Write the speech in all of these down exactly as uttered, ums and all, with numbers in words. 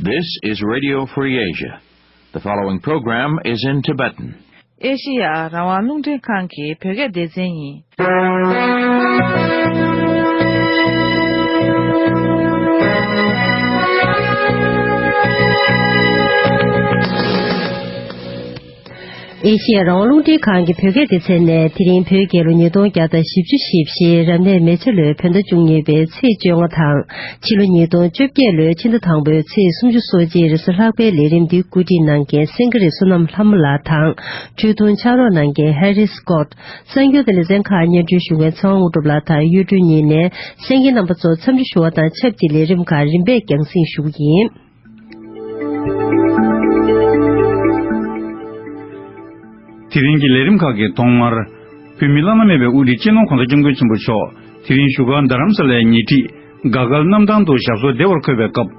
This is Radio Free Asia. The following program is in Tibetan. ཨེ་ཤི་ཡ་རང་དབང་རླུང་འཕྲིན་ཁང་གི་བོད་སྐད་སྡེ་ཚན་ཡིན། ཨེ་ཤི་ཡ་རང་དབང་རླུང་འཕྲིན་ཁང་གི་བོད་སྐད་སྡེ་ཚན་ནས་དེ་རིང་བོད་རྒྱལ་ལོ་ཉིས་སྟོང་བརྒྱ་དང་བཞི་བཅུ་ཞེ་བཞི་རབ་གནས་མེ་བྱ་ལོའི་བོད་ཟླ་བཅུ་གཉིས་པའི་ཚེས་བཅོ་ལྔ་དང་། ཕྱི་ལོ་ཉིས་སྟོང་བཅོ་བརྒྱད་ལོའི་ཕྱི་ཟླ་དང་པོའི་ཚེས་སུམ་ཅུ་སོ་གཅིག་རེས་གཟའ་ལྷག་པའི་ལས་རིམ་འདི་གོ་སྒྲིག་གནང་མཁན་སེང་གེ་རི་བསོད་ནམས་ལྷ་མོ་ལགས་དང་། འཕྲོས་ཐུང་ཕྱག་རོགས་གནང་མཁན་ཧེ་རི་སི་ཀོད། གསར་འགྱུར་དང་ལེ་ཚན་ཁག་སྙན་སྒྲོན་ཞུ་མཁན་ཚེ་དབང་དངོས་གྲུབ་ལགས་དང་གཡུ་སྒྲོན་གཉིས་ནས་གསན་མཁན་རྣམ་པ་ཚོར་འཚམས་འདྲི་ཞུ་བ་དང་ཆབས་ཅིག་ལས་རིམ་ཁག་རིམ་པས་རྒྱང་སྲིང་ཞུ་གི་ཡིན། དེ་རིང་གི་ལས་རིམ་ཁག་གི་ཐོག་མར། བོད་མི་བླ་ན་མེད་པའི་དབུ་ཁྲིད་སྤྱི་ནོར་༧གོང་ས་༧སྐྱབས་མགོན་ཆེན་པོ་མཆོག་དེ་རིང་བཞུགས་སྒར་རྡ་རམ་ས་ལའི་ཉེ་འཁྲིས་དགའ་སྐལ་གནམ་ཐང་དུ་ཞབས་སོར་བདེ་བར་འཁོད་པའི་སྐབས།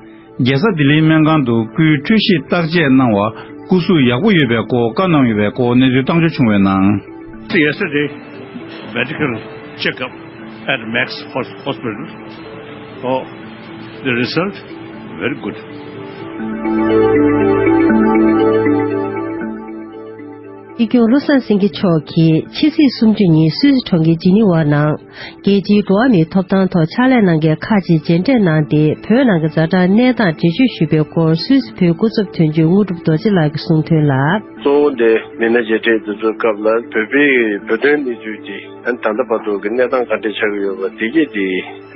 རྒྱལ་ས་ལྡི་ལིའི་སྨན་ཁང་དུ་སྐུའི་འཕྲོད་བཞེས་བརྟག་དཔྱད་གནང་བ། སྐུ་གཟུགས་ཡག་པོ་ཡོད་པའི་སྐོར་བཀའ་གནང་ཡོད་པའི་སྐོར་གནས་ཚུལ་བཏང་འབྱོར་བྱུང་བའི་ནང་། Yesterday, medical checkup at Max Hos- Hospital. Oh, the result, very good. ཨི་སྐྱོང་བློ་བཟང་སེང་གེ་མཆོག་གིས་ཕྱི་ཚེས་སུམ་ཅུ་ཉིན་སུད་སི་གྲོང་ཁྱེར་ཇི་ནི་ཝ་ནང་རྒྱལ་སྤྱིའི་འགྲོ་བ་མིའི་ཐོབ་ཐང་ཐོག་ཕྱག་ལས་གནང་མཁན་ཁག་ཅིག་མཇལ་འཕྲད་གནང་སྟེ། བོད་ནང་གི་ཛ་དྲག་གནས་སྟངས་འགྲེལ་བརྗོད་ཞུས་པའི་སྐོར་སུད་སི་བོད་སྐུ་ཚབ་དོན་གཅོད་དངོས་གྲུབ་རྡོ་རྗེ་ལགས་ཀྱིས་གསུངས་དོན་ལ། གཙོ་བོ་དེ་མི་སྣ་མཇལ་འཕྲད་དེ་ཚོའི་སྐབས་ལ་བོད་པའི་བོད་དོན་གནས་ཚུལ་དེ་ད་ལྟ་བར་དུ་གི་གནས་སྟངས་ག་འདྲ་ཆགས་ཀྱི་ཡོད་པ་དེ་གྱིས་དེ་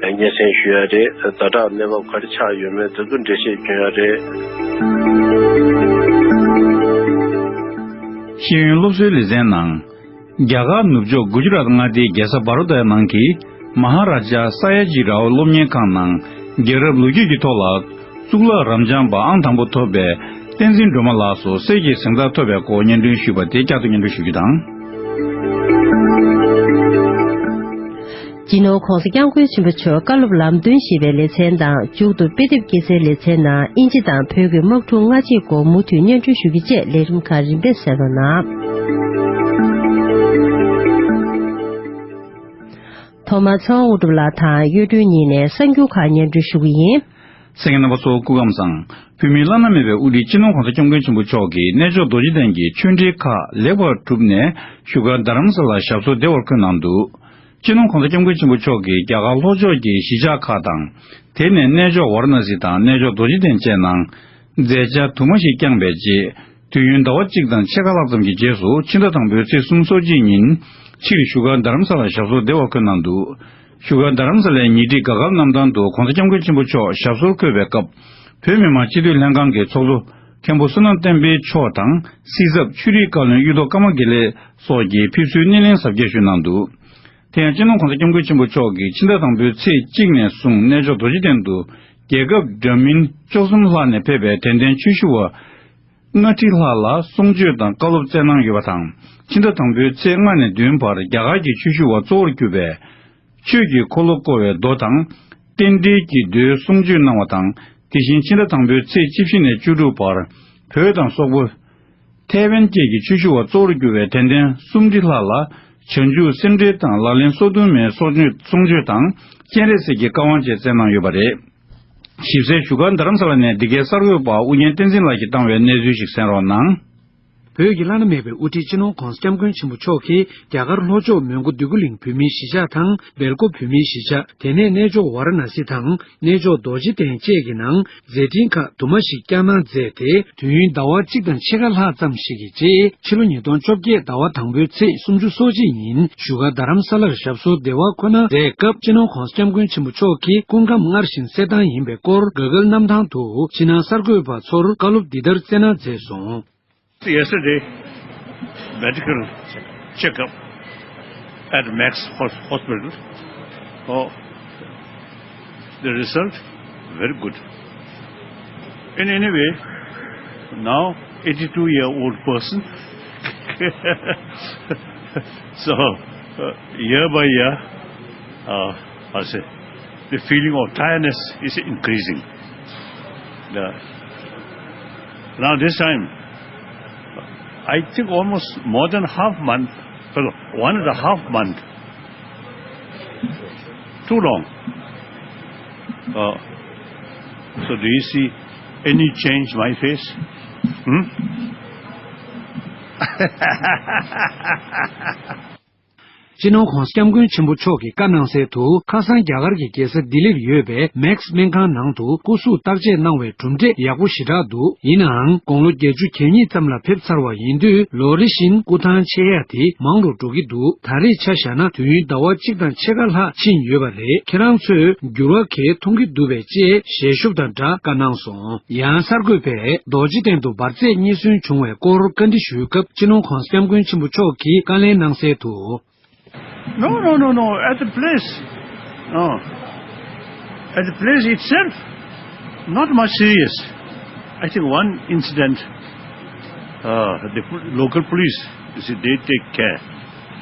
སྙན་སེང་ཞུ་ཡ་རེད། ཛ་དྲག་གནས་བབ་ག་རེ་ཆགས་ཡོད་མེད་དེ་ཚོ་འགྲེལ་བཤད་སྐྱོན་ཡ་རེད། ཤེས་ཡོན་སློབ་གསོའི་ལེ་ཚན་ནང་། རྒྱ་གར་ནུབ་ཕྱོགས་གུ་ཇི་རཱཏ་མངའ་སྡེའི་རྒྱལ་ས་བྷ་རོ་ད་ནང་གི་མ་ཧཱ་རཱ་ཇཱ་ས་ཡ་ཇི་རའོ་སློབ་གཉེར་ཁང་ནང་རྒྱལ་རབས་ལོ་རྒྱུས་ཀྱི་ཐོག་ལ་གཙུག་ལག་རབ་འབྱམས་པ་ཨང་དང་པོ་ཐོབ་པའི་བསྟན་འཛིན་སྒྲོལ་མ་ལགས་སུ་གསེར་གྱི་གཟེངས་རྟགས་ཐོབ་པའི་སྐོར་སྙན་སྒྲོན་ཞུས་པ་དེ་བསྐྱར་དུ་སྙན་སྒྲོན་ཞུ་རྒྱུ་དང་། སྤྱི་ནོར་༧གོང་ས་༧སྐྱབས་མགོན་ཆེན་པོ་མཆོག་བཀའ་སློབ་ལམ་སྟོན་ཞེས་པའི་ལེ་ཚན་དང་། མཇུག་ཏུ་དཔེ་དེབ་སྐྱེལ་སའི་ལེ་ཚན་ནང་དབྱིན་ཇི་དང་བོད་ཀྱི་དམག་འཁྲུག་སྔ་ཕྱིའི་སྐོར་མུ་མཐུད་སྙན་སྒྲོན་ཞུ་རྒྱུ་བཅས་ལས་རིམ་ཁག་རིམ་པས་གསན་རོགས་གནང་། ཐོག་མར་ཚེ་དབང་དངོས་གྲུབ་ལགས་དང་གཡུ་སྒྲོན་གཉིས་ནས་གསར་འགྱུར་ཁག་སྙན་སྒྲོན་ཞུ་གི་ཡིན། གསན་མཁན་རྣམ་པ་ཚོ་སྐུ་ཁམས་བཟང་། བོད་མིའི་བླ་ན་མེད་པའི་དབུ་ཁྲིད་སྤྱི་ནོར་༧གོང་ས་༧སྐྱབས་མགོན་ཆེན་པོ་མཆོག་གིས་གནས་མཆོག་རྡོ་རྗེ་གདན་གྱི་ཆོས་འབྲེལ་ཁག་ལེགས་པར་གྲུབ་ནས་བཞུགས་སྒར་རྡ་རམ་ས་ལར་ཞབས་སོར་བདེ་བར་འཁོད་གནང་འདུག་སྤྱི་ནོར་༧གོང་ས་༧སྐྱབས་མགོན་ཆེན་པོ་མཆོག་གིས་རྒྱ་གར་ལྷོ་ཕྱོགས་ཀྱི་གཞིས་ཆགས་ཁག་དང་། དེ་ནས་གནས་མཆོག་ཝཱ་ར་ཎ་སི་དང་གནས་མཆོག་རྡོ་རྗེ་གདན་བཅས་ནང་མཛད་འཆར་དུ་མ་ཞིག་བསྐྱངས་པའི་རྗེས། དུས་ཡུན་ཟླ་བ་གཅིག་དང་ཕྱེད་ཀ་ལྷག་ཙམ་གྱི་རྗེས་སུ་ཕྱི་ཟླ་དང་པོའི་ཚེས་སོ་གཅིག་ཉིན་ཕྱིར་བཞུགས་སྒར་རྡ་རམ་ས་ལར་ཞབས་སོར་བདེ་བར་འཁོད་གནང་འདུག་བཞུགས་སྒར་རྡ་རམ་ས་ལའི་ཉེ་འཁྲིས་དགའ་སྐལ་གནམ་ཐང་དུ་༧གོང་ས་༧སྐྱབས་མགོན་ཆེན་པོ་མཆོག་ཞབས་སོར་འཁོད་པའི་སྐབས། བོད་མི་མང་སྤྱི་འཐུས་ལྷན་ཁང་གི་ཚོགས་གཙོ་མཁན་པོ་བསོད་ནམས་བསྟན་འཕེལ་མཆོག་དང་། སྲིད་ཚབ་ཆོས་རིག་བཀའ་བློན་གཡུ་ཐོག་ཀརྨ་དགེ་ལེགས་སོགས་ཀྱིས་ཕེབས་བསུའི་སྣེ་ལེན་གཟབ་རྒྱས་ཞུས་གནང་འདུག་དེ་ཡང་སྤྱི་ནོར་༧གོང་ས་༧སྐྱབས་མགོན་ཆེན་པོ་མཆོག་གིས་ཕྱི་ཟླ་དང་པོའི་ཚེས་གཅིག་ནས་བཟུང་གནས་མཆོག་རྡོ་རྗེ་གདན་དུ་རྒྱལ་ཁབ་འདྲ་མིན་བཅུ་གསུམ་ལྷག་ནས་ཕེབས་པའི་དད་ལྡན་ཆོས་ཞུ་བ་ལྔ་ཁྲི་ལྷག་ལ་གསུང་ཆོས་དང་བཀའ་སློབ་སྩལ་གནང་ཡོད་པ་དང་། ཕྱི་ཟླ་དང་པོའི་ཚེས་ལྔ་ནས་བདུན་བར་རྒྱ་གར་གྱི་ཆོས་ཞུ་བ་གཙོ་བོར་གྱུར་པའི་ཆོས་ཀྱི་འཁོར་ལོ་བསྐོར་བའི་མདོ་དང་། རྟེན་འབྲེལ་གྱི་མདོའི་གསུང་ཆོས་གནང་བ་དང་། དེ་བཞིན་ཕྱི་ཟླ་དང་པོའི་ཚེས་བཅུ་བཞི་ནས་བཅུ་དྲུག་བར་བོད་དང་སོག་པོ། ཐའེ་ཝན་བཅས་ཀྱི་ཆོས་ཞུ་བ་གཙོ་བོར་གྱུར་པའི་དད་ལྡན་སུམ་ཁྲི་ལྷག་ལ་བྱང་ཆུབ་སེམས་འགྲེལ་དང་ལག་ལེན་སོ་བདུན་མའི་གསུང་ཆོས་གསུང་ཆོས་དང་སྤྱན་རས་གཟིགས་ཀྱི་བཀའ་དབང་བཅས་སྩལ་གནང་ཡོད་པ་རེད། ཞིབ་གསལ་བཞུགས་སྒར་རྡ་རམ་ས་ལ་ནས་འདི་གའི་གསར་འགོད་པ་ཨུ་རྒྱན་བསྟན་འཛིན་ལགས་ཀྱིས་བཏང་བའི་གནས་ཚུལ་ཞིག་གསན་རོགས་གནང་། བོད་ཀྱི་བླ་ན་མེད་པའི་དབུ་ཁྲིད་སྤྱི་ནོར་༧གོང་ས་༧སྐྱབས་མགོན་ཆེན་པོ་མཆོག་གིས་རྒྱ་གར་ལྷོ་ཕྱོགས་མོན་གྷོ་འདོད་རྒུ་གླིང་བོད་མིའི་གཞིས་ཆགས་དང་སྦེལ་ཀོབ་བོད་མིའི་གཞིས་ཆགས། དེ་ནས་གནས་མཆོག་ཝཱ་ར་ཎ་སི་དང་གནས་མཆོག་རྡོ་རྗེ་གདན་བཅས་ཀྱི་ནང་མཛད་འཕྲིན་ཁག་དུ་མ་ཞིག་བསྐྱངས་གནང་མཛད་དེ། དུས་ཡུན་ཟླ་བ་གཅིག་དང་ཕྱེད་ཀ་ལྷག་ཙམ་ཞིག་གི་རྗེས། ཕྱི་ལོ་ཉིས་སྟོང་བཅོ་བརྒྱད་ཟླ་བ་དང་པོའི་ཚེས་སུམ་ཅུ་སོ་གཅིག་ཉིན་བཞུགས་སྒར་རྡ་རམ་ས་ལར་ཞབས་སོར་བདེ་བར་འཁོད་གནང་མཛད་སྐབས། སྤྱི་ནོར་༧གོང་ས་༧སྐྱབས་མགོན་ཆེན་པོ་མཆོག་གིས་སྐུ་ཁམས་སྔར་བཞིན་གསལ་ཐང་ཡིན་པའི་སྐོར་དགའ་སྐལ་གནམ་ཐང་དུ་ཕྱི་ནང་གསར་འགོད་པ་ཚོར་བཀའ་སློབ་འདི་ལྟར་སྩལ་གནང་མཛད་སོང་། Yesterday, medical checkup at Max Hos- Hospital. Oh, the result, very good. In any way, now eighty-two year old person. So, uh, year by year, uh, I say, the feeling of tiredness is increasing. The, now this time, I think almost more than half month, well, one and a half month. Too long. Uh, so do you see Any change my face? Hmm? སྤྱི་ནོར་༧གོང་ས་༧སྐྱབས་མགོན་ཆེན་པོ་མཆོག་གིས་བཀའ་གནང་གསལ་དུ། ཁ་སང་རྒྱ་གར་གྱི་རྒྱལ་ས་ལྡི་ལིར་ཡོད་པའི་མེག་སི་སྨན་ཁང་ནང་དུ་སྐུ་གཟུགས་བརྟག་དཔྱད་གནང་བའི་གྲུབ་འབྲས་ཡག་པོ་ཞེ་དྲག་འདུག་ཡིན་ནའང་། དགུང་ལོ་བརྒྱད་ཅུ་གྱ་གཉིས་ཙམ་ལ་ཕེབས་ཚར་བ་ཡིན་དུས། ལོ་རེ་བཞིན་སྐུ་ཐང་ཆད་ཡ་དེ་མང་རུ་འགྲོ་གི་འདུག་ད་རེས་ཆ་བཞག་ན། དུས་ཡུན་ཟླ་བ་གཅིག་དང་ཕྱེད་ཀ་ལྷག་ཕྱིན་ཡོད་པ་རེད། ཁྱེད་རང་ཚོས་འགྱུར་བ་གང་མཐོང་གི་འདུག་པས། ཅེས་ཞལ་ཤོབ་དང་སྦྲགས་བཀའ་གནང་སོང་། ཡང་གསར་འགོད་པས་རྡོ་རྗེ་གདན་དུ་འབར་རྫས་རྙེད་སོན་བྱུང་བའི་སྐོར་བཀའ་འདྲི་ཞུས་སྐབས། སྤྱི་ནོར་༧གོང་ས་༧སྐྱབས་མགོན་ཆེན་པོ་མཆོག་གིས་བཀའ་ལན་གནང་གསལ་དུ། No, no, no, no. At the place, no. At the place itself, not much serious. I think one incident, uh, the pol- local police, you see, they take care.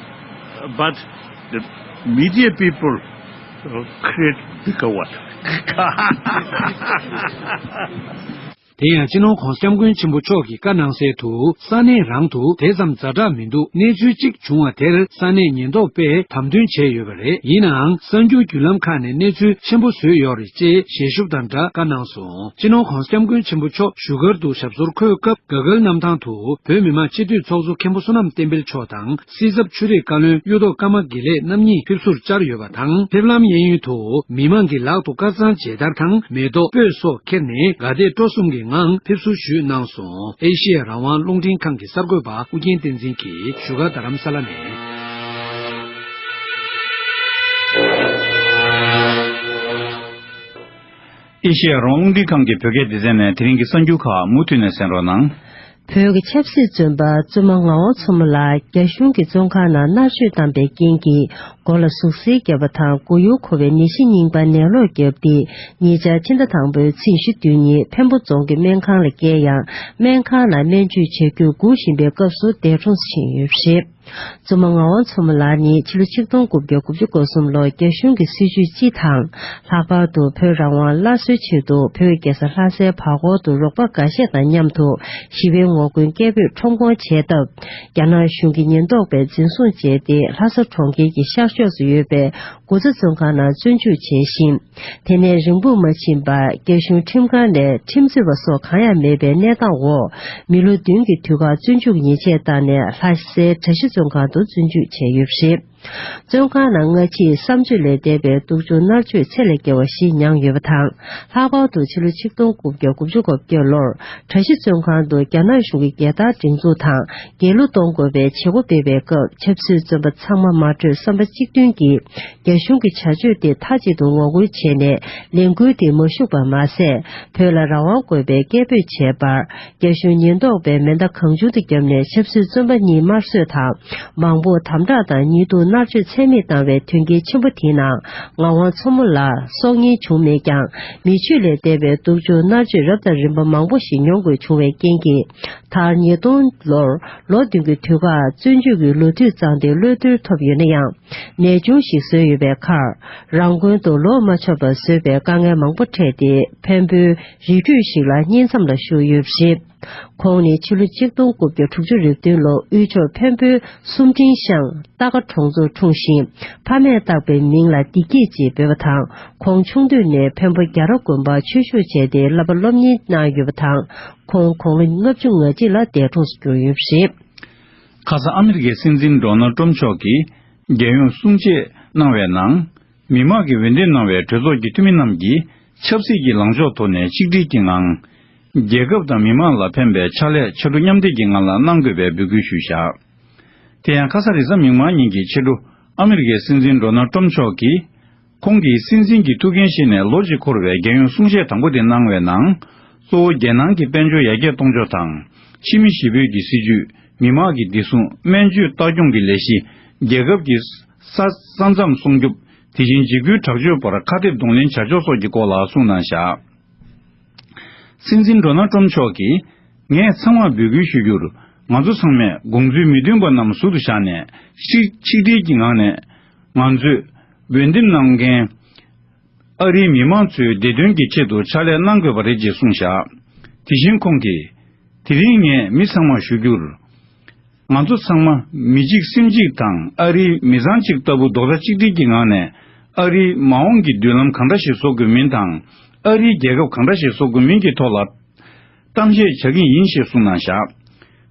Uh, but the media people uh, create bigger one. དེ་ཡང་། སྤྱི་ནོར་༧གོང་ས་༧སྐྱབས་མགོན་ཆེན་པོ་མཆོག་གིས་བཀའ་གནང་གསལ་དུ། ས་གནས་རང་དུ་དེ་ཙམ་ཛ་དྲག་མི་འདུག་གནས་ཚུལ་གཅིག་བྱུང་བ་དེར་ས་གནས་ཉེན་རྟོག་པས་དམ་དོན་བྱས་ཡོད་པ་རེད། ཡིན་ནའང་། གསར་འགྱུར་བརྒྱུད་ལམ་ཁག་ནས་གནས་ཚུལ་ཆེན་པོ་བཟོས་ཡོད་རེད། ཅེས་ཞལ་ཤོབ་དང་སྦྲགས་བཀའ་གནང་སོང་། སྤྱི་ནོར་༧གོང་ས་༧སྐྱབས་མགོན་ཆེན་པོ་མཆོག་བཞུགས་སྒར་དུ་ཞབས་སོར་འཁོད་སྐབས། ག་གལ་གནམ་ཐང་དུ་བོད་མི་མང་སྤྱི་འཐུས་ཚོགས་གཙོ་མཁན་པོ་བསོད་ནམས་བསྟན་འཕེལ་མཆོག་དང་། སྲིད་ཚབ་ཆོས་རིག་བཀའ་བློན་གཡུ་ཐོག་ཀརྨ་དགེ་ལེགས་རྣམ་གཉིས་ཕེབས་བསུར་བཅར་ཡོད་པ་དང་། ཕེབས་ལམ་གཡས་གཡོན་དུ་མི་མང་གིས་ལག་ཏུ་དཀར་གཙང་མཇལ་དར་དང་། མེ་ཏོག་སྤོས་སོགས་ཁྱེར་ནས་དགའ་དད་སྤྲོ་གསུམ་གྱི་ངང་ཕེབས་བསུ་ཞུས་གནང་སོང་། ཨེ་ཤེ་ཡ་རང་དབང་རླུང་འཕྲིན་ཁང་གི་གསར་འགོད་པ་ཨུ་རྒྱན་བསྟན་འཛིན་གྱིས་བཞུགས་སྒར་རྡ་རམ་ས་ལ་ནས། ཨེ་ཤེ་ཡ་རང་དབང་རླུང་འཕྲིན་ཁང་གི་བོད་སྐད་སྡེ་ཚན་ནས་དེ་རིང་གི་གསར་འགྱུར་ཁག་མུ་མཐུད་ནས་གསན་རོགས་གནང་། བོད་ཀྱི་ཆབ་སྲིད་བཙོན་པ་བཙུན་མ་ངག་དབང་མཚོ་མོ་ལགས་རྒྱ་གཞུང་གི་བཙོན་ཁང་ནང་མནར་གཅོད་བཏང་པའི་རྐྱེན་གྱིས། མགོ་ལ་ཟུག་གཟེར་བརྒྱབ་པ་དང་། མགོ་ཡུ་འཁོར་བའི་ནད་གཞི་རྙིང་པ་ནད་ལོག་བརྒྱབ་སྟེ། ཉེ་ཆར་ཕྱི་ཟླ་དང་པོའི་ཚེས་བཅུ་གི་ཉིན་འཕན་པོ་རྫོང་གི་སྨན་ཁང་ལ་བསྐྱལ་ཡང་། སྨན་ཁང་ནང་སྨན་བཅོས་བྱ་རྒྱུར་སྒུག་བཞིན་པའི་སྐབས་སུ་འདས་གྲོངས་སུ་ཕྱིན་ཡོད་པ་རེད། བཙུན་མ་ངག་དབང་མཚོ་མོ་ལགས་ནི་ཕྱི་ལོ་ཆིག་སྟོང་དགུ་བརྒྱ་དགུ་བཅུ་གོ་གསུམ་ལོར་རྒྱ་གཞུང་གི་སྲིད་བྱུས་སྤྱི་དང་། ལྷག་པར་དུ་བོད་རང་དབང་སླར་གསོའི་ཆེད་དུ་བོད་རྒྱལ་ས་ལྷ་སའི་བར་སྐོར་དུ་རོགས་པ་འགའ་ཤས་དང་མཉམ་དུ་ཞི་བའི་ངོ་རྒོལ་སྐད་འབོད་ཁྲོམ་སྐོང་བྱས་སྟབས། རྒྱ་ནག་གཞུང་གི་ཉེན་རྟོག་པས་འཛིན་བཟུང་བྱས་ཏེ། ལྷ་ས་གྲོང་ཁྱེར་གྱི་ཤར་ཕྱོགས་སུ་ཡོད་པའི་གྷུ་ཛ་བཙོན་ཁང་ནང་བཙོན་འཇུག་བྱས་ཤིང་། དེ་ནས་རིང་པོར་མ་ཕྱིན་པར་རྒྱ་གཞུང་ཁྲིམས་ཁང་ནས་ཁྲིམས་རྩོད་པ་སོགས་གང་ཡང་མེད་པའི་གནས་སྟངས་འོག་མི་ལོ་བདུན་གྱི་དུས་བཀག་བཙོན་འཇུག་ཉེས་ཆད་བཏང་ནས། ལྷ་སའི་གྲྭ་བཞི་བཙོན་ཁང་དུ་བཙོན་འཇུག་བྱས་ཡོད་པ་རེད། བཙོན་ཁང་ནང་སྔ་ཕྱིར་བསམ་སྤྱོད་ལས་འདས་པའི་སྡུག་སྦྱོང་མནར་གཅོད་ཚད་ལས་བརྒལ་བ་ཞིག་མྱངས་ཡོད་པ་དང་། ལྷག་པར་དུ་ཕྱི་ལོ་ཆིག་སྟོང་དགུ་བརྒྱ་དགུ་བཅུ་གོ་བརྒྱད་ལོར་གྲྭ་བཞི་བཙོན་ཁང་དུ་རྒྱ་ནག་གཞུང་གིས་རྒྱལ་དར་སྒྲེང་འཛུགས་དང་རྒྱལ་གླུ་གཏོང་དགོས་པའི་བྱེད་སྒོ་སྤེལ་བའི་སྐབས། ཆབ་སྲིད་བཙོན་པ་ཚང་མ་མ་གྲོས་བསམ་པ་གཅིག་མཐུན་གྱིས། རྒྱ་གཞུང་གི་བྱ་སྤྱོད་དེ་མཐའ་གཅིག་ཏུ་ངོ་རྒོལ་བྱས་ནས། ལས་འགུལ་དེ་མ་ཞུགས་པར་མ་ཟད། བོད་ལ་རང་དབང་དགོས་པའི་སྐད་འབོད་བྱས་པར། རྒྱ་གཞུང་ཉེན་རྟོག་པས་མེ་མདའ་གང་བྱུང་དུ་བརྒྱབ་ནས་ཆབ་སྲིད་བཙོན་པ་གཉིས་དམར་གསོད་དང་། མང་པོ་དམ་དྲག་དང་ཉེས་རྡུང་མནར་གཅོད་ཚད་མེད་བཏང་བའི་དོན་རྐྱེན་ཆེན་པོ་དེའི་ནང་། ངག་དབང་མཚོ་མོ་ལགས་སྲོག་ཉེན་བྱུང་མེད་ཀྱང་། མི་ཆོས་ལས་འདས་པའི་སྡུག་སྦྱོང་མནར་གཅོད་རབ་དང་རིམ་པ་མང་པོ་ཞིག་མྱོང་དགོས་བྱུང་བའི་རྐྱེན་གྱིས། མཐར་ཉིས་སྟོང་ལོར་ལོ་བདུན་གྱི་དུས་བཀག་བཙོན་འཇུག་གི་ལོ་དུས་བརྩམས་ཏེ་གློད་བསྡུར་ཐོབ་ཡོད་ན་ཡང་། ནད་གཅོང་ཞིག་བཟོས་ཡོད་པའི་ཁར། རང་དགོན་དུ་ལོག་མ་ཆོག་པར་བཟོས་པའི་དཀའ་ངལ་མང་པོ་འཕྲད་དེ། འཕན་པོའི་རི་ཁྲོད་ཞིག་ལ་གཉེན་མཚམས་ལ་བཞུགས་ཡོད་པ་རེད། ཁོང་ནི་ཕྱི་ལོ་ཆིག་སྟོང་དགུ་བརྒྱ་དྲུག་ཅུ་རེ་བདུན་ལོར་དབུས་ཕྱོགས་འཕན་པོའི་སུམ་སྤྲིན་ཤང་རྟ་ཁ་གྲོང་ཚོར་འཁྲུངས་ཤིང་། ཕ་མས་བཏགས་པའི་མིང་ལ་བདེ་སྐྱིད་ཅེས་འབོད་པ་དང་། ཁོང་ཆུང་དུས་ནས་འཕན་པོ་རྒྱལ་རབས་དགོན་པར་ཆོས་ཞུགས་བྱས་ཏེ་བསླབ་པ་སློབ་གཉེར་གནང་ཡོད་པ་དང་། ཁོང་དགུང་ལོ་ལྔ་བཅུ་ང་གཅིག་ལ་འདས་གྲོངས་སུ་གྱུར་ཡོད་པ་རེད། ཁ་སང་ཨ་མི་རི་ཀའི་སྲིད་འཛིན་ཌོ་ནལ་ཏྲམ་མཆོག་གིས་རྒྱལ་ཡོངས་གསུང་བཤད་གནང་བའི་ནང་། མི་དམངས་ཀྱིས་འོས་འདེམས་གནང་བའི་གྲོས་ཚོགས་ཀྱི་འཐུས་མི་རྣམས་ཀྱིས་ཆབ་སྲིད་ཀྱི་ལངས་ཕྱོགས་ཐོག་ནས་ཆིག་སྒྲིལ་གྱི་ངང་། རྒྱལ་ཁབ་དང་མི་དམངས་ལ་ཕན་པའི་ཕྱག་ལས་ཕྱར་གྲུ་མཉམ་འདེགས་ཀྱི་ངང་ལ་གནང་དགོས་པའི་འབོད་སྐུལ་ཞུས་བཞག་དེ་ཡང་ཁ་སང་རེས་གཟའ་མིག་དམར་ཉིན་གྱི་ཕྱི་དྲོ། ཨ་མི་རི་ཀའི་སྲིད་འཛིན་ཌོ་ནལ་ཏྲམ་མཆོག་གིས། ཁོང་གིས་སྲིད་འཛིན་གྱི་ཐུགས་འགན་བཞེས་ནས་ལོ་གཅིག་འཁོར་བའི་རྒྱལ་ཡོངས་གསུང་བཤད་དང་པོ་དེ་གནང་བའི་ནང་། གཙོ་བོ་རྒྱལ་ནང་གི་དཔལ་འབྱོར་ཡར་རྒྱས་གཏོང་ཕྱོགས་དང་། ཕྱི་མི་ཞི་བོད་ཀྱི་སྲིད་ཇུས། མི་དམངས་ཀྱི་བདེ་སྲུང་། སྨན་བཅོས་ལྟ་སྐྱོང་གི་ལས་གཞི། རྒྱལ་ཁབ་ཀྱི་ས་ས་མཚམས་སྲུང་སྐྱོབ། དེ་བཞིན་འཇིགས་སྐུལ་དྲག་སྤྱོད་པར་ཁ་གཏད་གདོང་ལེན་བྱ་ཕྱོགས་སོགས་ཀྱི་སྐོར་ལ་གསུངས་གནང་བཞག་སྲིད་འཛིན་ཌོ་ནལ་ཏྲམ་མཆོག་གིས། ངས་ཚང་མར་འབོད་སྐུལ་ཞུ་རྒྱུར། ང་ཚོ་ཚང་མས་དགོངས་ཚུལ་མི་མཐུན་པ་རྣམས་ཟུར་དུ་བཞག་ནས། ཆིག་ཆིག་སྒྲིལ་གྱི་ངང་ནས། ང་ཚོས་འོས་འདེམས་གནང་མཁན་ཨ་རིའི་མི་མང་ཚོའི་བདེ་དོན་གྱི་ཆེད་དུ་ཕྱག་ལས་གནང་དགོས་པ་རེད་ཅེས་གསུངས་བཞག་དེ་བཞིན་ཁོང་གིས། དེ་རིང་ངས་མི་ཚང་མར་ཞུ་རྒྱུར། ང་ཚོ་ཚང་མ་མི་གཅིག་སེམས་གཅིག་དང་ཨ་རིའི་མི་ཚང་གཅིག་ལྟ་བུ་རྡོག་རྩ་གཅིག་སྒྲིལ་གྱི་ངང་ནས་ཨ་རིའི་མ་འོངས་ཀྱི་མདུན་ལམ་གང་འདྲ་ཞིག་བཟོ་དགོས་མིན་དང་། ཨ་རིའི་རྒྱལ་ཁབ་གང་འདྲ་ཞིག་བཟོ་དགོས་མིན་གྱི་ཐོག་ལ་ གཏམ་བཤད་བྱ་གི་ཡིན་ཞེས་གསུངས་གནང་བཞག་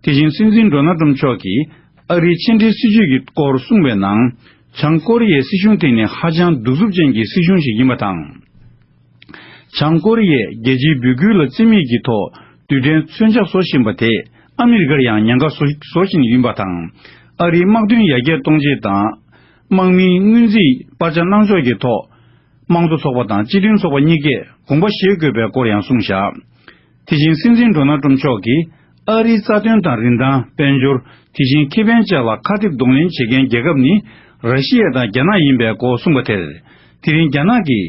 དེ་བཞིན་སྲིད་འཛིན་ཌོ་ནལ་ཏྲམ་མཆོག་གིས་ཨ་རིའི་ཕྱི་འབྲེལ་སྲིད་ཇུས་ཀྱི་སྐོར་གསུངས་པའི་ནང་། བྱང་ཀོ་རི་ཡའི་སྲིད་གཞུང་དེ་ནི་ཧ་ཅང་གདུག་རྩུབ་ཅན་གྱི་སྲིད་གཞུང་ཞིག་ཡིན་པ་དང་། བྱང་ཀོ་རི་ཡས་རྒྱལ་སྤྱིའི་འབོད་སྐུལ་ལ་རྩིས་མེད་ཀྱི་ཐོག་རྡུལ་ཕྲན་མཚོན་ཆ་བཟོ་བཞིན་པ་དེས་ཨ་མི་རི་ཀར་ཡང་ཉེན་ཁ་བཟོ་བཟོ་བཞིན་ཡིན་པ་དང་། ཨ་རིའི་དམག་དོན་ཡར་རྒྱས་གཏོང་ཆེད་དང་། དམག་མིའི་སྔོན་རྩིས་སྤར་ཆ་གནང་ཕྱོགས་ཀྱི་ཐོག་དམངས་གཙོ་ཚོགས་པ་དང་སྤྱི་མཐུན་ཚོགས་པ་གཉིས་ཀས་དགོངས་པ་བཞེས་དགོས་པའི་སྐོར་ཡང་གསུངས་བཞག་དེ་བཞིན་སྲིད་འཛིན་ཌོ་ནལ་ཏྲམ་མཆོག་གིས་ཨ་རིའི་རྩ་དོན་དང་རིན་ཐང་། དཔལ་འབྱོར། དེ་བཞིན་ཁེ་ཕན་བཅས་ལ་ཁ་གཏད་གདོང་ལེན་བྱེད་མཁན་རྒྱལ་ཁབ་ནི་ར་ཤི་ཡ་དང་རྒྱ་ནག་ཡིན་པའི་སྐོར་གསུངས་པ་དེར། དེ་རིང་རྒྱ་ནག་གིས་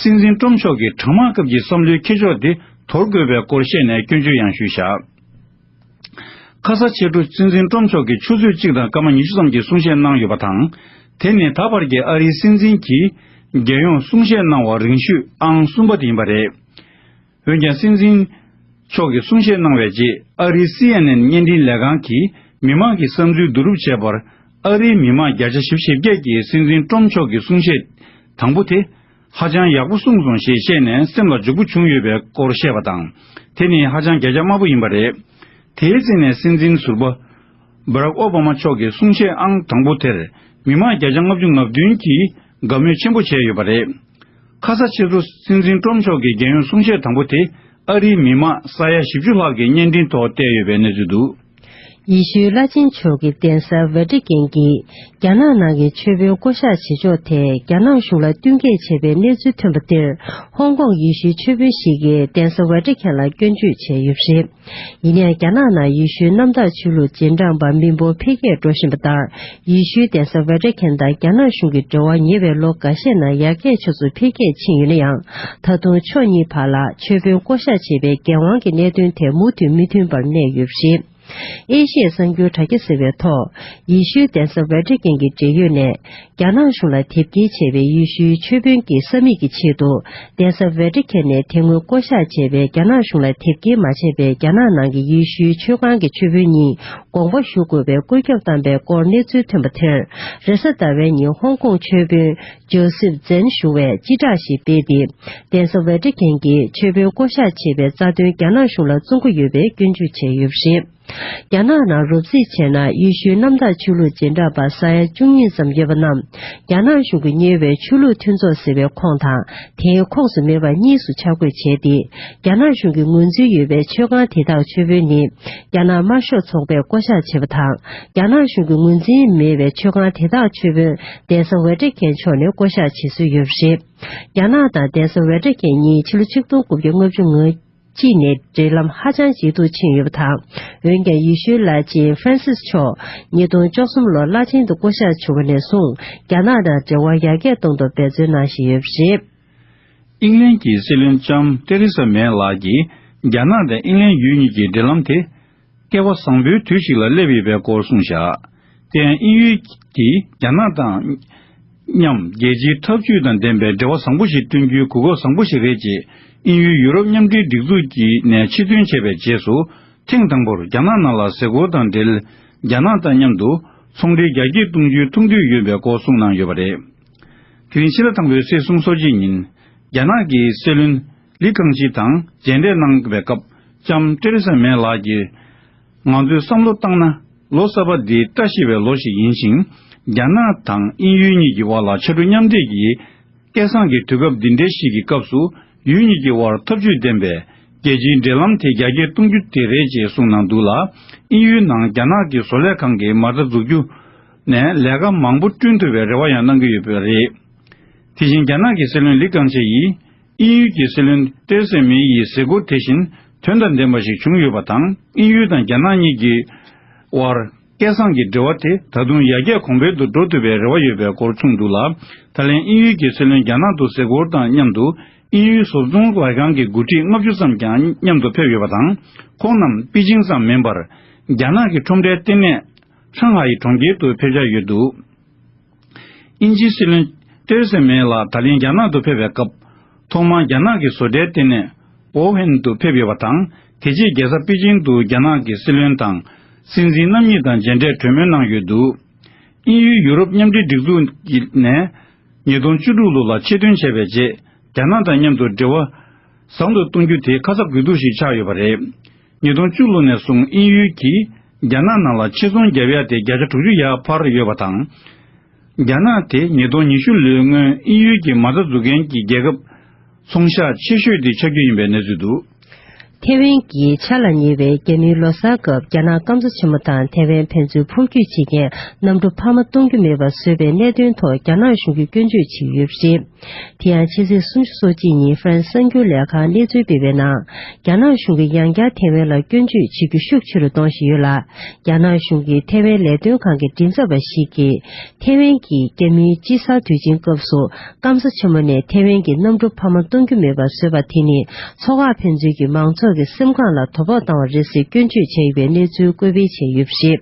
སྲིད་འཛིན་ཏྲོམ་མཆོག་གི་གྲང་དམག་སྐབས་ཀྱི་བསམ་བློའི་འཁྱེར་ཕྱོགས་དེ་དོར་དགོས་པའི་སྐོར་བཤད་ནས་སྐྱོན་བརྗོད་ཡང་ཞུས་བཞག་ཁ་ས་ཕྱི་དྲོ་སྲིད་འཛིན་ཏྲོམ་མཆོག་གིས་ཆུ་ཚོད་གཅིག་དང་སྐར་མ་ཉི་ཤུ་ཙམ་གྱི་གསུང་བཤད་གནང་ཡོད་པ་དང་། དེ་ནི་ད་བར་གྱི་ཨ་རིའི་སྲིད་འཛིན་གྱིས་རྒྱལ་ཡོངས་གསུང་བཤད་གནང་བ་རིང་ཤོས་ཨང་གསུམ་པ་དེ་ཡིན་པ་རེད། འོན་ཀྱང་སྲིད་འཛིན་མཆོག་གིས་གསུང་བཤད་གནང་བའི་རྗེས་ཨ་རིའི་སི་ཨེན་ཨེན་བརྙན་འཕྲིན་ལས་ཁང་གིས་མི་མང་གི་བསམ་ཚུལ་བསྡུ་རུབ་བྱས་པར། ཨ་རིའི་མི་མང་བརྒྱ་ཆ་བཞི་བཅུ་ཞེ་བརྒྱད་ཀྱིས་སྲིད་འཛིན་ཏྲོམ་མཆོག་གི་གསུང་བཤད་དང་པོ་དེ་ཧ་ཅང་ཡག་པོ་གསུངས་སོང་ཞེས་བཤད་ནས་སེམས་ལ་འཇུག་པོ་བྱུང་ཡོད་པའི་སྐོར་བཤད་པ་དང་། དེ་ནི་ཧ་ཅང་བརྒྱ་ཆ་དམའ་པོ་ཡིན་པ་རེད། དེའི་རྗེས་ནས་སྲིད་འཛིན་ཟུར་པ་བྷ་རག་ཨོ་བྷ་མ་མཆོག་གི་གསུང་བཤད་ཨང་དང་པོ་དེར་མི་མང་བརྒྱ་ཆ་ལྔ་བཅུ་ང་བདུན་གྱིས་དགའ་མོས་ཆེན་པོ་བྱས་ཡོད་པ་རེད། ཁ་ས་ཕྱི་དྲོ་སྲིད་འཛིན་ཏྲོམ་མཆོག་གི་རྒྱལ་ཡོངས་གསུང་བཤད་དང་པོ་དེ་ཨ་རིའི་མི་མང་ས་ཡ་བཞི་བཅུ་ལྷག་གིས་བརྙན་འཕྲིན་ཐོག་བལྟས་ཡོད་པའི་གནས་ཚུལ་འདུག་ཡེ་ཤུའི་བླ་ཆེན་མཆོག་གི་གདན་ས་ཝེ་ཏི་ཀན་གྱིས་རྒྱ་ནག་ནང་གི་ཆོས་དཔོན་བསྐོ་གཞག་བྱེད་ཕྱོགས་ཐད་རྒྱ་ནག་གཞུང་ལ་བསྟུན་མཁས་བྱས་པའི་གནས་ཚུལ་ཐོན་པ་འདིར། ཧོང་ཀོང་ཡེ་ཤུའི་ཆོས་དཔོན་ཞིག་གིས་གདན་ས་ཝེ་ཏི་ཀན་ལ་སྐྱོན་བརྗོད་བྱས་ཡོད་པ་རེད། ཡིན་ཡང་རྒྱ་ནག་ནང་ཡེ་ཤུའི་གནམ་བདག་ཆོས་ལུགས་རྗེས་འབྲང་པ་མི་འབོར་འཕེལ་རྒྱས་འགྲོ་བཞིན་པ་ལྟར། ཡེ་ཤུའི་གདན་ས་ཝེ་ཏི་ཀན་དང་རྒྱ་ནག་གཞུང་གི་འབྲེལ་བ་ཉེ་བའི་ལོ་འགའ་ཤས་ནང་ཡར་རྒྱས་ཕྱོགས་སུ་འཕེལ་རྒྱས་ཕྱིན་ཡོད་ན་ཡང་། ད་དུང་ཕྱོགས་གཉིས་བར་ལ་ཆོས་དཔོན་བསྐོ་གཞག་བྱེད་པའི་འགན་དབང་གི་གནད་དོན་ཐད་མུ་མཐུད་མི་མཐུན་པར་གནས་ཡོད་པ་རེད། ཨེ་ཤི་ཡའི་གསར་འགྱུར་དྲ་རྒྱ་ཟེར་བའི་ཐོག་ཡེ་ཤུའི་གདན་ས་ཝེ་ཏི་ཀན་གྱི་འབྲེལ་ཡོད་ནས། རྒྱ་ནག་གཞུང་ལ་དེབ་སྐྱེལ་བྱས་པའི་ཡེ་ཤུའི་ཆོས་དཔོན་གྱི་ས་མིག་གི་ཆེད་དུ། གདན་ས་ཝེ་ཏི་ཀན་ནས་དེ་སྔོན་བསྐོ་གཞག་བྱས་པའི་རྒྱ་ནག་གཞུང་ལ་དེབ་སྐྱེལ་མ་བྱས་པའི་རྒྱ་ནག་ནང་གི་ཡེ་ཤུའི་ཆོས་ཁང་གི་ཆོས་དཔོན་གཉིས་དགོངས་པ་ཞུ་དགོས་པའི་བཀོད་ཁྱབ་བཏང་པའི་སྐོར་གནས་ཚུལ་ཐོན་པ་དེར། རེས་གཟའ་ཟླ་བའི་ཉིན་ཧོང་ཀོང་ཆོས་དཔོན་ཇོ་སེབ་ཛན་ཞུ་བས་སྤྱི་བསྒྲགས་ཤིག་སྤེལ་ཏེ། གདན་ས་ཝེ་ཏི་ཀན་གྱིས་ཆོས་དཔོན་བསྐོ་གཞག་བྱས་པའི་རྩ་དོན་རྒྱ་ནག་གཞུང་ལ་བཙོང་གི་ཡོད་པའི་སྐྱོན་བརྗོད་བྱས་ཡོད་པ་རེད། རྒྱ་ནག་ནང་རོབ་རྩིས་བྱས་ན་ཡེ་ཤུའི་གནམ་བདག་ཆོས་ལུགས་རྗེས་འབྲང་པ་ས་ཡ་བཅུ་གཉིས་ཙམ་ཡོད་པ་རྣམས་རྒྱ་ནག་གཞུང་གིས་གཉེར་བའི་ཆོས་ལུགས་མཐུན་ཚོགས་ཟེར་བའི་ཁོངས་དང་དེའི་ཁོངས་སུ་མེད་པ་གཉིས་སུ་ཆ་བགོས་བྱས་ཏེ། རྒྱ་ནག་གཞུང་གི་ངོས་འཛིན་ཡོད་པའི་ཆོས་ཁང་དེ་དག་ཆོས་དཔོན་ནི་རྒྱ་ནག་དམར་ཤོག་ཚོགས་པས་བསྐོ་གཞག་བྱས་པ་དང་། རྒྱ་ནག་གཞུང་གི་ངོས་འཛིན་མེད་པའི་ཆོས་ཁང་དེ་དག་ཆོས་དཔོན་གདན་ས་ཝེ་ཏི་ཀན་ཕྱོགས་ནས་བསྐོ་གཞག་བྱེད་སྲོལ་ཡོད་པ་རེད། རྒྱ་ནག་དང་གདན་ས་ཝེ་ཏི་ཀན་གཉིས་ཕྱི་ལོ་ཆིག་སྟོང་དགུ་བརྒྱ་ལྔ་བཅུ་ང་གཅིག་ནས་འབྲེལ་ལམ་ཧ་ཅང་ལྗིད་སྡུག་ཕྱིན་ཡོད་པ་དང་། འོན་ཀྱང་ཡེ་ཤུའི་བླ་ཆེན་ཧྥ་རན་སིས་མཆོག་ཉིས་སྟོང་བཅུ་གསུམ་ལོར་བླ་ཆེན་དུ་བསྐོ་གཞག་བྱུང་བ་ནས་བཟུང་རྒྱ་ནག་དང་འབྲེལ་བ་ཡར་རྒྱས་གཏོང་ཐབས་འབད་བརྩོན་གནང་བཞིན་ཡོད་པ་རེད། ཨིང་ལན་གྱི་སྲིད་བློན་ལྕམ་ཏེ་རེ་ས་མེ་ལགས་ཀྱིས་རྒྱ་ནག་དང་ཨིང་ལན་ཡུལ་གཉིས་ཀྱི་འབྲེལ་ལམ་དེ། སྐལ་བ་བཟང་པོའི་དུས་ཤིག་ལ་སླེབས་ཡོད་པའི་སྐོར་གསུངས་བཞག་དེ་ཡང་དབྱིན་ཡུལ་གྱིས་རྒྱ་ནག་དང་མཉམ་རྒྱལ་སྤྱིའི་འཐབ་ཇུས་དང་ལྡན་པའི་འབྲེལ་བ་བཟང་པོ་ཞིག་བསྐྲུན་རྒྱུའི་གོ་སྐབས་བཟང་པོ་ཞིག་རེད་ཅེས་དབྱིན་ཡུལ་ཡུ་རོབ་མཉམ་འབྲེལ་སྒྲིག་འཛུགས་ཀྱི་ནས་ཕྱིར་ཐོན་བྱས་པའི་རྗེས་སུ་ཐེངས་དང་པོར་རྒྱ་ནག་ནང་ལ་གཟའ་འཁོར་དང་འབྲེལ་རྒྱ་ནག་དང་མཉམ་དུ་ཚོང་འབྲེལ་རྒྱ་སྐྱེད་གཏོང་རྒྱུའི་ཐུགས་འདུན་ཡོད་པའི་སྐོར་གསུངས་གནང་ཡོད་པ་རེད། དེ་རིང་ཕྱི་ཟླ་དང་པོའི་ཚེས་སུམ་ཅུ་སོ་གཅིག་ཉིན། རྒྱ་ནག་གི་སྲིད་བློན་ལི་ཁང་ཆི་དང་མཇལ་འཕྲད་གནང་བའི་སྐབས་ལྕམ་ཏེ་རེ་ས་མེ་ལགས་ཀྱིས། ང་ཚོས་བསམ་བློ་བཏང་ན། ལོ་གསར་པ་འདི་བཀྲ་ཤིས་པའི་ལོ་ཞིག་ཡིན་ཞིང་། རྒྱ་ནག་དང་དབྱིན་ཡུལ་གཉིས་ཀྱི་དབར་ལ་ཕྱར་གྲུ་མཉམ་འདེགས་ཀྱི་སྐལ་བཟང་གི་དུས་སྐབས་འདི་འདྲའི་ཞིག་གི་སྐབས་སུ་ཡུལ་གཉིས་ཀྱི་དབར་འཐབ་ཇུས་ལྡན་པའི་རྒྱལ་སྤྱིའི་འབྲེལ་ལམ་དེ་རྒྱ་སྐྱེད་གཏོང་རྒྱུ་དེ་རེད་ཅེས་གསུངས་གནང་འདུག་ལ། དབྱིན་ཡུལ་ནང་རྒྱ་ནག་གི་བཟོ་ལས་ཁང་གི་མ་རྩ་འཛུགས་རྒྱུ་ནས་ལས་ཀ་མང་པོ་བསྐྲུན་ཐུབ་པའི་རེ་བ་ཡང་གནང་གི་ཡོད་པ་རེད། དེ་བཞིན་རྒྱ་ནག་གི་སྲིད་བློན་ལི་ཁང་ཆེ་ཡིས། དབྱིན་ཡུལ་གྱི་སྲིད་བློན་ཏེ་རེ་སེ་མེ་ཡི་གཟིགས་སྐོར་དེ་བཞིན་དོན་དང་ལྡན་པ་ཞིག་བྱུང་ཡོད་པ་དང་། དབྱིན་ཡུལ་དང་རྒྱ་ནག་གཉིས་ཀྱི་དབར་སྐལ་བཟང་གི་འབྲེལ་བ་དེ་ད་དུང་ཡར་རྒྱས་གོང་འཕེལ་དུ་འགྲོ་ཐུབ་པའི་རེ་བ་ཡོད་པའི་སྐོར་གསུངས་འདུག་ལ། ད་ལན་དབྱིན་ཡུལ་གྱི་སྲིད་བློན་རྒྱ་ནག་ཏུ་གཟིགས་སྐོར་དང་མཉམ་དུ་དབྱིན་ཡུལ་བཟོ་ཚོང་ལས་ཁང་གི་འགོ་ཁྲིད་ལྔ་བཅུ་ཙམ་ཀྱང་མཉམ་དུ་ཕེབས་ཡོད་པ་དང་། ཁོང་རྣམས་པེ་ཅིང་ཙམ་མིན་པར་རྒྱ་ནག་གི་ཁྲོམ་རའི་ལྟེ་གནས་ཧྲང་ཧའེ་གྲོང་ཁྱེར་དུ་ཕེབས་འཆར་ཡོད་འདུག་དབྱིན་ཇིའི་སྲིད་བློན་ཏེ་རེ་སེ་མེ་ལགས་ད་ལན་རྒྱ་ནག་ཏུ་ཕེབས་པའི་སྐབས། ཐོག་མར་རྒྱ་ནག་གི་བཟོ་གྲྭའི་ལྟེ་གནས་ཝོ་ཧན་དུ་ཕེབས་ཡོད་པ་དང་། དེ་རྗེས་རྒྱལ་ས་པེ་ཅིང་དུ་རྒྱ་ནག་གི་སྲིད་བློན་དང་། སྲིད་འཛིན་རྣམ་གཉིས་དང་མཇལ་འཕྲད་གྲོས་མོལ་གནང་ཡོད་འདུག་དབྱིན་ཡུལ་ཡུ་རོབ་མཉམ་འབྲེལ་སྒྲིག་འཛུགས་ཀྱི་ནས། ཉིས་སྟོང་བཅུ་དྲུག་ལོ་ལ་ཆེད་དོན་བྱས་པའི་རྗེས། རྒྱ་ནག་དང་མཉམ་དུ་འབྲེལ་བ་བཟང་དུ་གཏོང་རྒྱུ་དེ་ཁ་ཚ་དགོས་གཏུགས་ཤིག་ཆགས་ཡོད་པ་རེད། ཉིས་སྟོང་བཅུ་ལོ་ནས་བཟུང་དབྱིན་ཡུལ་གྱིས་རྒྱ་ནག་ནང་ལ་ཕྱིར་ཚོང་བརྒྱབ་ཡ་དེ་བརྒྱ་ཆ་དྲུག་ཅུ་ཡར་འཕར་ཡོད་པ་དང་། རྒྱ་ནག་དེ་ཉིས་སྟོང་ཉི་ཤུ་ལོའི་སྔོན་དབྱིན་ཡུལ་གྱི་མ་རྩ་འཛུགས་མཁན་གྱི་རྒྱལ་ཁབ་ཚོང་ཤག་ཆེ་ཤོས་དེ་ཆགས་རྒྱུ་ཡིན་པའི་གནས་ཚུལ་འདུག། ཐེ་ཝན་གྱི་འཆར་ལ་ཉེ་བའི་རྒྱ་མིའི་ལོ་གསར་སྐབས་རྒྱ་ནག་སྐམ་ས་ཆེན་མོ་དང་ཐེ་ཝན་ཕན་ཚུན་འཕུར་སྐྱོད་བྱེད་མཁན་གནམ་གྲུ་འཕར་མ་གཏོང་རྒྱུ་མེད་པ་བཟོས་པའི་གནད་དོན་ཐོག་རྒྱ་ནག་གཞུང་གིས་སྐྱོན་བརྗོད་བྱས་ཡོད་པ་རེད། དེ་ཡང་ཕྱི་ཚེས་སུམ་ཅུ་སོ་གཅིག་ཉིན་ཧྥ་རན་སི་གསར་འགྱུར་ལས་ཁང་གནས་ཚུལ་སྤེལ་བའི་ནང་། རྒྱ་ནག་གཞུང་གིས་ཡང་བསྐྱར་ཐེ་ཝན་ལ་སྐྱོན་བརྗོད་བྱེད་རྒྱུ་ཤུགས་ཆེ་རུ་གཏོང་བཞིན་ཡོད་ལ། རྒྱ་ནག་གཞུང་གིས་ཐེ་ཝན་ལས་དོན་ཁང་གི་མགྲིན་ཚབ་པ་ཞིག་གིས། ཐེ་ཝན་གྱི་རྒྱ་མིའི་དཔྱིད་གསར་དུས་ཆེན་སྐབས་སུ་སྐམ་ས་ཆེན་མོ་ནས་ཐེ་ཝན་གྱི་གནམ་གྲུ་འཕར་མ་གཏོང་རྒྱུ་མེད་པ་བཟོས་པ་དེ་ནི། མཚོ་ཁག་ཕན་ཚུན་གྱི་མང་ཚོགས་ཀྱི་སེམས་ཁམས་ལ་དོ་ཕོག་བཏང་བ་རེད་ཟེར་སྐྱོན་བརྗོད་བྱས་ཡོད་པའི་གནས་ཚུལ་བཀོད་སྤེལ་བྱས་ཡོད་པ་རེད།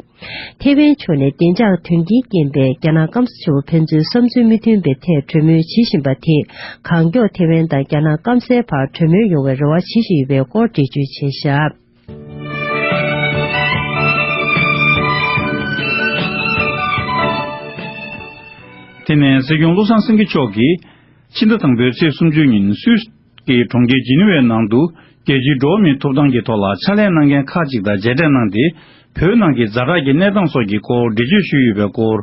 ཐེ་ཝན་ཕྱོགས་ནས་བདེ་འཇགས་དོན་རྐྱེན་རྐྱེན་པས་རྒྱ་ནག་སྐམ་ས་ཆེན་པོ་ཕན་ཚུན་བསམ་ཚུལ་མི་མཐུན་པའི་ཐད་གྲོས་མོལ་བྱེད་བཞིན་པ་དེས། གང་མགྱོགས་ཐེ་ཝན་དང་རྒྱ་ནག་སྐམ་སའི་བར་གྲོས་མོལ་ཡོང་བའི་རེ་བ་བྱེད་བཞིན་ཡོད་པའི་སྐོར་འགྲེལ་བརྗོད་བྱས་བཞག། དེ་ནས་སྲིད་སྐྱོང་བློ་བཟང་སེང་གེ་མཆོག་གིས། ཕྱི་ཟླ་དང་པོའི་ཚེས་སུམ་ཅུ་ཉིན་སུད་སི་གི་གྲོང་ཁྱེར་ཇི་ནི་ཝའི་ནང་དུ། རྒྱལ་སྤྱིའི་འགྲོ་བ་མིའི་ཐོབ་ཐང་གི་ཐོག་ལ་ཕྱག་ལས་གནང་མཁན་ཁག་ཅིག་དང་མཇལ་འཕྲད་གནང་སྟེ། བོད་ནང་གི་ཛ་དྲག་གི་གནས་སྟངས་སོགས་ཀྱི་སྐོར་འགྲེལ་བརྗོད་ཞུས་ཡོད་པའི་སྐོར།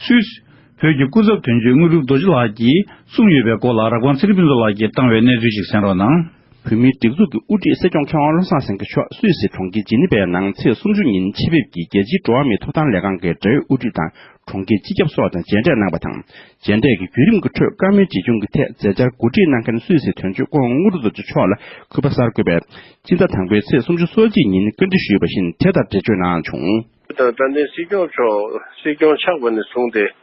སུད་སི་བོད་ཀྱི་སྐུ་ཚབ་དོན་གཅོད་དངོས་གྲུབ་རྡོ་རྗེ་ལགས་ཀྱིས་གསུངས་ཡོད་པའི་སྐོར་ལ། ར་སྒང་ཚེ་རིང་ཕུན་ཚོགས་ལགས་ཀྱིས་བཏང་བའི་གནས་ཚུལ་ཞིག་གསན་རོགས་གནང་། བོད་མིའི་སྒྲིག་འཛུགས་ཀྱི་དབུ་ཁྲིད་སྲིད་སྐྱོང་མཁས་དབང་བློ་བཟང་སེང་གེ་མཆོག་སུད་སི་གྲོང་ཁྱེར་ཇི་ནི་ཝའི་ནང་ཚེས་སུམ་ཅུ་ཉིན་ཆེད་ཕེབས་ཀྱིས་རྒྱལ་སྤྱིའི་འགྲོ་བ་མིའི་ཐོབ་ཐང་ལས་ཁང་གི་འབྲེལ་ཡོད་དབུ་ཁྲིད་དང་གྲོང་ཁྱེར་སྤྱི་ཁྱབ་སོགས་དང་མཇལ་འཕྲད་གནང་བ་དང་། མཇལ་འཕྲད་ཀྱི་བརྒྱུད་རིམ་གྱི་ཁྲོད་བཀའ་མོལ་གྲོས་ཆུང་གི་ཐད་མཛད་འཆར་གོ་སྒྲིག་གནང་མཁན་སུད་སི་དོན་གཅོད་སྐུ་ངོ་དངོས་གྲུབ་རྡོ་རྗེ་མཆོག་ལ་གུས་པ་གསར་འགོད་པས་སྤྱི་ཟླ་དང་པོའི་ཚེས་སུམ་ཅུ་སོ་གཅིག་ཉིན་བཀའ་འདྲི་ཞུས་པ་བཞིན་དེ་ལྟར་འགྲེལ་བརྗོད་གནང་བྱུང་། དང་དྲན་རྟེན་སྲིད་སྐྱོང་མཆོག་སྲིད་སྐྱོང་ཆགས་པ་ནས་བཟུང་སྟེ། ཨ།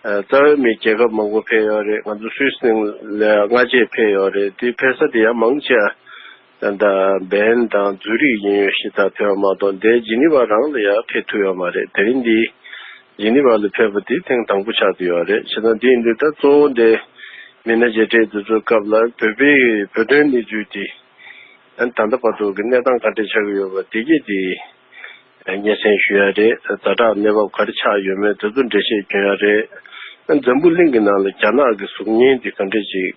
རྩ་བའི་མི་རྒྱལ་ཁབ་མང་པོ་ཕེབས་ཡོད་རེད། ང་ཚོ་སུད་སི་ནང་ལ་སྔ་རྗེས་ཕེབས་ཡོད་རེད། དེ་ཕེབས་ས་དེ་ཡང་མང་ཆེ་བ་ད་ལྟ་བན་དང་ཛུ་རིག་ཡིན་ཡོད་ཤི་ད་ཕེབས་པ་མ་གཏོགས་འདིའི་ཇི་ནི་ཝ་རང་ལ་ཡང་ཕེབས་ཐུབ་ཡོད་མ་རེད། དེ་རིང་འདི་ཇི་ནི་ཝ་ལ་ཕེབས་པ་དེ་ཐེངས་དང་པོ་ཆགས་བསྡད་ཡོད་རེད། བྱས་ཙང་འདི་ཡིན་དུས་ད་གཙོ་བོ་འདི་མི་སྣ་མཇལ་འཕྲད་དེ་ཚོའི་སྐབས་ལ་བོད་པའི་བོད་དོན་གནས་ཚུལ་དེ། ཨ་ནི་ད་ལྟ་བར་དུ་གི་གནས་སྟངས་ག་འདྲ་ཆགས་ཀྱི་ཡོད་པ་དེ་གས་དེ་སྙན་སེང་ཞུ་ཡ་རེད། ཛ་དྲག་གནས་བབ་ག་རེ་ཆགས་ཡོད་མེད་དེ་ཚོ་འགྲེལ་བཤད་སྐྱོན་ཡ་རེད། ཨ་ནི་འཛམ་བུ་གླིང་གི་ནང་ལ་རྒྱ་ནག་གི་གཟུགས་བརྙན་དེ་ག་འདྲ་ཅིག་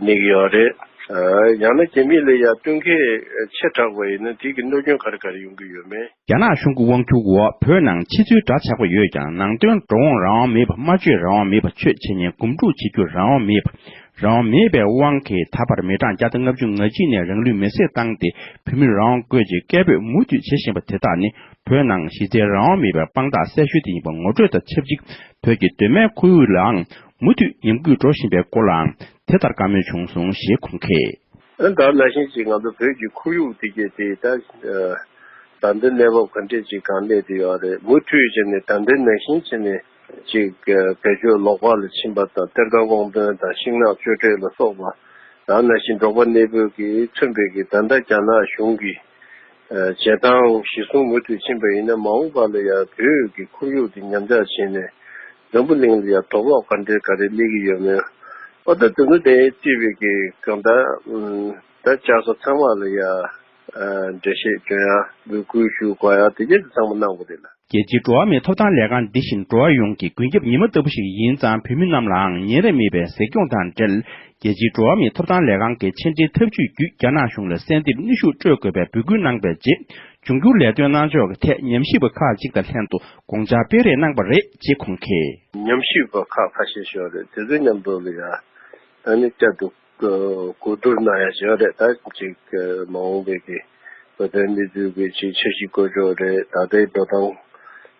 གནས་ཀྱི་ཡོད་རེད། ཨ། ཡང་ན་རྒྱ་མི་ལ་ཡ་བསྟུན་མཁས་ཆེ་དྲགས་པ་ཡིན་ན་དེ་གི་གནོད་སྐྱོན་ག་རེ་ག་རེ་ཡོང་གི་ཡོད་མེད། རྒྱ་ནག་གཞུང་གི་དབང་སྒྱུར་འོག་བོད་ནང་ཕྱི་ཚུལ་འདྲ་ཆགས་པ་ཡོད་ཀྱང་། ནང་དོན་འགྲོ་འོང་རང་དབང་མེད་པ། སྨྲ་བརྗོད་རང་དབང་མེད་པ། ཆོས་འཆད་ཉན་སྒོམ་སྒྲུབ་བྱེད་རྒྱུ་རང་དབང་མེད་པ། རང་དབང་མེད་པའི་དབང་གིས་ད་བར་མི་གྲངས་བརྒྱ་དང་ལྔ་བཅུ་ང་གཅིག་ནས་རང་ལུས་མེར་སྲེག་བཏང་སྟེ། བོད་མི་རང་དབང་དགོས་ཅེས་སྐད་འབོད་མུ་མཐུད་བྱེད་བཞིན་པ་དེ་དག་ནི། བོད་ནང་གཞི་རྩའི་རང་དབང་མེད་པའི་དཔང་རྟགས་གསལ་ཤོས་དེ་ཡིན་པ་ངོ་སྤྲོད་དང་ཆབས་ཅིག་བོད་ཀྱི་གདོད་མའི་ཁོར་ཡུག་ལའང་མུ་མཐུད་ཉམས་རྒུད་འགྲོ་བཞིན་པའི་སྐོར་ལའང་དེ་ལྟར་བཀའ་མོལ་བྱུང་སོང་ཞེས་ཁུངས་འཁྱེར། ད་ནང་བཞིན་ཅིག་ང་ཚོ་བོད་ཀྱི་ཁོར་ཡུག་དེ་གས་དེ་ད་ད་ལྟ་གནས་བབ་ག་འདྲས་ཅིག་གང་སླེབས་བསྡད་ཡོད་རེད། མུ་མཐུད་བྱས་ནས་ད་ལྟའི་ནང་བཞིན་བྱས་ནས་ཅིག་བེད་སྤྱོད་ལོག་པ་ལ་ཕྱིན་པ་དང་། གཏེར་ཁ་སྐོང་དོན་དང་ཤིང་ནགས་གཅོད་འབྲེག་ལ་སོགས་པ། ད་ནང་བཞིན་འབྲོག་པ་གནས་སྤོས་ཀྱིས་མཚོན་པའི་གི་ད་ལྟ་རྒྱ་ནག་གཞུང་གི་བྱེད་སྟངས་གཞིར་བཟུང་མུ་མཐུད་ཕྱིན་པ་ཡིན་ན། མ་འོངས་པ་ལ་ཡང་བོད་ཀྱི་ཁོར་ཡུག་དེ་ཉམས་ཆག་བྱས་ནས། འཛམ་བུ་གླིང་ལ་ཡང་དོ་ཕོག་ག་འདྲའི་ག་རེ་སླེབས་ཀྱི་ཡོད་མེད། ཨོ་ད་དེ་ཚོ་དེ་རྩིས་པའི་གི་གང་ལྟར་ད་བཅར་ས་ཚང་མ་ལ་ཡང་འགྲེལ་བཤད་སྐྱོན་ཡ། འབོད་སྐུལ་ཞུ་དགོས་ཡ། དེ་གས་དེ་ཚང་མ་གནང་དགོས་རེད་ལ། རྒྱལ་སྤྱིའི་འགྲོ་བ་མིའི་ཐོབ་ཐང་ལས་ཁང་འདི་བཞིན་འགྲོ་བ་ཡོངས་ཀྱི་མགོན་སྐྱབས་ཉི་མ་ལྟ་བུ་ཞིག་ཡིན་ཙང་། བོད་མི་རྣམས་ལའང་ཉེ་རབས་མེད་པའི་གཟིགས་སྐྱོང་དང་འབྲེལ། རྒྱལ་སྤྱིའི་འགྲོ་བ་མིའི་ཐོབ་ཐང་ལས་ཁང་གི་ཕྱི་འབྲེལ་ཐབས་ཇུས་བརྒྱུད། རྒྱ་ནག་གཞུང་ལ་གསལ་འདེབས་གནོན་ཤུགས་སྤྲོད་དགོས་པའི་འབོད་སྐུལ་གནང་པའི་རྗེས། འབྱུང་འགྱུར་ལས་དོན་གནང་ཕྱོགས་ཀྱི་ཐད་ཉམས་ཞིབ་པ་ཁག་ཅིག་དང་ལྷན་དུ་དགོངས་འཆར་སྤེལ་རེས་གནང་པ་རེད་ཅེས་ཁུངས་འཁྱེར། ཉམས་ཞིབ་པ་ཁག་ཁ་ཤས་ཤིག་ཡོད་རེད། དེ་ཚོའི་མཉམ་དུ་ལ་ཡ་ཨ་ནི་བསྐྱར་དུ་གོ་བསྡུར་གནང་ཡ་ཞིག་ཡོད་རེད། ད་ཅིག་མ་འོངས་པའི་གི་བོད་དོན་གནས་ཚུལ་གྱི་ཅིག་འཆར་གཞི་བཀོད་ཕྱོགས་རེད། ད་ལྟའི་འགྲོ་སྟངས།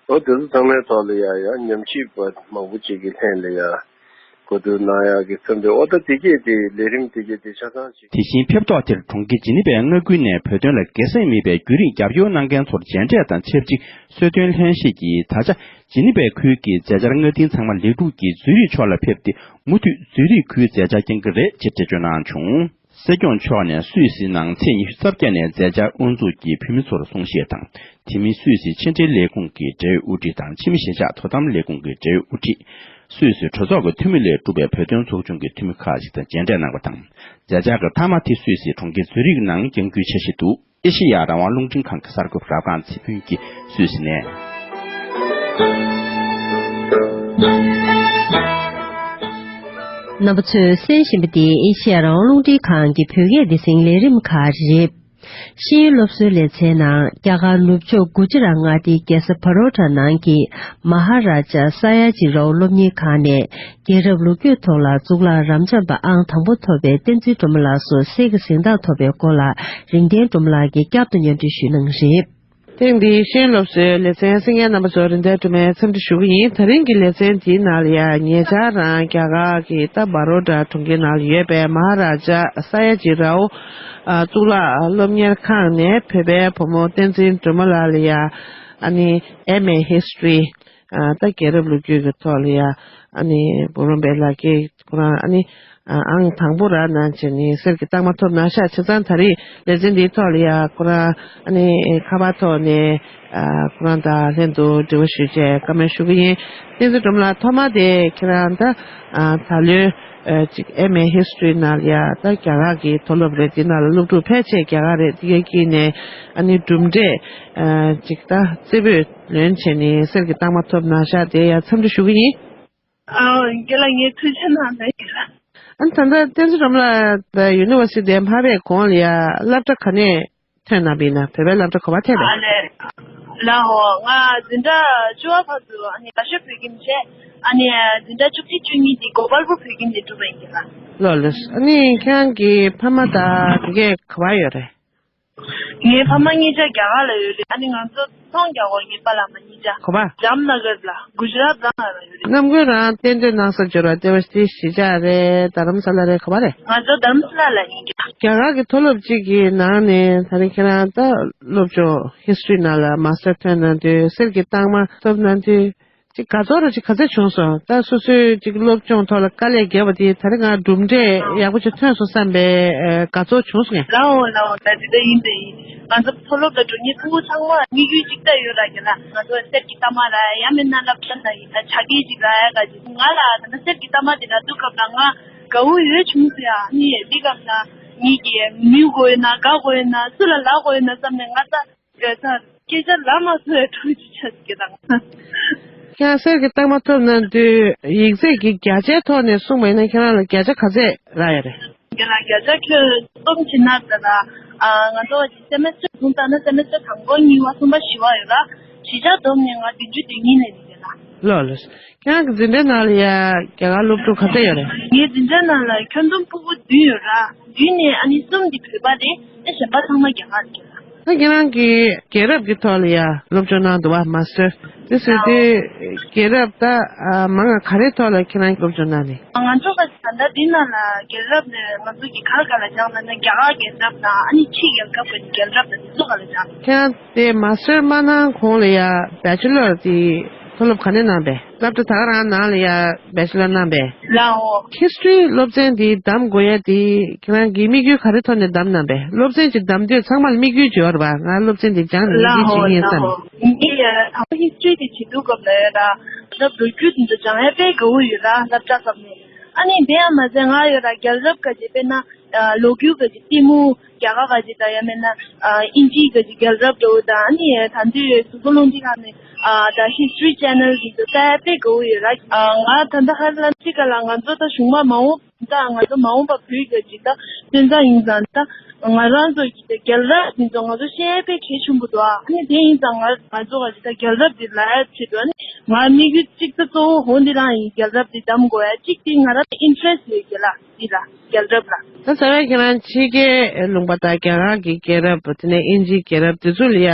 ཨོ་དེ་ཚོ་ཚང་མའི་ཐོག་ལ་ཡ་ཡ་ཉམས་ཞིབ་པ་མང་པོ་ཅིག་གི་ལྷན་ལ་ཡ། གོ་བསྡུར་གནང་ཡག་གི་མཚོན་པའི། ཨོ་ད་དེ་གས་དེ་ལས་རིམ་དེ་གས་དེ་ཆ་ཚང་ཅིག། དེ་བཞིན་ཕེབས་ཐོག་དེར་གྲོང་ཁྱེར་ཇི་ནི་ཝའི་མངའ་ཁུལ་ནས་བོད་དོན་ལ་སྒེར་སེམས་མེད་པའི་བརྒྱུད་རིམ་རྒྱབ་སྐྱོར་གནང་མཁན་ཚོར་མཇལ་འཕྲད་དང་ཆབས་ཅིག་གསོལ་སྟོན་ལྷན་བཞེས་ཀྱིས། ད་ཆ་ཇི་ནི་ཝའི་ཁུལ་གྱི་མཛད་འཆར་སྔ་རྟིང་ཚང་མ་ལེགས་གྲུབ་ཀྱིས་ཛུ་རིག་ཕྱོགས་ལ་ཕེབས་ཏེ། མུ་མཐུད་ཛུ་རིག་ཁུལ་མཛད་འཆར་བསྐྱང་གི་རེད་ཅེས་འགྲེལ་བརྗོད་གནང་བྱུང་། སྲིད་སྐྱོང་མཆོག་ནས་སུད་སི་ནང་ཚེས་ཉི་ཤུ་རྩ་བརྒྱད་ནས་མཛད་འཆར་དབུ་འཛུགས་ཀྱིས་བོད་མི་ཚོར་གསུང་བཤད་དང་། དེ་མིན་སུད་སི་ཕྱི་འབྲེལ་ལས་ཁུངས་ཀྱི་འབྲེལ་ཡོད་དབུ་ཁྲིད་དང་། ཕྱི་མི་གཞིས་ཆགས་དོ་དམ་ལས་ཁུངས་ཀྱི་འབྲེལ་ཡོད་དབུ་ཁྲིད། སུད་སི་གྲོས་ཚོགས་ཀྱི་འཐུས་མི་ལས་གྲུབ་པའི་བོད་དོན་ཚོགས་ཆུང་གི་འཐུས་མི་ཁག་ཅིག་དང་མཇལ་འཕྲད་གནང་བ་དང་། མཛད་འཆར་གྱི་མཐའ་མ་དེ་སུད་སིའི་གྲོང་ཁྱེར་ཛུ་རིག་ནང་བསྐྱང་རྒྱུའི་འཆར་གཞི་འདུག། ཨེ་ཤེ་ཡ་རང་དབང་རླུང་འཕྲིན་ཁང་གི་གསར་འགོད་པ་རབ་སྒང་ཚེ་ཕུན་གྱིས་སུད་སི་ནས། རྣམ་པ་ཚོས་གསན་བཞིན་པ་འདི་ཨེ་ཤེ་ཡ་རང་དབང་རླུང་འཕྲིན་ཁང་གི་བོད་སྐད་སྡེ་ཚན་ལས་རིམ་ཁག་རེད། ཤེས་ཡོན་སློབ་གསོའི་ལེ་ཚན་ནང་རྒྱ་གར་ནུབ་ཕྱོགས་གུ་ཇི་ར་མངའ་སྡེའི་རྒྱལ་ས་བྷ་རོ་ཌ་ནང་གི་མ་ཧ་ར་ཇ་ས་ཡ་ཇི་རའོ་སློབ་གཉེར་ཁང་ནས་རྒྱལ་རབས་ལོ་རྒྱུས་ཐོག་ལ་གཙུག་ལག་རབ་འབྱམས་པ་ཨང་དང་པོ་ཐོབ་པའི་བསྟན་འཛིན་སྒྲོལ་མ་ལགས་སུ་གསེར་གྱི་གཟེངས་རྟགས་ཐོབ་པའི་སྐོར་ལ་རིག་ལྡན་སྒྲོལ་མ་ལགས་ཀྱིས་བསྐྱར་དུ་སྙན་སྒྲོན་ཞུས་གནང་གི་རེད། ཐེངས་འདིའི་ཤེས་ཡོན་སློབ་གསོའི་ལེ་ཚན་གསན་མཁན་རྣམ་པ་ཚོར་རིག་ལྡན་སྒྲོལ་མས་འཚམས་འདྲི་ཞུ་གི་ཡིན། ད་རིང་གི་ལེ་ཚན་འདིའི་ནང་ལ་ཡང་ཉེ་ཆར་རང་རྒྱ་གར་གྱི་ད་བྷ་རོ་ཌ་གྲོང་ཁྱེར་ནང་ལ་ཡོད་པའི་མ་ཧ་ར་ཇ་ས་ཡ་ཇི་རའོ་ཨ་གཙུག་ལག་སློབ་གཉེར་ཁང་ནས་བོད་པའི་བུ་མོ་བསྟན་འཛིན་སྒྲོལ་མ་ལགས་ལ་ཡང་ཨ་ནི་ཨེམ་ཨེ་ཧིས་ཊི་རི་ཨ་ད་རྒྱལ་རབས་ལོ་རྒྱུས་ཀྱི་ཐོག་ལ་ཡང་ཨ་ནི་འབུམ་རམས་པའི་ལག་འཁྱེར་ཁོ་རང་ཨ་ནི་ཨ་ཨང་དང་པོ་རག་གནང་བྱས་ནས་གསེར་གྱི་རྟགས་མ་ཐོབ་གནང་ཤག་བྱས་ཙང་ད་རེས་ལེ་ཚན་འདིའི་ཐོག་ལ་ཡང་ཁོ་རང་ཨ་ནི་ཁ་པར་ཐོག་ནས་ཨ་ཁོ་རང་དང་ལྷན་དུ་འབྲེལ་བ་ཞུས་བྱས་བཀའ་མོལ་ཞུ་གི་ཡིན། བསྟན་འཛིན་སྒྲོལ་མ་ལགས་ཐོག་མ་དེ་ཁྱེད་རང་ད་ཨ་ད་ལོའི་ཨ་ཅིག་ཨེམ་ཨེ་ཧིས་ཊི་རི་ནང་ལ་ཡང་ད་རྒྱ་གར་གྱི་མཐོ་སློབ་རེད། དེ་ནང་ལ་སློབ་ཕྲུག་ཕལ་ཆེར་རྒྱ་གར་རེད། དེ་གའི་དཀྱིལ་ནས་ཨ་ནི་གྲུབ་འབྲས་ཨ་ཅིག་ད་རྩེ་ཕུད་ལོན་བྱས་ནས་གསེར་གྱི་རྟགས་མ་ཐོབ་གནང་ཤག་དེ་ཡང་འཚམས་འདྲི་ཞུ་གི་ཡིན། ཨོ། རྒན་ལགས་ངས་ཐུགས་རྗེ་གནང་ནས་རྒན་ལགས། ཨ་ནི་ད་ལྟ་བསྟན་འཛིན་སྒྲོལ་མ་ལགས་ད་ཡུ་ནི་ཝར་སི་ཊི་མ་ཧཱ་བྷི་ར་གོང་ལ་ཡ་སློབ་གྲྭ་ག་ནས་ཐོན་གནང་བ་ཡིན་ན། བོད་པའི་སློབ་གྲྭ་ག་པར་ཐོན་པས། ཨ་ལས། ལགས་འོ། ང་འཛིན་གྲྭ་བཅུ་པ་བར་དུ་ཨ་ནི་རྒྱ་ཤོད་བོད་ཁྱིམ་བྱས། ཨ་ནི་འཛིན་གྲྭ་བཅུ་གཅིག་བཅུ་གཉིས་དེ་གོ་པལ་པུར་བོད་ཁྱིམ་ནས་གྲུབ་པ་ཡིན་རྒན་ལགས། ལགས་ལགས། ཨ་ནི་ཁྱེད་རང་གི་ཕ་མ་དང་དེ་གས་ག་པར་ཡོད་རེད། ངའི་ཕ་མ་གཉིས་ཆ་རྒྱ་གར་ལ་ཡོད་རེད། ཨ་ནི་ང་ཚོ་ཚོང་རྒྱག་གོ། ངའི་པཱ་ལགས་མ་གཉིས་ཆ་ག་པར། ཇམ་ན་གར་ལ། གུ་ཇི་རཱཏ་ནང་ལ་ཡོད་རེད། ནམ་རྒྱུན་རང་གཏན་སྡོད་གནང་ས་འབྱོར་བ་ལྟེ་བ་དེ་གཞིས་ཆགས་རེད། རྡ་རམ་ས་ལ་རེད། ག་པར་རེད། ང་ཚོ་རྡ་རམ་ས་ལ་ལ་ཡིན་རྒྱ། རྒྱ་གར་གྱི་མཐོ་སློབ་གཅིག་གི་ནང་ནས་ད་རིང་ཁྱེད་རང་ད་སློབ་སྦྱོང་ཧིས་ཊི་རི་ནང་ལ་མ་སི་ཊར་ཐོན་གནང་དུས་གསེར་གྱི་རྟགས་མ་ཐོབ་གནང་དུས། ཅིག་དགའ་ཚོར་ར་ཅིག་ག་ཚད་བྱུང་སོང་། ད་སོ་སོའི་ཅིག་སློབ་སྦྱོང་ཐོག་ལ་དཀའ་ལས་བརྒྱབ་པ་དེ་ད་རེས་ང་གྲུབ་འབྲས་ཡག་པོ་ཅིག་ཐོན་སོང་བསམ་པའི་ཨ་དགའ་ཚོར་བྱུང་སོང་ངས། ལའོ་ལའོ། ད་དེ་འདྲ་ཡིན་དེ་ཡིན། ང་ཚོ་མཐོ་སློབ་ལ་འགྲོ་མཁན་ཕྲུ་གུ་ཚང་མ་དམིགས་ཡུལ་གཅིག་ད་ཡོད་ར་རྒན་ལགས། ང་ཚོ་གསེར་གྱི་རྟགས་མ་རག་ཡ་མིན་ན་སློབ་གྲྭ་ལ་ཡིན་ན་ཆ་རྐྱེན་ཅིག་རག་ཡ་ག་ཅིག་ང་ལ་ད་ལྟ་གསེར་གྱི་རྟགས་མ་དེ་རག་དུས་སྐབས་ལ་ང་དགའ་བོ་ཡོད་བྱུང་སོང་ཡ། ཨ་ནི་དེ་སྐབས་ལ་ངེད་ཀྱིས་མི་དགོས་ཡོད་ན་དགའ་དགོས་ཡོད་ན་སུ་ལ་ལབ་དགོས་ཡོད་ན་བསམ་ནས་ང་ད། སྐད་ཆ་ལབ་མ་ཐུབ་པའི་འཕྲོ་ཅིག་ཆགས་ཀྱི་དང་། ཁྱེད་རང་གསེར་གྱི་རྟགས་མ་ཐོབ་གནང་དུས་ཡིག་ཚད་ཀྱི་བརྒྱ་ཆའི་ཐོག་ནས་གསུངས་པ་ཡིན་ན་ཁྱེད་རང་ལ་བརྒྱ་ཆ་ག་ཚད་རག་ཡོད་རེད། རྒན་ལགས་བརྒྱ་ཆ་ཁྱོན་བསྡོམས་བྱས་ན་ད་ལ་ཨ་ང་ཚོ་སེ་མེ་སི་ཊར་བཟུང་བཏང་ན་སེ་མེ་སི་ཊར་དང་པོ་གཉིས་པ་གསུམ་པ་བཞི་པ་ཡོད་ལ། གཞིས་ཆགས་བསྡོམས་ནས་ང་བདུན་ཅུ་དོན་གཉིས་ལེན་ཡོད་ལ། ལགས་ལགས། ཁྱེད་རང་གི་འཛིན་གྲྭའི་ནང་ལ་ཡ་རྒྱ་གར་སློབ་ཕྲུག་ག་ཚད་ཡོད་རེད། ངའི་འཛིན་གྲྭའི་ནང་ལ་ཁྱོན་བསྡོམས་ཕྲུ་གུ་བདུན་ཡོད་ར། བདུན་ནས་ཨ་ནི་གསུམ་དེ་བོད་པ་རེད། ཨེ་གཞན་པ་ཚང་མ་རྒྱ་གར་རེད། ད་ཁྱེད་རང་གིས་རྒྱལ་རབས་ཀྱི་ཐོག་ལ་ཡ་སློབ་སྦྱོང་གནང་འདུག་བ། མ་སི་ཊར་དེ་ཟེར་དུས་རྒྱལ་རབས་ད་ཨ་མང་ང་ག་རེའི་ཐོག་ལ་ཁྱེད་རང་སློབ་སྦྱོང་གནང་ནས། ང་ཚོ་ག་ད་ལྟ་འདི་ནང་ལ་རྒྱལ་རབས་ལ་ང་ཚོ་གི་ག་ལ་ག་ལ་སྦྱངས་ལབ་ན་རྒྱ་གར་རྒྱལ་རབས་དང་ཨ་ནི་ཕྱིའི་རྒྱལ་ཁབ་ཀྱི་རྒྱལ་རབས་དང་དེ་ཚོ་ག་ལ་སྦྱངས། ཁྱེད་རང་དེ་མ་སི་ཊར་མ་གནང་གོང་ལ་ཡ་བེ་ཆེ་ལར་དེ་མཐོ་སློབ་ག་ནས་གནང་པས། སློབ་གྲྭ་ད་ག་རང་ནང་ལ་ཡ་བེ་ཆེ་ལར་གནང་པས། ལའོ། ཧིས་ཊི་རི་སློབ་ཚན་འདི་གདམ་དགོས་ཡ་དེ་ཁྱེད་རང་གི་དམིགས་ཡུལ་ག་རེ་ཐོག་ནས་གདམ་གནང་པས། སློབ་ཚན་ཅིག་གདམ་དུས་ཚང་མ་ལ་དམིགས་ཡུལ་ཅིག་ཡོད་རེད་པ། ང་སློབ་ཚན་འདི་སྦྱངས་ནས་འདི་བྱེད་ཀྱི་ཡིན་བསམ། ངས་ཡ་དང་པོ་ཧིས་ཊི་རི་དེ་བྱེད་དུས་སྐབས་ལ་ཡ་ར་ད་ལོ་རྒྱུས་དེ་ཚོ་སྦྱང་ཡ་དཔེ་དགའ་བོ་ཡོད་ར་སློབ་གྲྭ་སྐབས་ནས། ཨ་ནི་དེ་ཡང་མ་ཟད་ང་ཡོད་ར་རྒྱལ་རབས་ག་ཅིག་དཔེར་ན་ལོ་རྒྱུས་ག་ཅིག་ལྟད་མོ་རྒྱ་གར་ག་ཅིག་དང་ཡང་མིན་ན་ཨིན་ཇིའི་ག་ཅིག་རྒྱལ་རབས་འདྲ་བོ་དང་ཨ་ནི་ད་དུང་གཟུགས་པོ་རླུང་འཕྲིན་ཁང་ནས་ད་ཧིས་ཊི་རི་ཆེ་ནལ་དེ་ཚོ་ལྟ་ཡ་དཔེ་དགའ་བོ་ཡོད་ར། ང་ད་ལྟ་ཧ་ལམ་ཅིག་ག་ལ་ང་ཚོ་ད་གཞུང་མ་མ་འོངས་ད་ང་ཚོ་མ་འོངས་པ་བོད་ཀྱི་ཅིག་ད་སོན་རྩ་ཡིན་ཙང་ད་ང་རང་ཚོ་གི་ད་རྒྱལ་རབས་འདི་ཚོ་ང་ཚོ་ཤེས་ཡ་དཔེ་གལ་ཆེན་པོ་འདུག་ཨ་ནི་དེ་ཡིན་ཙང་ང་ང་ཚོ་ག་ཅིག་ད་རྒྱལ་རབས་འདི་ལ་ཡ་ཆེད་དུ་ཨ་ནི་ང་དམིགས་ཡུལ་གཅིག་ད་གཙོ་བོ་འོ་འདི་རང་ཡིན། རྒྱལ་རབས་འདི་གདམ་དགོས་ཡ་གཅིག་དེ་ང་རང་ད་ཨིན་ཊི་རེ་སི་ཊི་ཡོད་རྒྱལ་ལ་འདི་ལ་རྒྱལ་རབས་ལ། ད་རྩ་བའི་ཁྱེད་རང་ཕྱི་རྒྱལ་ལུང་པ་དང་རྒྱ་གར་གྱི་རྒྱལ་རབས་དེ་ནས་དབྱིན་ཇིའི་རྒྱལ་རབས་དེ་ཚོ་ལ་ཡ་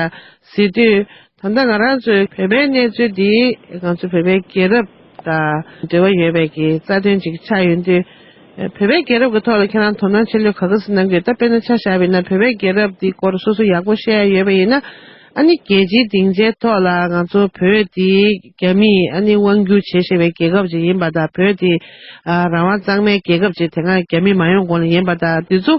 གཟིགས་དུས། ད་ལྟ་ང་རང་ཚོའི་བོད་པའི་གནས་ཚུལ་འདི་ང་ཚོ་བོད་པའི་རྒྱལ་རབས་དང་འབྲེལ་བ་ཡོད་པའི་གི་རྩ་དོན་ཅིག་ཆགས་ཡོང་དུས། བོད་པའི་རྒྱལ་རབས་ཀྱི་ཐོག་ལ་ཁྱེད་རང་དོ་སྣང་ཆེ་ལོས་ག་ག་ཙམ་གནང་གི་ཡོད། ད་དཔེར་ན་ཆ་བཞག་པ་ཡིན་ན་བོད་པའི་རྒྱལ་རབས་འདི་སྐོར་སོ་སོ་ཡག་པོ་ཤེས་ཡ་ཡོད་པ་ཡིན་ན། ཨ་ནི་རྒྱལ་སྤྱིའི་སྡིངས་ཆའི་ཐོག་ལ་ང་ཚོ་བོད་འདི་རྒྱ་མིས་ཨ་ནི་དབང་སྒྱུར་བྱེད་བཞིན་པའི་རྒྱལ་ཁབ་ཅིག་ཡིན་པ་དང་། བོད་འདི་ཨ་རང་དབང་གཙང་མའི་རྒྱལ་ཁབ་ཅིག་དེ་སྔ་རྒྱ་མི་མ་ཡོང་གོང་ལ་ཡིན་པ་དང་། འདི་ཚོ་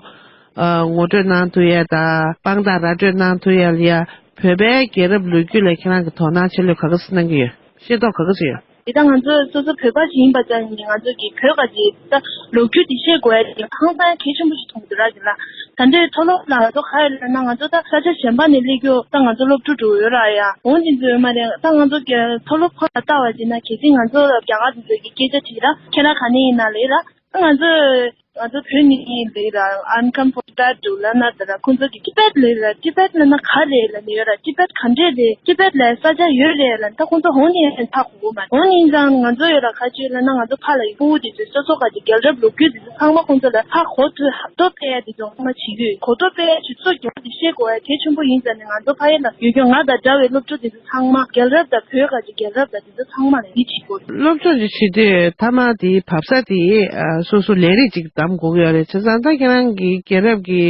ཨ་ངོ་སྤྲོད་གནང་ཐུབ་ཡས་དང་དཔང་རྟགས་ར་སྤྲོད་གནང་ཐུབ་ཡས་ལ་ཡ། བོད་པའི་རྒྱལ་རབས་ལོ་རྒྱུས་ལ་ཁྱེད་རང་གི་དོ་སྣང་ཆེ་ལོས་ག་ག་ཙམ་གནང་གི་ཡོད། ཤེས་རྟོགས་ག་ག་ཙམ་ཡོད། དེ་ལྟར་ང་ཚོ་སོ་སོ་བོད་པ་ཞིག་ཡིན་པ་ཙམ་གྱིས་ང་ཚོ་གི་བོད་ག་ཅིག་ད་ལོ་རྒྱུས་དེ་ཤེས་དགོས་ཡ་དེ་ཧང་སང་གལ་ཆེན་པོ་ཞིག་མཐོང་གི་འདུག་ར། དེ་ལ་ད་ལྟའི་མཐོ་སློབ་ལ་ང་ཚོ་ག་རེ་ལབ་ན་ང་ཚོ་ད་ས་ཆ་གཞན་པ་ནས་སླེབས་རྒྱུ་ད་ང་ཚོ་སློབ་ཕྲུག་འགྲོ་ཡོད་ར་ཡ། འོན་ཏེ་ཚོ་ཡོད་མ་རེད། ད་ང་ཚོ་གི་མཐོ་སློབ་ཁག་ལ་ལྟ་བ་བྱས་ན་གལ་སྲིད་ང་ཚོ་རྒྱ་གར་དེ་ཚོ་གི་སྐད་ཆ་དྲིས་ར་ཁྱེད་རང་ག་ནས་ཡིན་ན་ལབ་ར། ད་ང་ཚོ་ ང་ཚོ་བོད་ནི་ལས་ལ་ཨན་ཀམ་ཕོར་ཊ་ཊབ་ལབ་ན་ད་ར་ཁོང་ཚོ་གི་ཊི་བེཊ་ལས་ལ་ཊི་བེཊ་ལབ་ན་ག་རེད་ལབ་ནས་ཡོད་ར། ཊི་བེཊ་ག་འདྲས་རེད། ཊི་བེཊ་ལ་ས་ཆ་ཡོད་རེད་ལབ་ན་ད་ཁོང་ཚོ་འོང་ནས་ཧ་གོ་གི་མ་རེད། འོང་ནས་ཡིན་ཙང་ང་ཚོ་ཡོད་ར། ག་ཅི་ལབ་ན་ང་ཚོ་ཕ་ལ་ཡི་ཕྲུ་གུ་དེ་ཚོ་སོ་སོ་ག་ཅི་རྒྱལ་རབས་ལོ་རྒྱུས་དེ་ཚོ་ཚང་མ་ཁོང་ཚོ་ལ་ཧ་གོ་ཐུབ་ཧ་ཏོ་སྤེལ་ཡ་དེ་ཚོ་ཚང་མ་བྱེད་ཀྱི་ཡོད། གོ་ཐོས་སྤེལ་ཡ་ཆུ་ཚོད་རྒྱབ་དེ་ཤེས་དགོས་ཡ་གལ་ཆེན་པོ་ཡིན་ཙང་ནས་ང་ཚོ་ཕ་ཡུལ་ལ་ཡོད་ཀྱང་ང་དང་འདྲ་བའི་སློབ་ཕྲུག་དེ་ཚོ་ཚང་མ་རྒྱལ་རབས་དང་བོད་ག་ཅི་རྒྱལ་རབས་དང་དེ་ཚོ་ཚང་མ་ལ་ཡིད་ཆེས་དགོས། སློབ་སྦྱོང་ཅིག་བྱེད་དུས་མཐའ་མ་དེའི་བབ་ས་དེ་ཨ་སོ་སོ་ལས་རིགས་ཅིག་འདེམས་དགོས་ཀྱི་ཡོད་རེད། བྱས་ཙང་ད་ཁྱེད་རང་གིས་རྒྱལ་རབས་ཀྱི་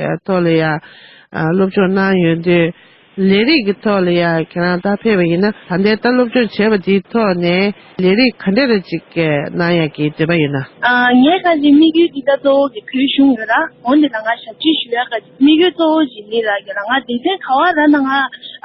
ཨ་ཐོག་ལ་ཡ་ཨ་སློབ་སྦྱོང་གནང་ཡོད་དུས་ལས་རིགས་ཀྱི་ཐོག་ལ་ཡ་ཁྱེད་རང་ད་ཕེབས་པ་ཡིན་ན་ད་ལྟའི་ད་སློབ་སྦྱོང་བྱས་པ་དེའི་ཐོག་ནས་ལས་རིགས་ག་འདྲ་རེ་ཅིག་གནང་ཡ་གི་འདོད་པ་ཡོད་ན། ཨ་ངའི་ཁ་ཅིག་དམིགས་ཡུལ་འདི་ད་གཙོ་བོ་གི་བོད་གཞུང་ཡོད་ར། འོ་འདི་ལ་ང་ཞབས་ཕྱི་ཞུ་ཡ་ག་ཅིག་དམིགས་ཡུལ་གཙོ་བོ་ཅིག་ཡིན་ར། གི་ལ་ང་སྡེ་ཚན་ག་བ་ར་ན་ང་ཨ་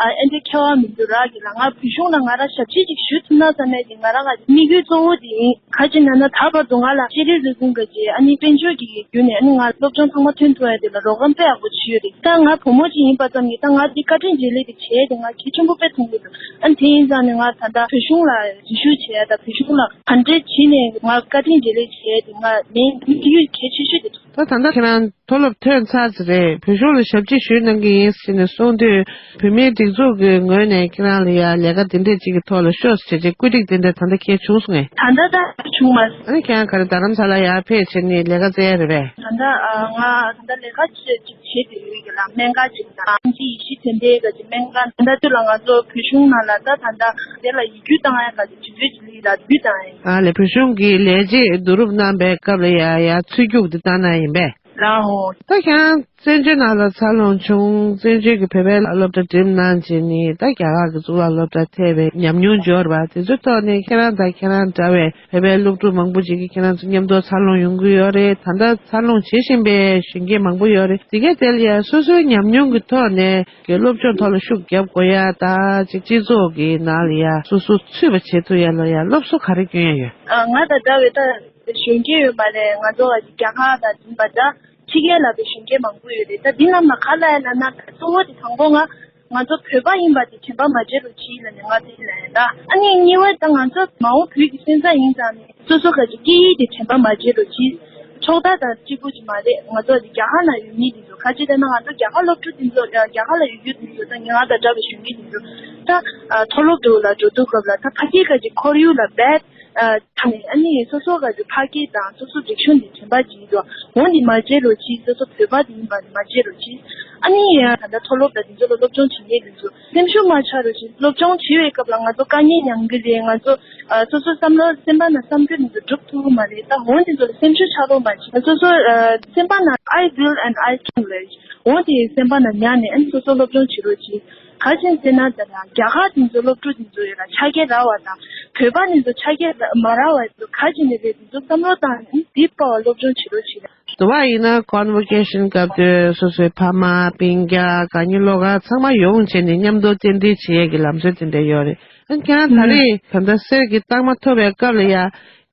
ཨེ་འདྲ་མཁས་པ་མི་འདུག་ར། གི་ལ་ང་བོད་གཞུང་ལ་ང་ར་ཞབས་ཕྱི་ཅིག་ཞུ་ཐུབ་ན་བསམ་ནས་ཀྱི་ང་ར་ག་ཅིག་དམིགས་ཡུལ་གཙོ་བོ་དེ་ཡིན། ག་ཅིག་ན་ན་ད་བར་དུ་ང་ལ་ཤེས་རིག་ལས་ཁུངས་ག་ཅིག་ཨ་ནི་དཔལ་འབྱོར་གྱི་བརྒྱུད་ནས་ཨ་ནི་ང་སློབ་སྦྱོང་ཚང་མ་ཐོན་ཐུབ་ཡ་དེ་ལ་རོགས་རམ་དཔེ་ཡག་པོ་བྱས་ཡོད་རེད། ད་ང་བུ་མོ་ཅིག་ཡིན་པ་ཙམ་གྱིས་ད་ང་འདི་བཀའ་དྲིན་འཇལ་ལས་དེ་བྱས་ཏེ་ང་གལ་ཆེན་པོ་དཔེ་མཐོང་གི་འདུག་ཨ་ནི་དེ་ཡིན་ཙང་ནས་ང་ད་ལྟ་བོད་གཞུང་ལ་རེ་ཞུ་བྱས་ད་བོད་གཞུང་ལ་ག་འདྲས་བྱས་ནས་ང་བཀའ་དྲིན་འཇལ་ལས་བྱས་ཏེ་ང་ངའི་དམིགས་ཡུལ་གལ་ཆེ་ཤོས་དེ། ད་ད་ལྟ་ཁྱེད་རང་མཐོ་སློབ་ཐོན་ཚར་ཙམ་རེད། བོད་གཞུང་ལ་ཞབས་ཕྱི་ཞུས་གནང་གི་ཡིན་ཟེར་ནས་གསུངས་དུས་བོད་མིའི་སྒྲིག་འཛུགས་ཀྱི་ངོས་ནས་ཁྱེད་རང་ལ་ཡ་ལས་ཀ་དེ་འདྲས་ཅིག་གི་ཐོག་ལ་ཤོག་ཟེར་བྱས་བཀོད་སྒྲིག་དེ་འདྲས་ད་ལྟ་ཁྱེད་བྱུང་སོང་ངས། ད་ལྟ་ད་བྱུང་མ་སོང་། ཨ་ནི་ཁྱེད་རང་ག་རེ་རྡ་རམ་ས་ལ་ཡར་ཕེབས་བྱས་ནས་ལས་ཀ་བཙལ་རེད་པས། ད་ལྟ་ཨ་ང་ད་ལྟ་ལས་ཀ་བྱེད་ཅིག་བྱེད་དུ་ཡོད་ཀྱི་ལ་སྨན་ཁང་ཅིག་དང་ཨམ་ཆི་ཡེ་ཤེས་དེ་འདྲའི་ག་ཅིག་སྨན་ཁང་ད་ལྟ་དུས་ལ་ང་ཚོ་བོད་གཞུང་ནང་ལ་ད་ད་ལྟ་དེ་ལ་ཡིག་རྒྱུགས་བཏང་ཡ་ག་ཅིག་དུས་ཚོད་ཅིག་ལ་ཡིག་རྒྱུགས་བཏང་ཡ་ཡིན། ཨ་ལས་བོད་གཞུང་གི་ལས་བྱེད་བསྡུ་རུབ་གནང་པའི་སྐབས་ལ་ཡ་ཡ་ཚུད་རྒྱུགས་དེ་བཏང་གནང་ཡིན་པས། ལའོ། ད་ཁྱེད་རང་བཙན་བྱོལ་ནང་ལ་འཚར་ལོངས་བྱུང་། བཙན་བྱོལ་གྱི་བོད་པའི་སློབ་གྲྭ་འགྲིམས་གནང་བྱས་ནས་ད་རྒྱ་གར་གྱི་གཙུག་ལག་སློབ་གྲྭ་ཐེབས་པའི་ཉམས་མྱོང་འབྱོར་བ་དེ་ཚོའི་ཐོག་ནས་ཁྱེད་རང་དང་ཁྱེད་རང་འདྲ་བའི་བོད་པའི་སློབ་ཕྲུག་མང་པོ་ཅིག་གིས་ཁྱེད་རང་ཚོ་མཉམ་དུ་འཚར་ལོངས་ཡོང་གི་ཡོད་རེད། ད་ལྟ་འཚར་ལོངས་བྱེད་བཞིན་པའི་གཞོན་སྐྱེས་མང་པོ་ཡོད་རེད། དེ་གའི་དེ་ལ་ཡ་སོ་སོའི་ཉམས་མྱོང་གི་ཐོག་ནས་གི་སློབ་སྦྱོང་ཐོག་ལ་ཤུགས་རྒྱབ་དགོས་ཡ་ད་ཅིག་སྤྱི་ཚོགས་ཀྱི་ནང་ལ་ཡ་སོ་སོ་ཚུད་པ་བྱེད་ཐུབ་ཡ་ལ་ཡ་སློབ་གསོ་ག་རེ་སྐྱོན་ཡ་ཡོད། ཨ་ང་དང་འདྲ་བའི་ད་གཞོན་སྐྱེས་ཡོད་མ་རེད། ང་ཚོ་བ་རྒྱ་གར་དང་འཛིན་པ་འདྲ་ཕྱི་རྒྱལ་ལ་བའི་གཞོན་སྐྱེས་མང་པོ་ཡོད་རེད། ད་འདི་རྣམས་ལ་ག་ལ་ཡ་ལ་ན་ད་གཙོ་བོ་དེ་དང་པོ་ང་ང་ཚོ་བོད་པ་ཡིན་པ་དེ་དྲན་པ་མ་བརྗེད་རོགས་གྱིས་ལ་ནས་ང་དེ་ལ་ཡ་ད་ཨ་ནི་གཉིས་པ་ད་ང་ཚོ་མ་འོངས་བོད་ཀྱི་སོན་རྩ་ཡིན་ཙང་ནས་སོ་སོ་ག་ཅིག་སྐད་ཡིག་དེ་དྲན་པ་མ་བརྗེད་རོགས་གྱིས། ཕྱོགས་མཐའ་དང་གཅིག་པུ་ཅིག་མ་རེད། ང་ཚོ་རྒྱ་གར་ན་ཡོད་མི་དེ་ཚོ་ཁ་ཅིག་ད་ན་ང་ཚོ་རྒྱ་གར་སློབ་ཕྲུག་དེ་ཚོ་རྒྱ་གར་ལ་ཡོད་རྒྱུ་དེ་ཚོ་ད་ང་དང་འདྲ་བའི་གཞོན་སྐྱེས་དེ་ཚོ་ད་མཐོ་སློབ་དུ་ལ་འགྲོ་དུས་སྐབས་ལ་ད་ཕ་གི་ཁ་ཅིག་ཁོར་ཡུག་ལ་བེད་ཨ་ནི་ཨ་ནི་སོ་སོ་ག་ཅིག་ཕ་གི་དང་སོ་སོ་རིག་གཞུང་དེ་དྲན་པ་བརྗེད་འགྲོ་འོ་འདི་མ་བརྗེད་རོགས་གྱིས། སོ་སོ་བོད་པ་དེ་ཡིན་པ་དེ་མ་བརྗེད་རོགས་གྱིས། ཨ་ནི་ཡང་ད་ལྟ་མཐོ་སློབ་དང་དེ་ཚོ་ལ་སློབ་སྦྱོང་བྱེད་མཁན་དེ་ཚོ་སེམས་ཤུགས་མ་ཆག་རོགས་གྱིས། སློབ་སྦྱོང་བྱེད་པའི་སྐབས་ལ་ང་ཚོ་དཀའ་ངལ་མྱངས་གི་རེད། ང་ཚོ་ཨ་སོ་སོའི་བསམ་བློ་སེམས་པ་ནང་བསམ་རྒྱུ་ནི་འགྲུབ་ཐུབ་ཀྱི་མ་རེད། ད་འོ་འདི་ཚོ་ལ་སེམས་ཤུགས་ཆག་རོགས་མ་བྱེད། སོ་སོ་ཨ་སེམས་པ་ནང་I will and I can ལབ་འོ་དེ་སེམས་པ་ནང་ཉར་ནས་ཨ་ནི་སོ་སོ་སློབ་སྦྱོང་བྱེད་རོགས་གྱིས། ག་ཅིག་ཟེར་ན་ད་ལ་རྒྱ་གར་དེ་ཚོ་སློབ་ཕྲུག་དེ་ཚོ་ཡོད་ལ་ཕྱག་འཁྱེར་རག་པ་དང་བོད་པ་དེ་ཚོ་ཕྱག་འཁྱེར་མ་རག་པ་དེ་ཚོ་ག་ཅིག་ནས་རེད། དེ་ཚོ་བསམ་བློ་བཏང་ནས་ཨ་ནི་དེ་པ་བ་སློབ་སྦྱོང་བྱེད་རོགས་གྱིས། དུ་བ་ཡིན་ན་convocation སྐབས་དུས་སོ་སོའི་ཕ་མ་སྤུན་ཀྱག་དགའ་ཉེ་བློ་དགའ་ཚང་མ་ཡོང་བྱས་ནས་མཉམ་དུ་རྟེན་འབྲེལ་བྱེད་ཡས་ཀྱི་ལམ་སྲོལ་དེ་འདྲ་ཡོད་རེད། ཨ་ཁྱེད་རང་ད་རེས་ད་ལྟ་གསེར་གྱི་རྟགས་མ་ཐོབ་པའི་སྐབས་ལ་ཡ་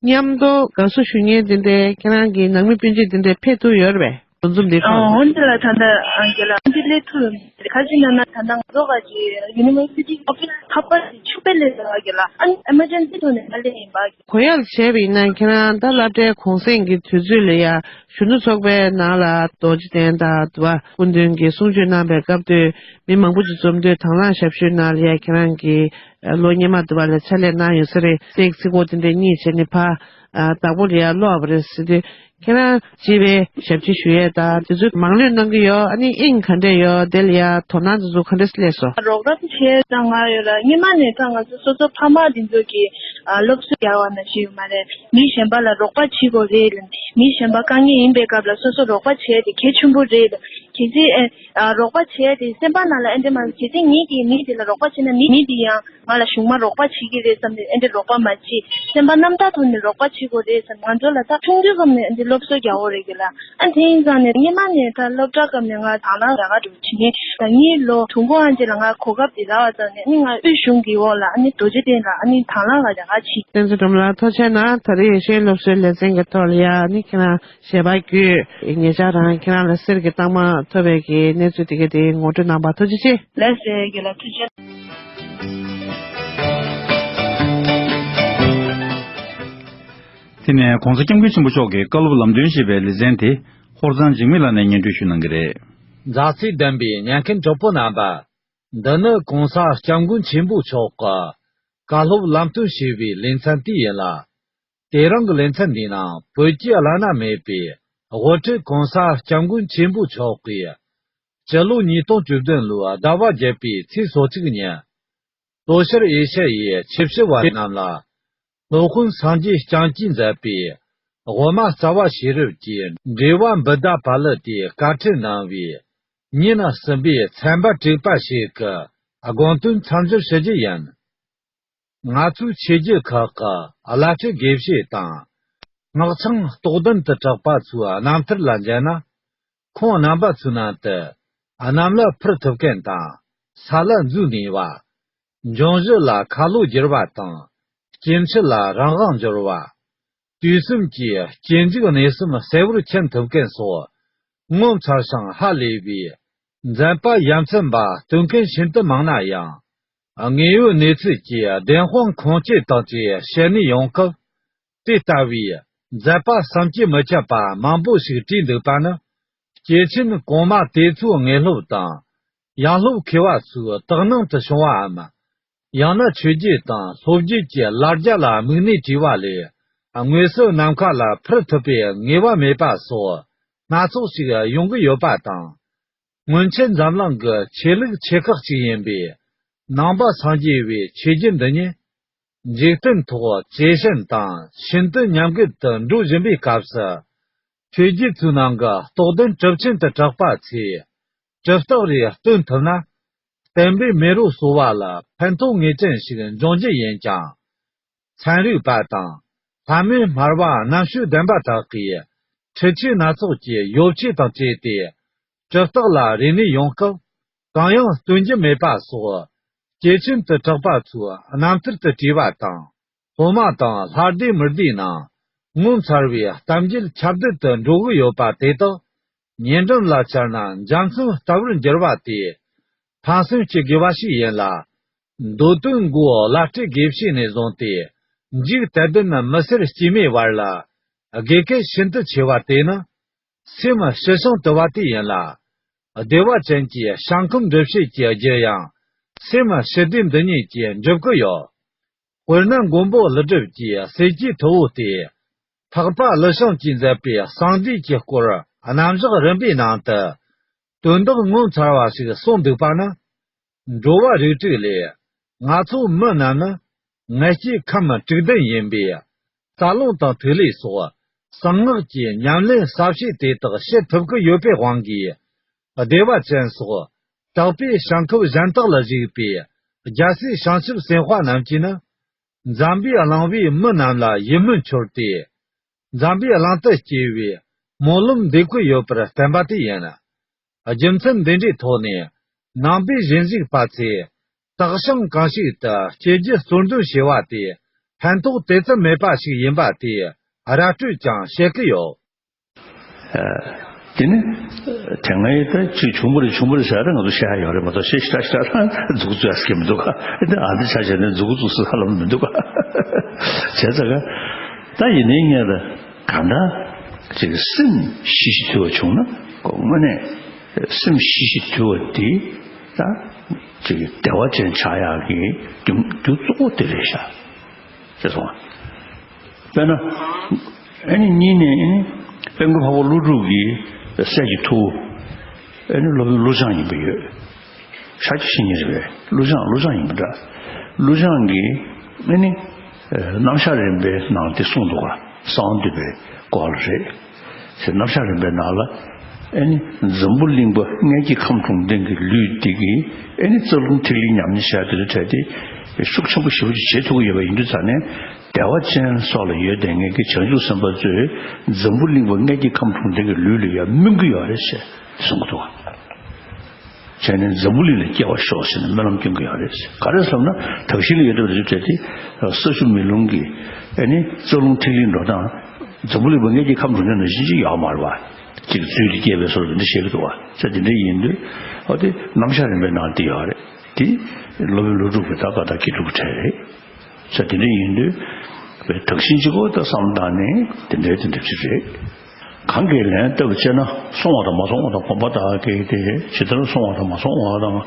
མཉམ་དུ་དགའ་བསུ་ཞུ་མཁན་དེ་འདྲའི་ཁྱེད་རང་གི་ནང་མི་སྤུན་མཆེད་དེ་འདྲའི་ཕེབས་ཐུབ་ཡོད་རེད་པས། འདུ་འཛོམས་འདི་ཨ་ཐོག་འོན་ཏེ་ལ་ད་ལྟ་ཨ་རྒྱ་ལ་འདི་སླེབས་ཐུབ་ཡོད་མ་རེད། ཁ་ཅིག་ན་ན་ད་ལྟ་ང་ཚོ་ག་ཅིག་university office ཁ་པར་དེ་ཕྱུག་པའི་ལས་ལ་རྒྱ་ལ་ཨ་emergency ཐོག་ནས་མ་སླེབས་ཡིན་པ། གོ་ཡག་བྱས་པ་ཡིན་ན་ཁྱེད་རང་ད་སློབ་གྲྭའི་གུང་སེང་གི་དུས་ཚོད་ལ་ཡ་གཞོན་ནུ་ཚོགས་པའི་ནང་ལ་རྡོ་རྗེ་གདན་དང་དུ་བ་སྐུ་མདུན་གྱི་གསུང་ཆོས་གནང་པའི་སྐབས་དུས་མི་མང་པོ་ཅིག་འཛོམས་དུས་དང་བླངས་ཞབས་ཞུའི་ནང་ལ་ཡ་ཁྱེད་རང་གི་ལོ་སྔོན་མ་དུ་བ་ལ་ཕྱག་ལས་གནང་ཡོད་ས་རེད། སེག་ཚིག་གོ་དེ་འདྲ་གཉིས་བྱས་ནས་ཕ་བདག་པོ་ལ་ཡ་ལོག་པ་རེད་ཟེར་དུས། ཁྱེད་རང་སྤྱི་པའི་ཞབས་ཕྱི་ཞུ་ཡས་དང་དེ་ཚོ་མང་ལོས་གནང་གི་ཡོད། ཨ་ནི་དབྱིངས་ག་འདྲས་ཡོད། དེ་ལ་ཡ་དོ་སྣང་དེ་ཚོ་ག་འདྲས་སླེབས་སོང་། རོགས་རམ་བྱས་དང་ང་ཡོད་ལ་སྔོན་མ་ནས་ད་ང་ཚོ་སོ་སོ་ཕ་མ་དེ་ཚོ་གི་ཨ་སློབ་གསོ་རྒྱག་པ་ནང་བཞིན་ཡོད་མ་རེད། མི་གཞན་པ་ལ་རོགས་པ་བྱེད་དགོས་རེད་ལ། མི་གཞན་པ་དཀའ་ངལ་ཡིན་པའི་སྐབས་ལ་སོ་སོ་རོགས་པ་བྱས་ཏེ་གལ་ཆེན་པོ་རེད་ལ། གལ་སྲིད་ཨ་རོགས་པ་བྱས་ཏེ་སེམས་པ་ནང་ལ་ཨེ་འདྲ་མ་གལ་སྲིད་ངེད་ཀྱིས་མི་དེ་ལ་རོགས་པ་བྱས་ན་མི་མི་དེ་ཡང་། ང་ལ་གཞུང་མ་རོགས་པ་བྱེད་ཀྱི་རེད་བསམ་ནས་ཨེ་འདྲ་རོགས་པ་མ་བྱེད། སེམས་པ་རྣམ་དག་ཐོག་ནས་རོགས་པ་བྱེད་དགོས་རེད་བསམ། ང་ཚོ་ལ་ད་ཆུང་དུས་ཙམ་ནས་ཨེ་འདྲ་སློབ་གསོ་རྒྱག་དགོས་རེད་གི་ལ། ཨ་དེ་ཡིན་ཙང་ནས་སྔོན་མ་ནས་ད་སློབ་གྲྭ་སྐབས་ནས་ང་དང་བླངས་རག་ག་འགྲོ་བྱེད་ངེས་ད་ངའི་ལོ་དྲུག་གོ་ཨ་ཅེ་ལ་ང་གོ་སྐབས་དེ་རག་པ་ཙམ་ནས་ཨ་ནི་ང་དབུས་གཞུང་གི་འོག་ལ་ཨ་ནི་རྡོ་རྗེ་གདན་ལ་ཨ་ནི་དང་བླངས་ལ་རག་ག་བྱེད། བསྟན་འཛིན་སྒྲོལ་མ་ལགས་ཐུགས་རྗེ་གནང་། ད་རེས་ཡེ་ཤེས་སློབ་གསོའི་ལེ་ཚན་གྱི་ཐོག་ལ་ཡ་ཨ་ནི་ཁྱེད་རང་ཞལ་པར་བརྒྱུད་ཉེ་ཆར་རང་ཁྱེད་རང་ལ་གསེར་གྱི་རྟགས་མ་ཐོབ་པའི་གི་གནས་ཚུལ་དེ་ག་དེ་ངོ་སྤྲོད་གནང་བར་ཐུགས་རྗེ་ཆེ། ལགས་སོ་རྒན་ལགས་ཐུགས་རྗེ་ཆེ། དེ་ནས་གོང་ས་སྐྱབས་མགོན་ཆེན་པོ་མཆོག་གི་བཀའ་སློབ་ལམ་སྟོན་ཞེས་པའི་ལེ་ཚན་དེ་ཧོར་གཙང་འཇིགས་མེད་ལགས་ནས་སྙན་སྒྲོན་ཞུ་གནང་གི་རེད། མཛའ་བརྩེ་ལྡན་པའི་ཉན་མཁན་གྲོགས་པོ་རྣམ་པ། འདི་ནི་གོང་ས་སྐྱབས་མགོན་ཆེན་པོ་མཆོག་གི་བཀའ་སློབ་ལམ་སྟོན་ཞེས་པའི་ལེ་ཚན་དེ་ཡིན་ལ། དེ་རིང་གི་ལེ་ཚན་འདིའི་ནང་བོད་ཀྱི་བླ་ན་མེད་པའི་དབུ་ཁྲིད་གོང་ས་སྐྱབས་མགོན་ཆེན་པོ་མཆོག་གིས་སྤྱི་ལོ་ཉིས་སྟོང་བཅུ་བདུན་ལོའི་ཟླ་བ་བརྒྱད་པའི་ཚེས་སོ་གཅིག་ཉིན། ལྷོ་ཤར་ཨེ་ཤ་ཡའི་ཆོས་བྱེད་པ་རྣམས་ལ། སློབ་དཔོན་སངས་རྒྱས་བསྐྱངས་ཀྱིས་མཛད་པའི་དབུ་མ་རྩ་བ་ཤེས་རབ་ཀྱི་འགྲེལ་པ་བུདྡྷ་ཕ་ལ་ཏའི་བཀའ་ཁྲིད་གནང་བའི་ཉིན་གསུམ་པའི་ཚན་པ་དྲུག་པ་ཞིག་གི་དགོངས་དོན་མཚམས་སྦྱོར་ཞུ་རྒྱུ་ཡིན། ང་ཚོའི་ཆོས་བརྒྱུད་ཁག་གི་བླ་སྤྲུལ་དགེ་བཤེས་དང་། སྔགས་འཆང་རྟོགས་ལྡན་དུ་གྲགས་པ་ཚོའི་རྣམ་ཐར་ལ་མཇལ་ན། ཁོང་རྣམ་པ་ཚོའི་ནང་དུ་གནམ་ལ་འཕུར་ཐུབ་མཁན་དང་ས་ལ་འཛུལ་ནུས་པ། འབྱུང་བཞི་ལ་ཁ་ལོ་བསྒྱུར་བ་དང་སྐྱེ་འཆི་ལ་རང་དབང་འབྱོར་བ། དུས་གསུམ་གྱི་སྐྱེ་འཇིག་གནས་གསུམ་གསལ་བོར་མཁྱེན་ཐུབ་མཁན་སོགས་ངོ་མཚར་ཞིང་ཧ་ལས་པའི་མཛད་པ་ཡ་མཚན་པ་སྟོན་མཁན་ཤིན་ཏུ་མང་ན་ཡང་། དངོས་ཡོད་གནས་ཚུལ་གྱི་བདེན་དཔང་ཁུངས་སྐྱེལ་དང་བཅས་བཤད་ནུས་ཡོང་སྐབས། དེ་ལྟ་བུའི་མཛད་པ་བསམ་གྱིས་མི་ཁྱབ་པ་མང་པོ་ཞིག་བྲིས་འདུག་པ་ནི། སྐྱེས་ཆེན་གོང་མ་དེ་ཚོའི་དངོས་སློབ་དང་། ཡང་སློབ་མཁས་པ་ཚོའི་དག་སྣང་དུ་བྱུང་བའམ། ཡང་ན་ཆོས་བརྒྱུད་དང་སློབ་བརྒྱུད་ཀྱི་ལ་རྒྱ་ལ་དམིགས་ནས་བྲིས་པ་ལས། དངོས་སུ་ནམ་མཁའ་ལ་འཕུར་ཐུབ་པའི་ངེས་པ་མེད་པ་སོགས་སྣ་ཚོགས་ཤིག་ཡོང་གི་ཡོད་པ་དང་། སྔོན་ཆད་འཛམ་གླིང་གི་ཆོས་ལུགས་ཆེ་ཁག་ཅིག་ཡིན་པའི་ནང་པ་སངས་རྒྱས་པའི་ཆོས་བརྒྱུད་འདི་ཉིད། འཇིག་རྟེན་ཐོག་ཇེ་ཞན་དང་ཤིན་ཏུ་ཉམས་རྒུད་དུ་འགྲོ་བཞིན་པའི་སྐབས་སུ། ཆོས་བརྒྱུད་ཚོའི་ནང་གི་རྟོགས་ལྡན་གྲུབ་ཆེན་དུ་གྲགས་པ་ཚོས་གྲུབ་རྟགས་རེ་སྟོན་ཐུབ་ན། བསྟན་པའི་མེ་རོ་གསོ་བ་ལ་ཕན་ཐོགས་ངེས་ཅན་ཞིག་འབྱུང་རྒྱུ་ཡིན་ཀྱང་། ཚན་རིག་པ་དང་ལྷ་མོའི་སྨྲ་བ་རྣམ་དཔྱོད་ལྡན་པ་དག་གིས་འཕྲུལ་ཆས་སྣ་ཚོགས་ཀྱི་ཡོ་བྱད་དང་བཅས་ཏེ་གྲུབ་རྟགས་ལ་རེ་ནུས་ཡོང་སྐབས། གང་ཡང་སྟོན་རྒྱུ་མེད་པ་སོགས། སྐྱེས་ཆེན་དུ་གྲགས་པ་ཚོའི་རྣམ་ཐར་དུ་བྲིས་པ་དང་། སློབ་མ་དང་ལྷ་སྡེ་མི་སྡེའི་ནང་ངོ་མཚར་བའི་གཏམ་རྒྱུད་ཁྱབ་གདལ་དུ་འགྲོ་གི་ཡོད་པ་དེ་དག་ཉེ་འགྲམ་ལ་བཅར་ན་འཇམ་མཚོན་ལྟ་བུར་འགྱུར་བ་དེ་ཕངས་སེམས་སྐྱེ་དགོས་པ་ཞིག་ཡིན་ལ། མདོ་དོན་དགུའི་བླ་སྤྲུལ་དགེ་བཤེས་ནས་བཟུང་སྟེ་འཇིག་དད་ལྡན་མི་སེར་སྐྱེས་མའི་བར་ལ་དགོས་གལ་ཤིན་ཏུ་ཆེ་བ་དེ་ནི། སེམས་ཞི་ཞིང་དུལ་བ་དེ་ཡིན་ལ། བདེ་བ་ཅན་གྱི་ཞིང་ཁམས་འགྲུབ་བྱེད་ཀྱི་རྒྱུ་ཡང་། སེམས་ཞི་བདེ་འདི་ཉིད་ཀྱིས་འགྲུབ་ཀྱི་ཡོད། དཔེར་ན་མགོན་པོ་ཀླུ་སྒྲུབ་ཀྱི་སྲས་ཀྱི་ཐུ་བོ་སྟེ། འཕགས་པ་ཀླུ་བྱང་གིས་མཛད་པའི་གསང་འདུས་ཀྱི་སྐོར་རྣམ་གཞག་རིམ་པའི་ནང་དུ། དོན་དག་ངོ་མཚར་བ་ཞིག་གསུངས་འདུག་པ་ནི། འགྲོ་བ་རིགས་དྲུག་ལས། ང་ཚོ་མི་རྣམས་ནི། ངན་སྐྱེས་ཁམས་དྲུག་ལྡན་ཡིན་པས། རྩ་རླུང་དང་ཐིག་ལེ་སོགས། གསང་སྔགས་ཀྱི་ཉམས་ལེན་ཟབ་ཞིག་དེ་དག་བྱེད་ཐུབ་ཀྱི་ཡོད་པའི་དབང་གིས། བདེ་བ་ཅན་སོགས། དག་པའི་ཞིང་ཁམས་གཞན་དག་ལ་བཞུགས་པའི། རྒྱལ་སྲས་བྱང་ཆུབ་སེམས་དཔའ་རྣམས་ཀྱིས་ནི། འཛམ་བུའི་གླིང་པའི་མི་རྣམས་ལ་ཡིད་སྨོན་འཆོར་ཏེ། འཛམ་བུའི་གླིང་དུ་སྐྱེ་བའི་སྨོན་ལམ་འདེབས་ཀྱི་ཡོད་པར་བསྟན་པ་དེ་ཡིན། རྒྱུ་མཚན་འདི་འདྲའི་ཐོག་ནས་ནང་པའི་གཞན་ཞིག་པ་ཚོས་དག་ཞིང་གང་ཞིག་ཏུ་སྐྱེ་རྒྱུ་གཙོ་འདོན་བྱས་པ་དེ་ཕན་ཐོགས་དེ་ཙམ་མེད་པ་ཞིག་ཡིན་པ་དེ་ར་སྤྲོད་ཀྱང་བྱེད་ཀྱི་ཡོད། དེ་ནི་དེ་སྔའི་ད་ཅིག་བྱུང་བ་རེད་བྱུང་བ་རེད་ཟེར་ད་ང་ཚོ་བཤད་ཡ་ཡོད་རེད་མ་གཏོགས་ཤེས་ཤ་ཤ་རང་མཛུག་གུ་བཙོས་ཀྱི་མི་འདུག་ག་ཨ་འདི་ཆ་བྱས་ནས་མཛུག་གུ་བཙོས་ཟེར་ཧ་ལམ་མི་འདུག་ག་བྱས་ཙང་ག་ད་ཡིན་ནའི་ངས་ད། གང་ལྟར་ཅིག་སེམས་ཞི་ཞིང་དུལ་བ་བྱུང་ན་ཁོ་དངོས་གནས་སེམས་ཞི་ཞིང་དུལ་བ་དེ་ད་ཅིག་བདེ་བ་ཅན་ཆགས་ཡག་གི་རྒྱུ་རྒྱུ་གཙོ་བོ་དེ་རེད་ཤག་ཅེས་གསུངས་པ། དཔེར་ན་ཨ་ནི་གཉིས་ནས་ཨ་ནི་དཔལ་མགོན་འཕགས་པ་ཀླུ་སྒྲུབ་ཀྱི་སྲས་ཀྱི་ཐུ་བོ་ཨ་ནི་སློབ་དཔོན་ཀླུ་བྱང་ཡིན་པ་ཡོད། ཤཱཀྱ་བཤེས་གཉེན་རེད་པས། ཀླུ་བྱང་ཀླུ་བྱང་ཡིན་པ་འདྲ། ཀླུ་བྱང་གིས་ཨ་ནི་རྣམ་གཞག་རིམ་པའི་ནང་དེ་གསུངས་འདུག་ག་གསང་བ་འདུས་པའི་སྐོར་ལ་རེད། ཟེར་རྣམ་གཞག་རིམ་པའི་ནང་ལ་ཨ་ནི་འཛམ་བུ་གླིང་པ་མངལ་སྐྱེས་ཁམས་དྲུག་ལྡན་གྱི་ལུས་འདི་གིས་ཨ་ནི་རྩ་རླུང་ཐིག་ལེ་ཉམས་ལེན་བྱས་དེ་ལ་འཕྲད་དེ་ཤུགས་ཆེན་པོ་ཞེ་པོ་ཅིག་བྱེད་ཐུབ་ཀྱི་ཡོད་པ་ཡིན་དུས་ཙང་ནས་བདེ་བ་ཅན་སོགས་ལ་ཡོད་བསྡད་མཁན་གྱི་བྱང་ཆུབ་སེམས་དཔའ་ཚོས་འཛམ་བུ་གླིང་པ་མངལ་སྐྱེས་ཁམས་དྲུག་ལྡན་གྱི་ལུས་ལ་ཡང་སྨོན་གྱི་ཡོད་རེད་ཅེས་གསུང་གི་འདུག་ག་བྱས་ནས་འཛམ་བུ་གླིང་ལ་སྐྱེ་བར་ཤོག་ཟེར་ནས་སྨོན་ལམ་སྐྱོན་གྱི་ཡོད་རེད། ག་རེ་ཟེར་ན་དག་ཞིང་ལ་ཡོད་པའི་རིགས་བྱས་ཏེ་ས་ཆུ་མེ་རླུང་གི་ཨ་ནི་རྩ་རླུང་ཐིག་ལེ་འགྲོ་སྟངས་འཛམ་བུ་གླིང་པ་མངལ་སྐྱེས་ཁམས་དྲུག་ལྡན་ནང་བཞིན་ཅིག་ཡོད་མ་རེད་པ། ཅིག་རྫུས་ཏེ་སྐྱེས་པའི་བཟོ་འདྲ་འདི་བཤད་ཀྱི་འདུག་བ། ས་དེ་འདྲ་ཡིན་དུས་ཨ་དེ་རྣམ་གཞག་རིམ་པའི་ནང་དེ་ཡོད་རེད། དེ་སློབ་དཔོན་ཀླུ་སྒྲུབ་ཀྱི་ད་ག་ད་དགེ་ཕྲུག་གྲས་རེད། ས་དེ་འདྲ་ཡིན་དུས། བའི་དག་ཞིང་གཅིག་གོ་ད་བསམ་བཏང་ནས་དེ་འདྲའི་དེ་འདྲ་ཅིག་རེད། གང་གིས་ལན་བཏབ་ཅེ་ན་སོང་བ་དང་མ་སོང་བ་དང་གོམ་པ་བཏགས་ཀྱི་དེ་ཇི་ལྟར་སོང་བ་དང་མ་སོང་བ་དང་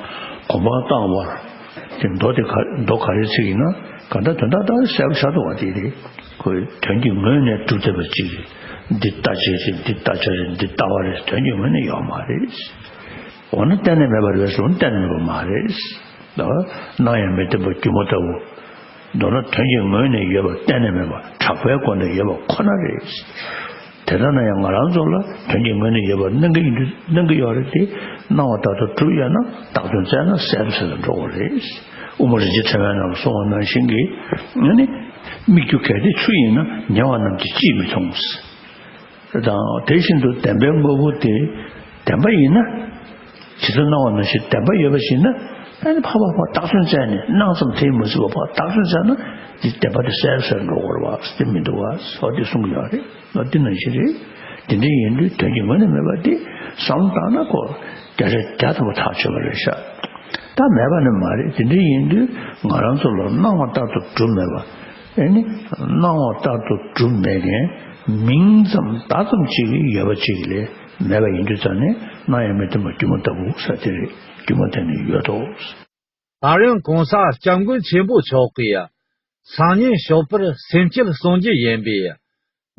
གོམ་པ་བཏགས་པ་དེ་མདོ་དེ་ག་མདོ་ག་རེ་ཚིག་ཡིན་ན་ག་འདྲ་དོན་དག་ད་གསལ་པོ་ཤར་འདུག་བ། དེ་རེད། ཁོའི་དོན་གྱི་ངོས་ནས་གྲུབ་བསྡད་པ་གཅིག་རེད། འདི་ལྟ་ཅེས་རེད། འདི་ལྟ་ཅེས་རེད། འདི་ལྟ་བ་རེད། དོན་གྱི་ངོས་ནས་ཡོད་མ་རེད། འོ་ན་གཏན་ནས་མེད་པ་རེད་ཟེར་ན་གཏན་ནས་མེད་པ་མ་རེད། ད་སྣང་ཡང་མི་བརྟན་པ་སྒྱུ་མ་ལྟ་བུ། མདོར་ན་དོན་གྱི་ངོས་ནས་ཡོད་པ་གཏན་ནས་མེད་པ་གྲགས་པའི་སྒོ་ནས་ཡོད་པ་ཁོ་ན་རེད། དེ་ལྟར་ན་ཡང་ང་རང་ཚོ་ལ་དོན་གྱི་ངོས་ནས་ཡོད་པ་སྣང་གི་ཡིན་དུས་སྣང་གི་ཡོད་རེད་དེ། སྣང་བ་ལྟར་དུ་གྲུབ་ཡོད་ན་བཏགས་དོན་བཙལ་ན་གསལ་དུ་གསལ་དུ་འགྲོ་གི་རེད། དབུ་མ་རིན་ཆེན་ཕྲེང་བའི་ནང་གསུངས་པ་ནང་བཞིན་གྱི་ཨ་ནི་སྨིག་རྒྱུ་གལ་ཏེ་ཆུ་ཡིན་ན་ཉེ་བ་རྣམས་ཀྱིས་ཅིས་མི་མཐོང་། དང་དེ་བཞིན་དུ་བདེན་པའི་དངོས་པོ་དེ་བདེན་པ་ཡིན་ན། ཇི་ལྟར་སྣང་བ་ནང་བཞིན་བདེན་པ་ཡོད་པ་ཞིག་ན། ཨ་ནི་ཕར་ཕར་ཕར་བཏགས་དོན་བཙལ་ནས་སྣང་ཙམ་དེས་མི་ཚུགས་པར་ཕར་བཏགས་དོན་བཙལ་ན་འདི་བདེན་པ་དེ་གསལ་གསལ་འགྲོ་གི་རེད་བ། དེ་མི་འདུག་བ་སོགས་དེ་གསུང་གི་ཡོད་རེད། ལ་དེ་ནང་བཞིན་རེད། དེ་འདྲ་ཡིན་དུས་དོན་གྱི་ངོས་ནས་མེད་པ་དེ་བསམ་བློ་བཏང་ན་ཁོ་བརྒྱ་ཆ་བརྒྱ་ཐམ་པ་ཐག་ཆོད་པ་རེད་ཤག་ད་མེད་པ་ནི་མ་རེད། དེ་འདྲ་ཡིན་དུས་ང་རང་ཚོ་ལ་སྣང་བ་ལྟར་དུ་གྲུབ་མེད་པ། ཨེ་ནི། སྣང་བ་ལྟར་དུ་གྲུབ་མེད་མཁན་མིང་ཙམ་བརྡ་ཙམ་གཅིག་གིས་ཡོད་པ་གཅིག་ལས་མེད་པ་ཡིན་དུས་ཙང་ནས་སྣང་ཡང་མི་བརྟན་པ་སྒྱུ་མ་ལྟ་བུ་ཟེར་དེ་རེད། སྒྱུ་མ་དེ་ནི་ཡོད་དོ། སླར་ཡང་གོང་ས་སྐྱབས་མགོན་ཆེན་པོ་མཆོག་གིས་སང་ཉིན་ཞོགས་པར་སེམས་བསྐྱེད་གསུང་རྒྱུ་ཡིན་པས།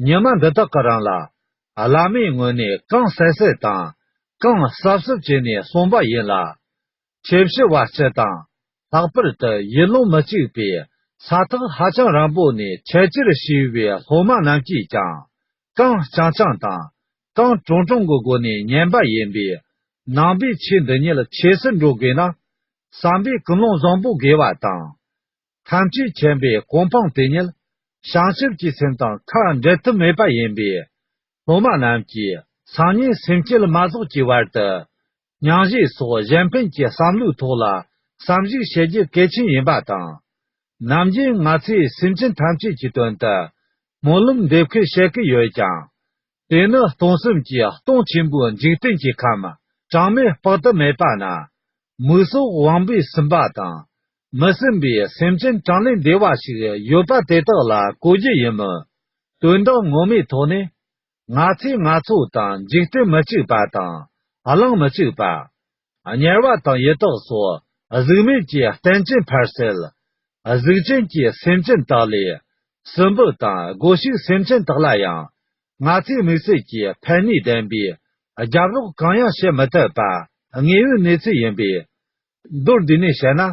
ཉི་མ་འདི་དག་གི་རིང་ལ་བླ་མའི་ངོས་ནས་གང་གསལ་གསལ་དང་གང་གསལ་གསལ་བྱས་ནས་གསུངས་པ་ཡིན་ལ། ཆོས་ཞུ་བ་སྤྱི་དང་ལྷག་པར་དུ་ཡུལ་ལུང་མི་གཅིག་པའི་ས་ཐག་ཧ་ཅང་རིང་པོ་ནས་ཆེད་བཅར་བྱས་པའི་སློབ་མ་རྣམས་ཀྱིས་ཀྱང་གང་རྐྱང་རྐྱང་དང་གང་གྲུང་གྲུང་གི་སྒོ་ནས་ཉན་པ་ཡིན་པས། ནང་པའི་ཆོས་འདི་ཉིད་ཆོས་སུ་འགྲོ་དགོས་ན་བསམ་པའི་ཀུན་སློང་བཟང་པོ་དགོས་པ་དང་། ཐམས་ཅད་མཁྱེན་པའི་གོ་འཕང་དེ་ཉིད་བྱང་ཆུབ་ཀྱི་སེམས་དང་ཁ་འབྲལ་ཐབས་མེད་པ་ཡིན་པས། སློབ་མ་རྣམས་ཀྱིས་སང་ཉིན་སེམས་བསྐྱེད་མ་རྫོགས་ཀྱི་བར་དུ་སྙིང་རྗེ་སོགས་གཞན་ཕན་གྱི་བསམ་བློའི་ཐོག་ལ་བསམ་གཞིག་བྱེད་རྒྱུ་གལ་ཆེན་ཡིན་པ་དང་། ནམ་རྒྱུན་ང་ཚོས་སེམས་ཅན་ཐམས་ཅད་ཀྱི་དོན་དུ་སྨོན་ལམ་འདེབས་ཁུལ་བྱེད་ཀྱི་ཡོད་ཀྱང་། དེ་ནི་སྟོང་གསུམ་གྱི་སྟོང་ཆེན་པོའི་འཇིག་རྟེན་གྱི་ཁམས་གྲངས་མེད་དཔག་ཏུ་མེད་པ་ན། མིག་སོགས་དབང་པོས་ཟིན་པ་དང་། མི་ཟིན་པའི་སེམས་ཅན་གྲངས་ལས་འདས་པ་ཞིག་ཡོད་པ་དེ་དག་ལ་གོ་རྒྱུ་ཡིན་མོད། དོན་དག་ངོ་མའི་ཐོག་ནས། ང་ཚོས་ང་ཚོ་དང་འཇིག་རྟེན་མི་གཅིག་པ་དང་། གླིང་མི་གཅིག་པ། དམྱལ་བ་དང་ཡི་དྭགས་སོགས་གཟུགས་མེད་ཀྱི་རྟེན་ཅན་ཕལ་སྲིད། གཟུགས་ཅན་གྱི་སེམས་ཅན་དག་ལས། སྲིན་པོ་དང་སྒོ་ཕྱུགས་སེམས་ཅན་དག་ལ་ཡང་། ང་ཚོའི་དམིགས་བསལ་གྱི་ཕན་ནུས་ལྡན་པའི་རྒྱབ་རོགས་གང་ཡང་བྱེད་མི་ཐུབ་པ་དངོས་ཡོད་གནས་ཚུལ་ཡིན་པས། མདོར་བསྡུས་ནས་བཤད་ན།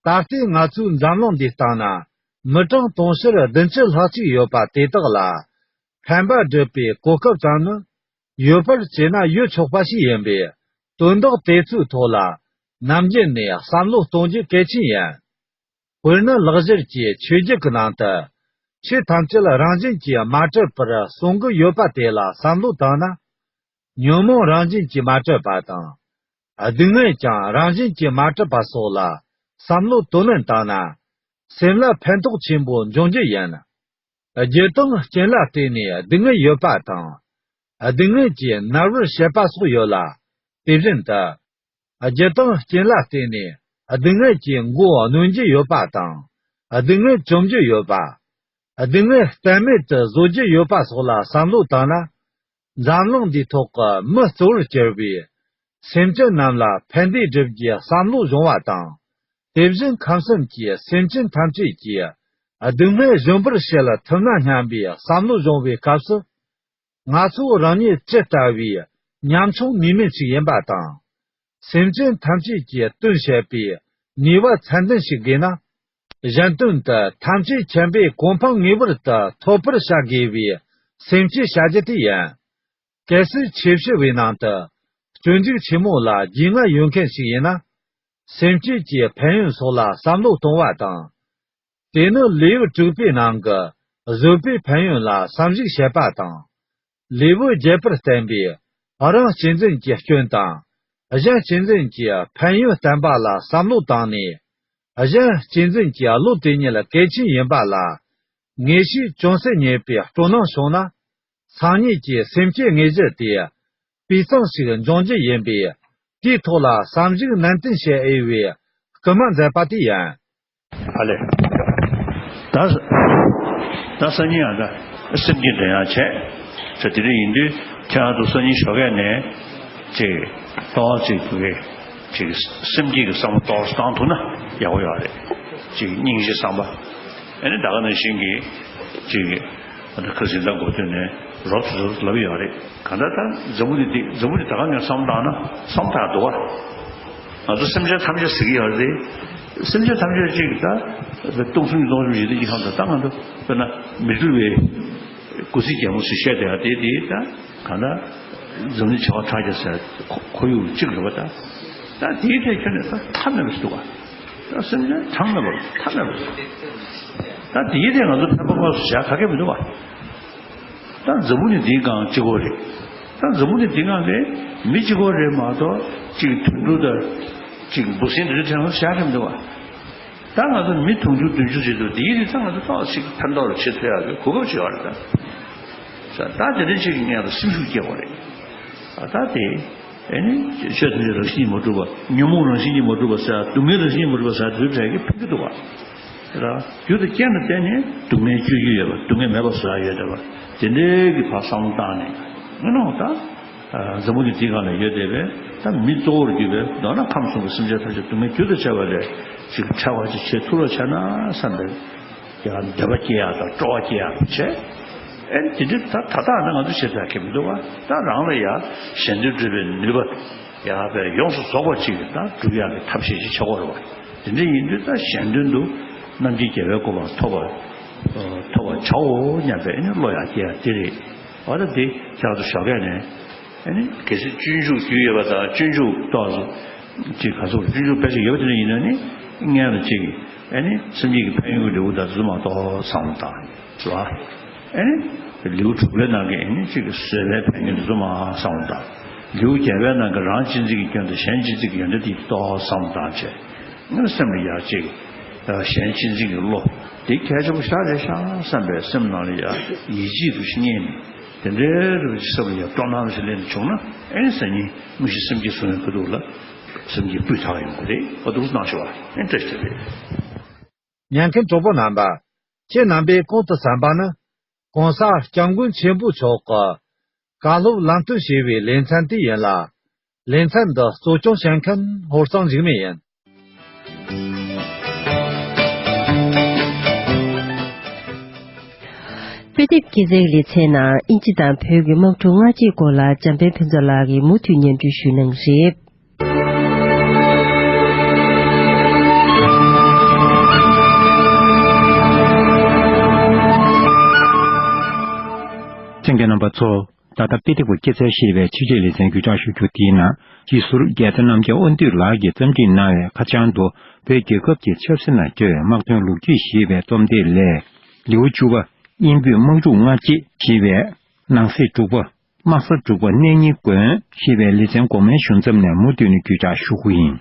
ད་ལྟའི་ང་ཚོའི་འཛམ་གླིང་འདིའི་སྟེང་ན་མི་གྲངས་དུང་ཕྱུར་བདུན་ཅུ་ལྷག་ཅིག་ཡོད་པ་དེ་དག་ལ་ཕན་པ་སྒྲུབ་པའི་གོ་སྐབས་ཙམ་ནི་ཡོད་པར་བྱས་ན་ཡོད་ཆོག་པ་ཞིག་ཡིན་པས། དོན་དག་དེ་ཚོའི་ཐོག་ལ་ནམ་རྒྱུན་ནས་བསམ་བློ་གཏོང་རྒྱུ་གལ་ཆེན་ཡིན། དཔེར་ན་ལེགས་སྦྱར་གྱི་ཆོས་བརྒྱུད་ཀྱི་ནང་དུ། ཆོས་ཐམས་ཅད་རང་བཞིན་གྱིས་མ་གྲུབ་པར་གསུང་གི་ཡོད་པ་དེ་ལ་བསམ་བློ་བཏང་ན། ཉོན་མོངས་རང་བཞིན་གྱིས་མ་གྲུབ་པ་དང་། སྡུག་བསྔལ་ཀྱང་རང་བཞིན་གྱིས་མ་གྲུབ་པ་སོགས་ལ་བསམ་བློ་དོ་ནན་བཏང་ན། སེམས་ལ་ཕན་ཐོགས་ཆེན་པོ་འབྱུང་རྒྱུ་ཡིན། རྒྱུ་དང་རྐྱེན་ལ་བརྟེན་ནས་སྡུག་བསྔལ་ཡོད་པ་དང་། སྡུག་བསྔལ་གྱིས་མནར་བར་བྱེད་པ་སོགས་ཡོད་ལ། དེ་བཞིན་དུ། རྒྱུ་དང་རྐྱེན་ལ་བརྟེན་ནས་སྡུག་བསྔལ་གྱི་མགོ་གནོན་རྒྱུ་ཡོད་པ་དང་། སྡུག་བསྔལ་བཅོམ་རྒྱུ་ཡོད་པ། སྡུག་བསྔལ་གཏན་མེད་དུ་བཟོ་རྒྱུ་ཡོད་པ་སོགས་ལ་བསམ་བློ་བཏང་ན། འཛམ་གླིང་འདིའི་ཐོག་གི་མི་གཙོ་བོར་གྱུར་པའི་སེམས་ཅན་རྣམས་ལ་ཕན་བདེ་སྒྲུབ་རྒྱུའི་བསམ་བློ་བྱུང་བ་དང་། དེ་བཞིན་ཁམས་གསུམ་གྱི་སེམས་ཅན་ཐམས་ཅད་ཀྱི་སྡུག་བསྔལ་གཞོམ་པར་བྱེད་ཐུབ་ན་སྙམ་པའི་བསམ་བློ་བྱུང་བའི་སྐབས་སུ། ང་ཚོ་རང་ཉིད་ཇི་ལྟ་བུའི་ཉམ་ཆུང་ནུས་མེད་ཅིག་ཡིན་པ་དང་། སེམས་ཅན་ཐམས་ཅད་ཀྱི་དོན་བྱེད་པའི་ནུས་པ་ཚད་ལྡན་ཞིག་དགོས་ན། གཞན་དོན་དུ་ཐམས་ཅད་མཁྱེན་པའི་གོ་འཕང་ངེས་པར་དུ་ཐོབ་པར་བྱ་དགོས་པའི་སེམས་བསྐྱེད་བྱ་རྒྱུ་དེ་ཡིན། གལ་སྲིད་ཆོས་ཞུ་བའི་ནང་དུ་སྤྱོད་འཇུག་ཆེན་མོ་ལ་རྒྱུས་མངའ་ཡོད་མཁན་ཞིག་ཡིན་ན། སེམས་བསྐྱེད་ཀྱི་ཕན་ཡོན་སོགས་ལ་བསམ་བློ་གཏོང་བ་དང་། དེ་ནི་ལེའུ་དྲུག་པའི་ནང་གི་བཟོད་པའི་ཕན་ཡོན་ལ་བསམ་གཞིག་བྱེད་པ་དང་། ལེའུ་བརྒྱད་པར་བསྟན་པའི་རང་གཅེས་འཛིན་གྱི་སྐྱོན་དང་། གཞན་གཅེས་འཛིན་གྱི་ཕན་ཡོན་བསྟན་པ་ལ་བསམ་བློ་བཏང་ནས། གཞན་གཅེས་འཛིན་གྱི་བློ་དེ་ཉིད་གལ་ཆེན་ཡིན་པ་ལ་ངེས་ཤེས་ཅུང་ཟད་རྙེད་པའི་སྤྲོ་སྣང་བྱུང་ན། སང་ཉིན་གྱི་སེམས་བསྐྱེད་དངོས་གཞི་དེ་སྤུས་གཙང་ཞིག་འབྱུང་རྒྱུ་ཡིན་པས། དེའི་ཐོག་ལ་བསམ་གཞིག་ནན་ཏན་བྱེད་འོས་པའི་སྐུལ་མ་མཛད་པ་དེ་ཡིན། ཨ་ལས། ད། ད་སང་ཉིན་ཡང་ད་སེམས་བསྐྱེད་འདོན་ཡག་བྱས། ད་དེ་འདྲ་ཡིན་དུས་ཁྱེད་རང་ཚོ་སང་ཉིན་ཞོགས་ཀས་ནས་ཅིག་ཏོག་ཙམ་ཕ་གི་ཅིག་སེམས་བསྐྱེད་ཀྱི་བསམ་བློ་ཏོག་ཙམ་བཏང་ཐུབ་ན་ཡག་པོ་ཡོད་རེད། ཅིག་སྙིང་རྗེ་བསམ་པ། ཨ་ནི་ད་ག་ནང་བཞིན་གྱི་ཅིག་ཨ་ནི་ཁ་སང་ཟླ་འགོ་སྟོད་ནས་རོབ་ཙམ་རོབ་ཙམ་ལབ་ཡོད་རེད། གང་ལྟར་ད་འཛམ་བུ་གླིང་འདི་འཛམ་བུ་གླིང་ད་ག་ནས་བསམ་བཏང་ན་བསམ་ཐག་འདུག་བ། ང་ཚོ་སེམས་ཅན་ཐམས་ཅད་ཟེར་གྱི་ཡོད་རེད། སེམས་ཅན་ཐམས་ཅད་ཅིག་ད་སྟོང་གསུམ་གྱི་སྟོང་གསུམ་ཞིག་དེ་ཅིག་ཧམ་ད་ད་ང་ཚོ་དཔེར་ན་མི་འགྲུབ་པའི་སྐུ་ཚེ་རྒྱལ་མོ་ཟེར་བཤད་བསྡད་ཡ་དེ་དེ་ད་གང་ལྟར་འཛམ་གླིང་བྱེ་བ་ཕྲག་བརྒྱ་ཟེར་ཁོར་ཡུག་གཅིག་རེད་བ། ད་ད་དེའི་ཐད་ཁྱོན་ནས་ད་ཐབས་མེད་པ་ཞིག་འདུག་བ། ད་སེམས་ཅན་གྲངས་མེད་པ་ཐབས་མེད་པ་ཞིག་ད་དེའི་ཐད་ང་ཚོ་ཕན་པ་དངོས་སུ་བྱ་ག་གེ་མི་འདུག་བ། ད་འཛམ་བུ་གླིང་འདིའི་སྒང་གཅིག་པོ་རེད། ད་འཛམ་བུ་གླིང་འདིའི་སྒང་གི་མི་གཅིག་པོ་རེད་མ་གཏོགས་ཅིག་དུད་འགྲོ་དང་ཅིག་འབུ་སྲིན་འདི་འདྲ་དྲན་ལ་བཞག་གི་མི་འདུག་བ། ད་ང་ཚོ་མི་དུང་ཕྱུར་བདུན་ཅུ་ཟེར་དུས་འདིའི་རིགས་ད་ང་ཚོ་ཏོག་ཙམ་ཕན་ཐོགས་ལ་བྱེད་ཐུབ་ཡག་གི་གོ་སྐབས་ཅིག་ཡོད་རེད་ད། ད་དེ་འདྲ་ཅིག་གི་སྔོན་ལ་སེམས་ཤུགས་སྐྱེ་དགོས་རེད། ཨ་ད་དེ། ཨེ་ནི། ཆོས་ཐམས་ཅད་རང་བཞིན་གྱིས་མ་གྲུབ་པ། ཉོན་མོངས་རང་བཞིན་གྱིས་མ་གྲུབ་པ་ཟེར། སྡུག་བསྔལ་རང་བཞིན་གྱིས་མ་གྲུབ་པ་ཟེར་དུས་དྲན་གྱི་ཕན་གྱི་འདུག་བ། ར། རྒྱུ་དང་རྐྱེན་ལ་བརྟེན་ནས་སྡུག་བསྔལ་སྤྱོད་རྒྱུ་ཡོད་པ། སྡུག་བསྔལ་མེད་པ་བཟོ་ཡག་ཡོད་བསྡད་པ། དེ་འདྲའི་གི་ཕར་བསམ་བློ་བཏང་ནས། ཨེ་ནོ་ད། འཛམ་བུ་གླིང་འདིའི་སྒང་ལ་ཡོད་བསྡད་པའི་ད་མི་གཙོ་བོར་གྱུར་པའི་མདོར་ན་ཁམས་གསུམ་གྱི་སེམས་ཅན་ཐམས་ཅད་སྡུག་བསྔལ་རྒྱུ་དང་བཅས་པ་ལས་ཅིག་ཐར་བ་ཅིག་བྱེད་ཐུབ་རོགས་བྱས་ན་བསམ་པའི། ཡང་འདོད་པ་སྐྱེ་ཡག་དང་སྤྲོ་བ་སྐྱེ་ཡག་བྱས། ཨེ་དེ་འདྲ་ད་ད་ལྟ་ནི་ང་ཚོ་བྱེད་ཐུབ་ཡག་གི་མི་འདུག་བ། ད་རང་ལ་ཡ་གཞན་དོན་སྒྲུབ་པའི་ནུས་པ་ཡ་བས་ཡོངས་སུ་རྫོགས་པ་ཅིག་ད་སྒྲུབ་ཡག་གི་ཐབས་ཤེས་ཅིག་བྱེད་དགོས་རེད་བ། དེ་འདྲ་ཡིན་དུས་ད་གཞན་དོན་དུ་རྣམ་མཁྱེན་རྒྱལ་བའི་གོ་འཕང་ཐོབ་པ་ཐོབ་པར་བྱའོ་སྙམ་པའི་ཨེ་ནི་བློ་ཡང་སྐྱེ་ཡག་དེ་རེད། འོ་ད་དེ་ཁྱེད་རང་ཚོ་ཞོགས་ཀས་ནས་ཨེ་ནི་གལ་སྲིད་སྤྱོད་འཇུག་རྒྱུས་ཡོད་པ་དང་སྤྱོད་འཇུག་ཏོག་ཙམ་ཅིག་ག་ཚོད་སྤྱོད་འཇུག་དཔེ་ཅིག་ཡོད་པ་དེ་འདྲ་ཡིན་ན་ནི་སྔོན་ལ་ཅིག་ཨེ་ནི་སེམས་བསྐྱེད་ཀྱི་ཕན་ཡོན་གྱི་ལེའུ་དང་རྫུན་མ་ཏོག་བསམ་བློ་བཏང་་། རེད་བ། ཨེ་ནི། ལེའུ་དྲུག་པའི་ནང་གི་ཨེ་ནི་གཅིག་གི་བཟོད་པའི་ཕན་ཡོན་དེ་ཚོ་མར་བསམ་བློ་བཏང་། ལེའུ་བརྒྱད་པའི་ནང་གི་རང་གཅེས་འཛིན་གྱི་སྐྱོན་དང་གཞན་གཅེས་འཛིན་གྱི་ཡོན་ཏན་དེ་ཏོག་བསམ་བློ་བཏང་བྱས། ཨེ་ནི་སེམས་ལ་ཡག་ཅིག་གཞན་གཅེས་འཛིན་གྱི་བློ་དེ་གལ་ཆེན་པོ་ཞེ་དྲག་རེད་ཤག་བསམ་པའི་སེམས་ནང་ལ་ཡ་ཡིད་ཆེས་འདུ་ཤེས་རྙེད་ནས་དེ་འདྲའི་རུ་སེམས་ལ་ཡ་སྤྲོ་སྣང་ཞིག་སླེབས་ནས་བྱུང་ན་ཨེ་ནི་སང་ཉིན་དངོས་གཞི་སེམས་བསྐྱེད་གསུང་བའི་ཁ་ཐུག་ལ་སེམས་བསྐྱེད་སྤུས་དག་ཡོང་གི་རེད། འོ་འདུག་སེ་གནང་ཤོག་ཨ། ཨེ་བཀྲ་ཤིས་བདེ་ལེགས། ཉན་མཁན་གྲོགས་པོ་རྣམ་པ། ཁྱེད་རྣམ་པས་གོང་དུ་གསན་པ་ནི། ༸གོང་ས་༸སྐྱབས་མགོན་ཆེན་པོ་མཆོག་གི་བཀའ་སློབ་ལམ་སྟོན་ཞེས་པའི་ལེ་ཚན་དེ་ཡིན་ལ། ལེ་ཚན་འདི་གཙོ་སྐྱོང་བྱེད་མཁན་ཧོར་གཙང་འཇིགས་མེད་ཡིན། དཔེ་དེབ་སྐྱེལ་རྩིས་ལེ་ཚན་ནང་དབྱིན་ཇི་དང་བོད་ཀྱི་དམག་འཁྲུག་སྔ་རྗེས་སྐོར་ལ་འཇམ་དཔལ་ཕུན་ཚོགས་ལགས་ཀྱིས་མུ་མཐུད་སྙན་སྒྲོན་ཞུ་གནང་གི་རེད། གསན་མཁན་རྣམ་པ་ཚོ། ད་ལྟ་དཔེ་དེབ་སྐྱེལ་རྩིས་ཞེས་པའི་ཕྱི་དྲིལ་ལེ་ཚན་བརྒྱུད་བསྒྲགས་ཞུ་རྒྱུ་དེའི་ནང་སྤྱི་ཟུར་རྒྱལ་མཚན་རྣམ་རྒྱལ་དབང་འདུས་ལགས་ཀྱིས་རྩོམ་སྒྲིག་གནང་བའི་ཁ་བྱང་དུ་བོད་རྒྱལ་ཁབ་ཀྱི་ཆབ་སྲིད་ནང་འབྱོར་བའི་དམག་དོན་ལོ་རྒྱུས་ཞེས་པའི་རྩོམ་དེབ་ལས། ལེའུ་བཅུ་པ། དབྱིན་བོད་དམག་འཁྲུག་སྔ་རྗེས་ཞེས་པའི་ནང་གསེས་དྲུག་པ། དམག་ས་དྲུག་པ་གནས་རྙིང་དགོན་ཞེས་པའི་ལེ་ཚན་འགོ་མའི་ཞུ་མཚམས་ནས་མུ་མཐུད་ནས་བརྒྱུད་བསྒྲགས་ཞུ་རྒྱུ་ཡིན།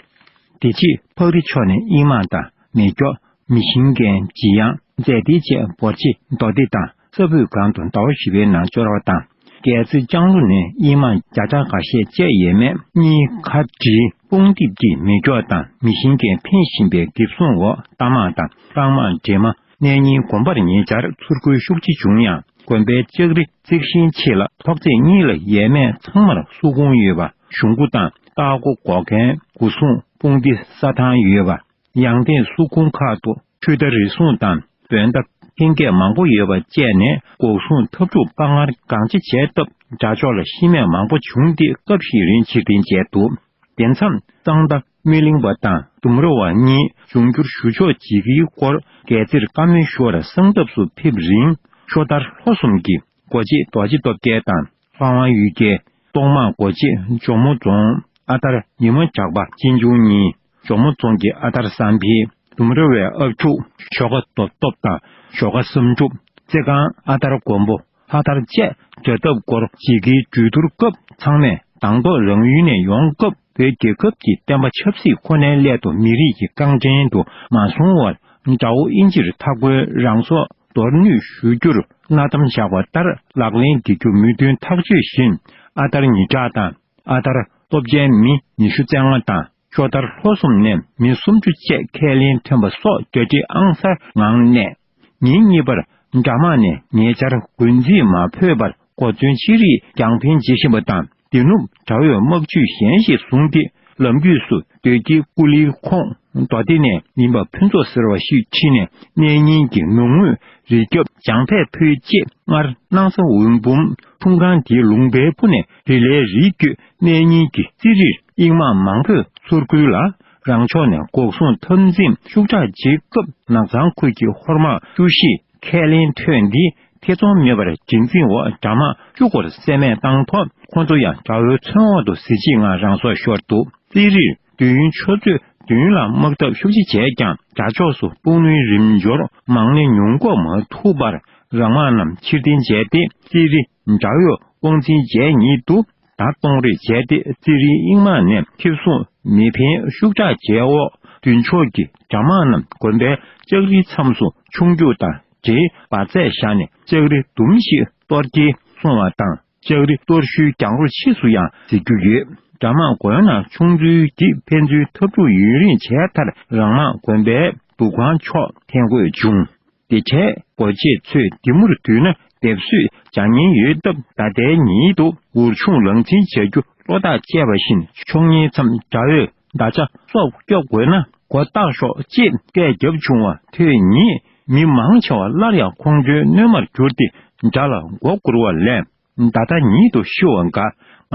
དེ་རྗེས་ཕག་རི་ཕྱོགས་ནས་དབྱིན་དམག་དང་མེ་སྒྱོགས། མི་ཤིང་མཁན་ལྗི་ཡང་མཛེས་ལྡན་བཅས་འབོར་ཆེ་མདོ་སྡེ་དང་ས་བོད་སྒང་དུ་ཟླ་བ་བཞི་པའི་ནང་འབྱོར་བ་དང་། རྒྱལ་རྩེ་ལྕང་ལོ་ནས་དབྱིན་དམག་བརྒྱ་ཕྲག་འགའ་ཤས་བཅས་ཡས་མས་གཉིས་ཁ་བྲིས་དཔུང་རྡིབ་ཀྱིས་མེ་སྒྱོགས་དང་མི་ཤིང་མཁན་འཕེན་བཞིན་པའི་འགེབས་སྲུང་འོག་རྟ་དམག་དང་རྐང་དམག་འདྲེས་མ། གནས་རྙིང་དགོན་པར་ཉེ་ཆར་ཚུར་རྒོལ་ཤུགས་ཆེ་བྱུང་ཡང་། དགོན་པའི་ལྕགས་རི་རྩིག་ཤིང་ཕྱེད་ལ་ཐོག་བརྩེགས་གཉིས་ལ་ཡས་མས་ཚང་མར་སོག་ཁུང་ཡོད་པ། གཞུང་སྒོ་དང་ལྟག་སྒོ་སྒོ་ཁའི་སྒོ་སྲུང་དཔུང་སྡེ་ས་ཐང་ཡོད་པ། ཡང་སྟེང་སོག་ཁུང་ཁག་ཏུ་འཕྲུལ་རྟ་རི་སྲུང་དང་བོན་རྟ་འཐེན་མཁན་མང་པོ་ཡོད་པ་བཅས་ནས་འགོག་སྲུང་འཐབ་འཁྲུག་དཔའ་ངར་གང་ཆེ་བྱས་སྟབས་དགྲ་ཕྱོགས་ལ་ཤི་རྨས་མང་པོ་བྱུང་སྟེ་སྐབས་ཤིག་རིང་ཕྱིར་འཐེན་བྱས་འདུག་དེ་མཚམས་གཙང་མདའ་སྨོན་གླིང་པ་དང་ལྡུམ་ར་བ་གཉིས་འབྱུང་འགྱུར་ཞུ་ཕྱོགས་ཇི་དགེའི་སྐོར་རྒྱལ་རྩེར་བཀའ་མོལ་ཞུ་བར་གསང་སྟབས་སུ་ཕེབས་རིང་ཤོ་དར་ལྷོ་གསུམ་གྱི་སྒོ་འབྱེད་རྡོ་རྗེ་སྟོབས་རྒྱལ་དང་ལྷ་དབང་གཡུལ་རྒྱལ་གཏོང་དམག་སྒོ་འབྱེད་ཇོ་མོ་རྫོང་ཨ་དར་ཉི་མ་ཇག་པ་གཅེན་གཅུང་གཉིས། ཇོ་མོ་རྫོང་གི་ཨ་དར་བསམ་འཕེལ། ལྡུམ་ར་བའི་ཨབ་ཕྲུག་ཞོགས་ཀ་རྡོ་སྟོབས་དང་ཞོགས་ཀ་བསམ་གྲུབ། རྩེ་སྒང་ཨ་དར་མགོན་པོ་ལྷ་དར་བཅས་རྒྱ་འཐབ་སྐོར་ཇི་དགེའི་གྲོས་བསྡུར་སྐབས་ཚང་མས་དང་ཐོག་རང་ཡུལ་ནས་ཡོང་སྐབས་བོད་རྒྱལ་ཁབ་ཀྱི་བསྟན་པ་ཆབ་སྲིད་ཁོ་ནའི་སླད་དུ་མི་རིགས་ཀྱི་རྐང་འདྲེན་དུ་མ་སོང་བར་དགྲ་བོ་དབྱིན་ཇིར་མཐའ་བསྐོར་རང་སྲོག་འདོར་ནུས་ཞུ་རྒྱུར་གནའ་གཏམ་བཞག་པ་ལྟར་ལག་ལེན་འགེལ་རྒྱུ་མོས་མཐུན་ཐག་ཆོད་བཞིན་ཨ་དར་ཉི་གྲགས་དང་ཨ་དར་སྟོབས་ཆེན་མི་ཉི་ཤུ་རྩ་ལྔ་དང་། ཤོ་དར་ལྷོ་གསུམ་ནས་མི་སུམ་ཅུ་བཅས་ཁས་ལེན་ཐོན་པ་སོགས་གྲ་སྒྲིག་ཨང་གསར་ངང་གནས། ཉིན་གཉིས་པར་ དགྲ་དམག་ནས་ཉེ་ཆར་འགོ་འཛིན་མ་ཕོད་པར་གོ་མཚོན་ཅི་རིགས་རྒྱང་འཕེན་བྱེད་བཞིན་པ་དང་། དེ་ནུབ་དགྲ་བོས་དམག་ཇུས་གཞན་ཞིག་བཟུང་སྟེ། ལམ་རྒྱུད་སུ་སྟོད་ཀྱི་ཀུ་ལིའི་ཁོངས་མདོ་སྡེ་ནས་ཡིན་པ་ཕུན་ཚོགས་ཟེར་བ་ཞིག་ཁྲིད་ནས། གནས་རྙིང་གི་ནུབ་ངོས་རི་རྒྱབ་བྱང་ཕེབས་ཕུལ་རྗེས། སྔར་སྣང་ས་འོད་འབུམ་འཁྲུངས་ཁང་དེའི་ལུང་པའི་སྤུ་ནས་རི་ལའི་རིའི་རྒྱུད་གནས་རྙིང་གི་རྩེད་རིར་དབྱིན་དམག་མང་པོས་ཚུར་རྒོལ་ལ། རང་ཕྱོགས་ནས་འགོག་སྲུང་འཐབ་འཛིང་ཤུགས་དྲག་བྱེད་སྐབས། ནགས་ཚང་ཁུལ་གྱི་ཧོར་དམག་བཅུ་བཞིས་ཁས་ལེན་ཐོན་ཏེ། ཐེ་ཚོམ་མེད་པར་རྒྱུན་འཛིན་འོག་དགྲ་དམག་བཅུ་སྐོར་བསད་རྨས་བཏང་ཐོག་ཁོ་ཚོ་ཡང་དགྲ་བོའི་མཚོན་འོག་ཏུ་གཟི་བརྗིད་ངང་རང་སྲོག་ཤོར་འདུག་རྩེད་རིར་དུས་ཡུན་ཆུ་ཚོད་བདུན་ལ་དམག་འཐབ་ཤུགས་ཆེ་བྱས་ཀྱང་། དགྲ་ཕྱོགས་སུ་དཔུང་ནུས་རིམ་འབྱོར་མང་ནས་ཉུང་འགོག་མ་ཐུབ་པར། རང་དམག་རྣམས་ཕྱིར་འཐེན་བྱས་ཏེ། རྩེད་རི་དགྲ་ཡོད་དབང་འཛིན་བྱས་ཉིད་དུ། ད་གཏོང་རེས་བྱས་ཏེ། རྩེད་རིའི་དབྱིན་དམག་ནས་ཁེབས་བཟུང་མེ་འཕེན་ཤུགས་དྲག་བྱས་འོག་མདུན་ཕྱོགས་ཀྱི་དགྲ་དམག་རྣམས་དགོན་པའི་ལྕགས་རིའི་མཚམས་སུ་མཆོང་རྒྱུག་དང་འབྲེལ་འབར་རྫས་བཞག་ནས། ལྕགས་རི་དུམ་ཞིག་གཏོར་སྐྱེལ་སོང་བ་དང་། ལྕགས་རི་གཏོར་ཤུལ་གྱང་རོ་ཆེ་སུ་ཡང་གཟིགས་རྒྱུ་ཡོད། དགྲ་དམག་དགོན་ནང་མཆོང་ཚུལ་གྱིས་ཕན་ཚུན་འཐབ་འཁྲུག་ཡུན་རིང་བྱས་མཐར། རང་དམག་དགོན་པའི་འདུ་ཁང་ཕྱོགས་འཐེན་དགོས་བྱུང་། དེ་གྲས་སྒོ་འབྱེད་ཚོས་འདི་མུར་བསྡུས་ན། སྡེབ་གསོད་བྱ་ཉེན་ཡོད་སྟབས། ད་ལྟའི་ཉིད་དུ་འུར་ཆུང་ལང་འཛིན་བྱ་རྒྱུ་བློ་ཐག་བཅད་པ་བཞིན། མཆོང་ཉེན་མཚམས་དགྲ་བོས་མདའ་ཆ་སོགས་སྐྱོབ་དགོས་ན། མགོ་བཏགས་ཤོག་ཅེས་སྐད་བརྒྱབ་བྱུང་བ་ཐོས་ཉིད། མི་མང་ཆེ་བ་སླར་ཡང་ཁོང་ཁྲོའི་སྣོན་མར་གྱུར་ཏེ། དགྲ་ལ་མགོ་སྒུར་བ་ལས། ད་ལྟ་ཉིད་དུ་ཤི་བ་དགའ།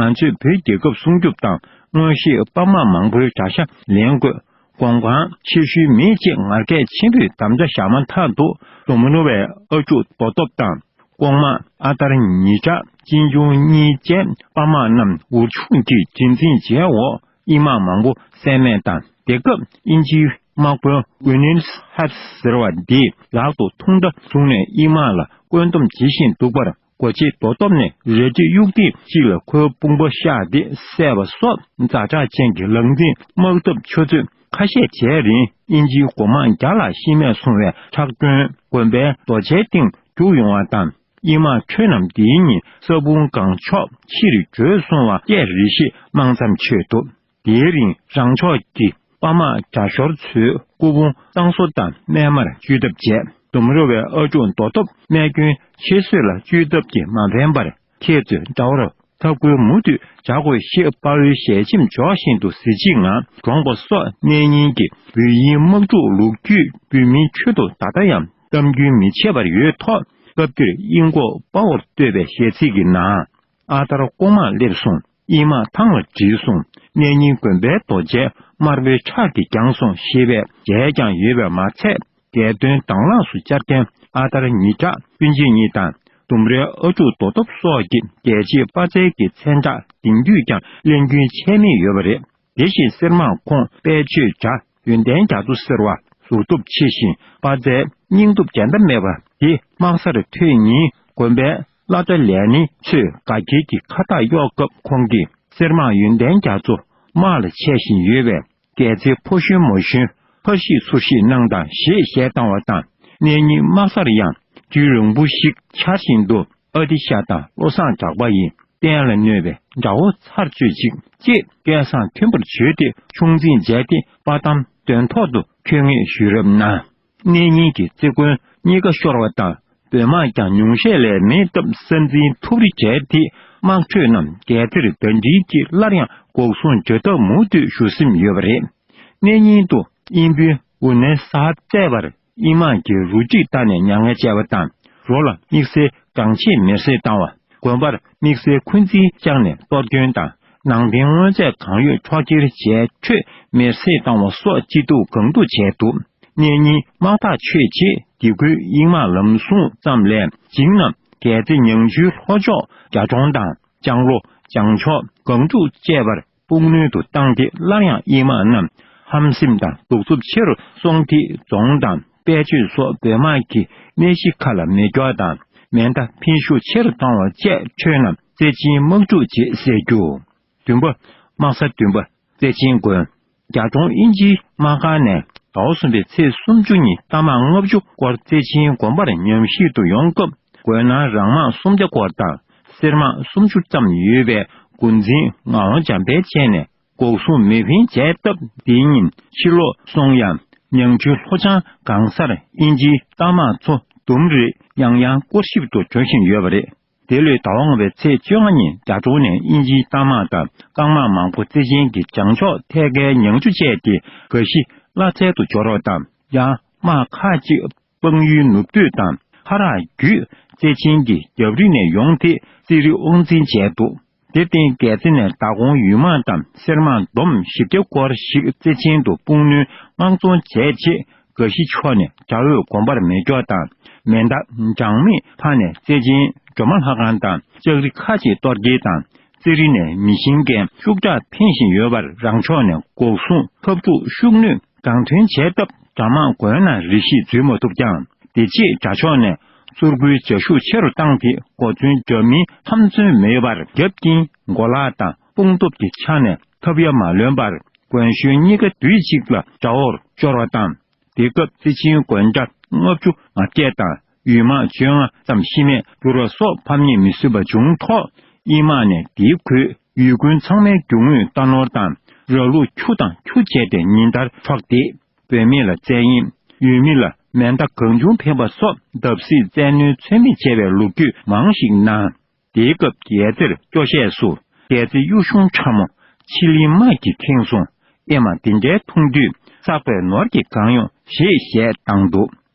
ང་ཚོས་བོད་རྒྱལ་ཁབ་སྲུང་སྐྱོབ་དང་། མངོན་ཤེས་དཔའ་དམག་མང་པོའི་དགྲ་ཤ་ལེན་དགོས། གོང་འཕང་ཆེ་ཤོས་མེད་ཅེས་ངར་སྐད་ཆེན་པོས་དམ་བཅའ་བཞག་མ་ཐག་ཏུ། ལྡོམ་རོ་བའི་ཨ་ཅོ་རྡོ་སྟོབས་དང་། ལྐོག་མ་ཨ་དར་ཉི་གྲགས། གཅེན་གཅུང་གཉིས་བཅས་དཔའ་དམག་རྣམས་འུར་ཆུང་གིས་རྗེས་འཛིན་བྱས་འོག་དབྱིན་དམག་མང་པོ་བསད་རྨས་དང་། དེ་སྐབས་དབྱིན་ཇིའི་དམག་དཔོན་ཝི་ནིལ་ཧེབ་ཟེར་བ་འདིས་ལག་ཏུ་ཐུང་མདའ་བཟུང་ནས་དབྱིན་དམག་ལ་བཀོད་འདོམས་བྱེད་བཞིན་འདུག་པར། སྒོ་འབྱེད་རྡོ་སྟོབས་ནས་རལ་གྲི་གཡུག་ཐེངས་གཅིག་ལ་ཁོའི་དཔུང་པ་གཤགས་ཏེ་བསད་པ་སོགས། ཛ་དྲག་ཅན་གྱི་ལང་འཛིན་དམག་འཐབ་ཆུ་ཚོད་ཁ་ཤས་བྱས་རིང་། དབྱིན་ཇིའི་འགོ་དམག་བརྒྱ་ལ་ཤི་རྨས་སོང་བའི་ཁྲག་དྲོན་དགོན་པའི་རྡོ་གཅལ་སྟེང་རྒྱུག་ཡོང་བ་དང་། དབྱིན་དམག་ཁྲོད་རྣམས་དེའི་ཉིན་ས་སྤུངས་སྒང་ཕྱོགས་ཕྱིར་བྲོས་སོང་བ་བཅས་རེ་ཞིག་མང་ཙམ་ཆོད་འདུག་དེའི་རིང་རང་ཕྱོགས་ཀྱི་དཔའ་དམག་དགྲ་ཤོར་ཚོས་སྐུ་ཕུང་གཙང་བཟོ་དང་སྨན་མར་བཅུད་ཐབས་བྱས། ལྡོམ་རོ་བའི་ཨ་ཅོ་རྡོ་སྟོབས་རྨས་སྐྱོན་ཆེ་ཤོས་ལ་བཅུད་ཐབས་ཀྱིས་མ་ཕན་པར། ཁྱེད་ཚོས་དགྲ་བོར་འཐབ་རྒོལ་མུ་མཐུད་བྱ་དགོས་ཞེས་དཔའ་བོའི་ཞལ་ཆེམས་འཇོག་བཞིན་དུ་གཟི་བརྗིད་ངང་འདྲོངས་པ་སོགས། གནས་རྙིང་གི་བོད་དབྱིན་དམག་འཁྲུག་ལོ་རྒྱུས་བོད་མིའི་ཁྲོད་དུ་ད་ལྟ་ཡང་གཏམ་རྒྱུན་མི་ཆད་པར་ཡོད་ཐོག་སྐབས་དེར་དབྱིན་འགོག་དཔའ་བོར་བསྟོད་པའི་གཞས་ཚིག་གི་ནང་། ཨ་དར་ལྐོག་མར་སླེབས་སོང་། དབྱིན་དམག་ཐང་ལ་བྲིལ་སོང་། གནས་རྙིང་དགོན་པའི་རྡོ་གཅལ་དམར་པོའི་ཁྲག་གིས་བརྒྱངས་སོང་ཞེས་པའི་གྲས་ཀྱང་ཡོད་པས་མ་ཚད། རྒྱལ་དོན་དང་བླངས་སུ་བཅར་མཁན་ཨ་དར་ཉི་གྲགས་སྤུན་མཆེད་གཉིས་དང་། ལྡུམ་རའི་ཨ་ཅོ་རྡོ་སྟོབས་སོགས་ཀྱི་རྒྱལ་གཅེས་དཔའ་རྩལ་གྱི་མཚན་གྲགས་དེང་དུས་ཀྱང་གླེང་རྒྱུན་ཆད་མེད་ཡོད་པ་རེད། དེ་བཞིན་གསེར་དམག་ཁོངས་དཔལ་ཆོས་གྲགས་ཡོན་ཏན་རྒྱ་མཚོ་ཟེར་བ། གཟུགས་སྟོབས་ཆེ་ཞིང་དཔའ་རྩལ་སྙིང་སྟོབས་འགྲན་ཟླ་མེད་པ་དེ་དམག་སར་ཐོན་ཉིན། དགོན་པའི་བླ་གྲྭ་ལས་སྣེ་ཚོས་དགའ་སྐྱིད་ཀྱི་ཁ་བཏགས་གཡོག་སྐབས། ཁོང་གིས་གསེར་དམག་ཡོན་ཏན་རྒྱ་མཚོ་དམག་ལ་འཆད་བཞིན་ཡོད་པས། རྒྱལ་རྩེ་ཕོ་གཞོན་མོ་གཞོན་ཕར་ཤེས་ཚུར་ཤེས་གནང་དང་ཞེས་གཞས་བཏང་བ་དང་། གནས་རྙིང་དམག་སར་ཡང་དུས་རིང་པོ་ཞིག་འཆར་བཞིན་དུ། ཨ་ཏི་ཤ་དང་བློ་བཟང་གྲགས་པ་ཡིས་བསྟན་ལ་གནོད་པའི་དགྲ་བོ་ཚར་གཅོད་ཅིག་ཅེས་སྐད་གསང་མཐོན་པོར་བརྗོད་དེ་ཆུང་འཛིང་མཛད་དེ། དཔའ་གཏམ་དོན་ཐོག་ཏུ་འཁྱོལ་ངེས་ཞུས་རབས་གནང་། གནས་རྙིང་གི་རྩེ་དགོན་གཉིས་ཀ་ཤོར་བ་དང་། བོད་དམག་ཀྱང་ཉུང་ཤས་ལས་མེད་སྟབས། ས་འཛིན་ཐུབ་རེ་བྱས་ཏེ། དམག་ཁྲོད་རྣམས་རྒྱལ་རྩེར་ཟླ་སྒྲིལ་གྱིས་སླར་ཡང་འགོག་སྲུང་བྱ་ཐབས་མུ་མཐུད་ཞུ་སེམས་ཡོད་པ་རེད། གནས་རྙིང་དུ་དབྱིན་པོའི་འུ་ནེ་ས་བཙས་པར་དབྱིན་དམག་གིས་རུ་སྒྲིག་བཏང་ནས་མྱ་ངན་བྱས་པ་དང་། རོ་ལ་དམིགས་བསལ་གང་ཆེ་མེར་སྲེག་བཏང་བ། དགོན་པར་དམིགས་བསལ་འཁོན་འཛིན་བཅངས་ནས་གཏོར་སྐྱོན་དང་། ནང་རྟེན་དངོས་རྫས་གང་ཡོད་འཕྲོག་ཁྱེར་བྱས། ཁྲོད་མེར་སྲེག་བཏང་བ་སོགས་ཅི་ཐུབ་གང་ཐུབ་བྱས་འདུག་གནས་རྙིང་དམག་ཐག་ཆོད་རྗེས། དེ་ཁུལ་དབྱིན་དམག་ལམ་བཟུང་ཙམ་ལས། འཇིགས་རྣམས་རྒྱལ་རྩེ་ཉང་ཆུའི་ལྷོ་ཕྱོགས་རྒྱ་གྲོང་དང་། ལྕང་ལོ། བྱང་ཕྱོགས། སྒང་ཕྲུག་བཅས་པར་དཔུང་སྣོན་དུ་བཏང་སྟེ། སླར་ཡང་དབྱིན་དམག་རྣམས་ཧམ་སེམས་དང་གདུག་རྩུབ་ཆེ་རུ་སོང་སྟེ། རྫོང་དང་དཔལ་ཆོས་སོགས་བོད་དམག་གི་གནས་གཞི་ཁག་ལ་མེ་སྒྱོགས་དང་མེ་མདའ་འཕེན་ཤུགས་ཆེ་རུ་བཏང་བ་བཅས། ཁྲོད་རྣམས་རྩེ་ཆེན་དམག་འཁྲུག་ཅེས་ཟེར་རྒྱུ། བདུན་པ། དམག་ས་བདུན་པ། རྩེ་ཆེན་དགོན། རྒྱ་གྲོང་དབྱིན་ཇིའི་དམག་སྒར་ནས་ཟླ་བ་གསུམ་པའི་ཚེས་སུམ་ཅུ་ཉིན་རྟ་དམག་ལྔ་བཅུ་སྐོར་རྩེ་ཆེན་དགོན་པར་ཉམས་ཞིབ་ཏུ་ཡོང་སྐབས། དགོན་ནང་རང་དམག་སུམ་བརྒྱ་སྐོར་དང་། གསེར་དམག་སུམ་ཅུ་ཙམ་ཡོད་པའི་འགོ་འཛིན་ངག་དབང་འཇམ་དཔལ་བཅས་ནས་འགོག་སྲུང་མེ་འཕེན་བྱས་སྟབས། དེའི་ཉིན་ཕྱི་ལོགས་སོང་ཡང་། ཉང་ཆུ་ལྷོ་བྱང་གང་སར་དབྱིན་ཇིའི་རྟ་དམག་ཚོ་ལྡུམ་རའི་ ཡང་ཡང་སྐོར་ཞིབ་ཏུ་འགྲོ་བཞིན་ཡོད་པ་རེད། དེ་ལོའི་ཟླ་བ་སྔོན་པའི་ཚེས་བཅོ་ལྔ་ཉིན་རྒྱ་གྲོང་ནས་དབྱིན་ཇིའི་རྟ་དམག་དང་རྐང་དམག་མང་པོ་རྩེ་ཆེན་གྱི་བྱང་ཕྱོགས་ཐད་ཀའི་ཉང་ཆུ་བཅས་ཏེ་དགའ་བཞི་གླ་ཚལ་དུ་འབྱོར་བ་དང་། ཡང་དམག་ཁག་ཅིག་སྤང་ཡུལ་ནུབ་སྟོད་དང་ཧ་རག་བརྒྱུད་རྩེ་ཆེན་གྱི་རྒྱབ་རི་ནས་ཡོང་སྟེ་རྩེད་རིགས་དབང་འཛིན་བྱས་འདུག་དེར་བརྟེན་རྒྱལ་རྩེ་ནས་མདང་དགོང་ཡུལ་དམག་དང་སེར་དམག་བསྡོམས་བཞི་བརྒྱ་སྐོར་ཞིག་རྩེ་ཆེན་དུ་དཔུང་སྣོན་དམག་བཙོང་བྱས་རྗེས། དགའ་བཞི་ཕྱོགས་ནས་བྱ་འོད་གོམ་པར་མེ་སྒྱོགས་དང་མེ་མདའ་གྲངས་མེད་ཕར་ནས་རྩེ་ཆེན་སྒྲོལ་མ་ལྷ་ཁང་དང་ལྕགས་རི་ཁག་ཅིག་གཏོར་སྐྱེལ་དང་། རྩེད་རིགས་ནས་མི་ཤིང་མཁན་ཤུགས་དྲག་འཕེན་བཞིན་ཡོད་པར། རང་ཕྱོགས་ནས་འགོག་སྲུང་འཐབ་འཁྲུག་ཤུགས་སྣོན་གང་ཐོན་བྱས་སྟབས་དགྲ་དམག་མགོན་ནང་རེ་ཞིག་འཛུལ་མ་ཐུབ་ཀྱང་། དེ་རྗེས་དགྲ་ཕྱོགས་ནས་ཚུར་རྒོལ་བྱ་ཤུགས་ཆེ་རུ་བཏང་སྟེ་གོ་མཚོན་རྒྱབ་མིན་འཐབ་མཚོན་མེད་པར་རྒྱབ་ཀྱིན་མགོ་ལག་དང་དཔུང་སྟོབས་ཀྱི་ཆ་ནས་ཐབས་ཡ་མ་ལོན་པར་མགོན་གཞོན་གཉིས་ཀ་དུས་གཅིག་ལ་དགྲ་བོར་ཤོར་བ་དང་། དེ་སྐབས་རྩེ་ཆེན་མགོན་སྐྱབས་ལྔ་བཅུ་ང་བརྒྱད་དང་ཡུལ་དམག་བཅོ་ལྔ་ཙམ་ཤི་རྨས་གྱུར་བ་སོགས་ཕམ་ཉེས་མི་བཟོད་པ་བྱུང་ཐོག་དབྱིན་དམག་ནས་དེའི་ཁུལ་ཡུལ་དགོན་ཚང་མའི་རྒྱུ་དངོས་རྟ་ནོར་དང་ར་ལུག་ཁྱུ་དང་ཁྱུ་བྱས་ཏེ་ཉིན་ལྟར་འཕྲོག་སྟེ། བུད་མེད་ལ་བཙན་གཡེམ། ཡུལ་མི་ལ་མེ་མདའ་གང་བྱུང་འཕེན་པ་སོགས་བརྡབ་གསིག་བཙན་གནོན་ཚོད་མེད་བྱས་པའི་ལོ་རྒྱུས་མང་ཞིག་སྣང་། དེའི་སྐབས་རྒྱལ་རྩེར་སྐྱོ་ཤས་སུ་རྒྱལ་རྩེ་གཡུ་གཞུང་ཁྲ་མོ་ཆི་ལི་དམག་གིས་ཁེངས་སོང་། ཨེ་མ་འདི་འདྲའི་མཐོང་དུས་བསགས་པའི་ནོར་གྱིས་གང་ཡོང་ཞེས་གཞས་བཏང་འདུག་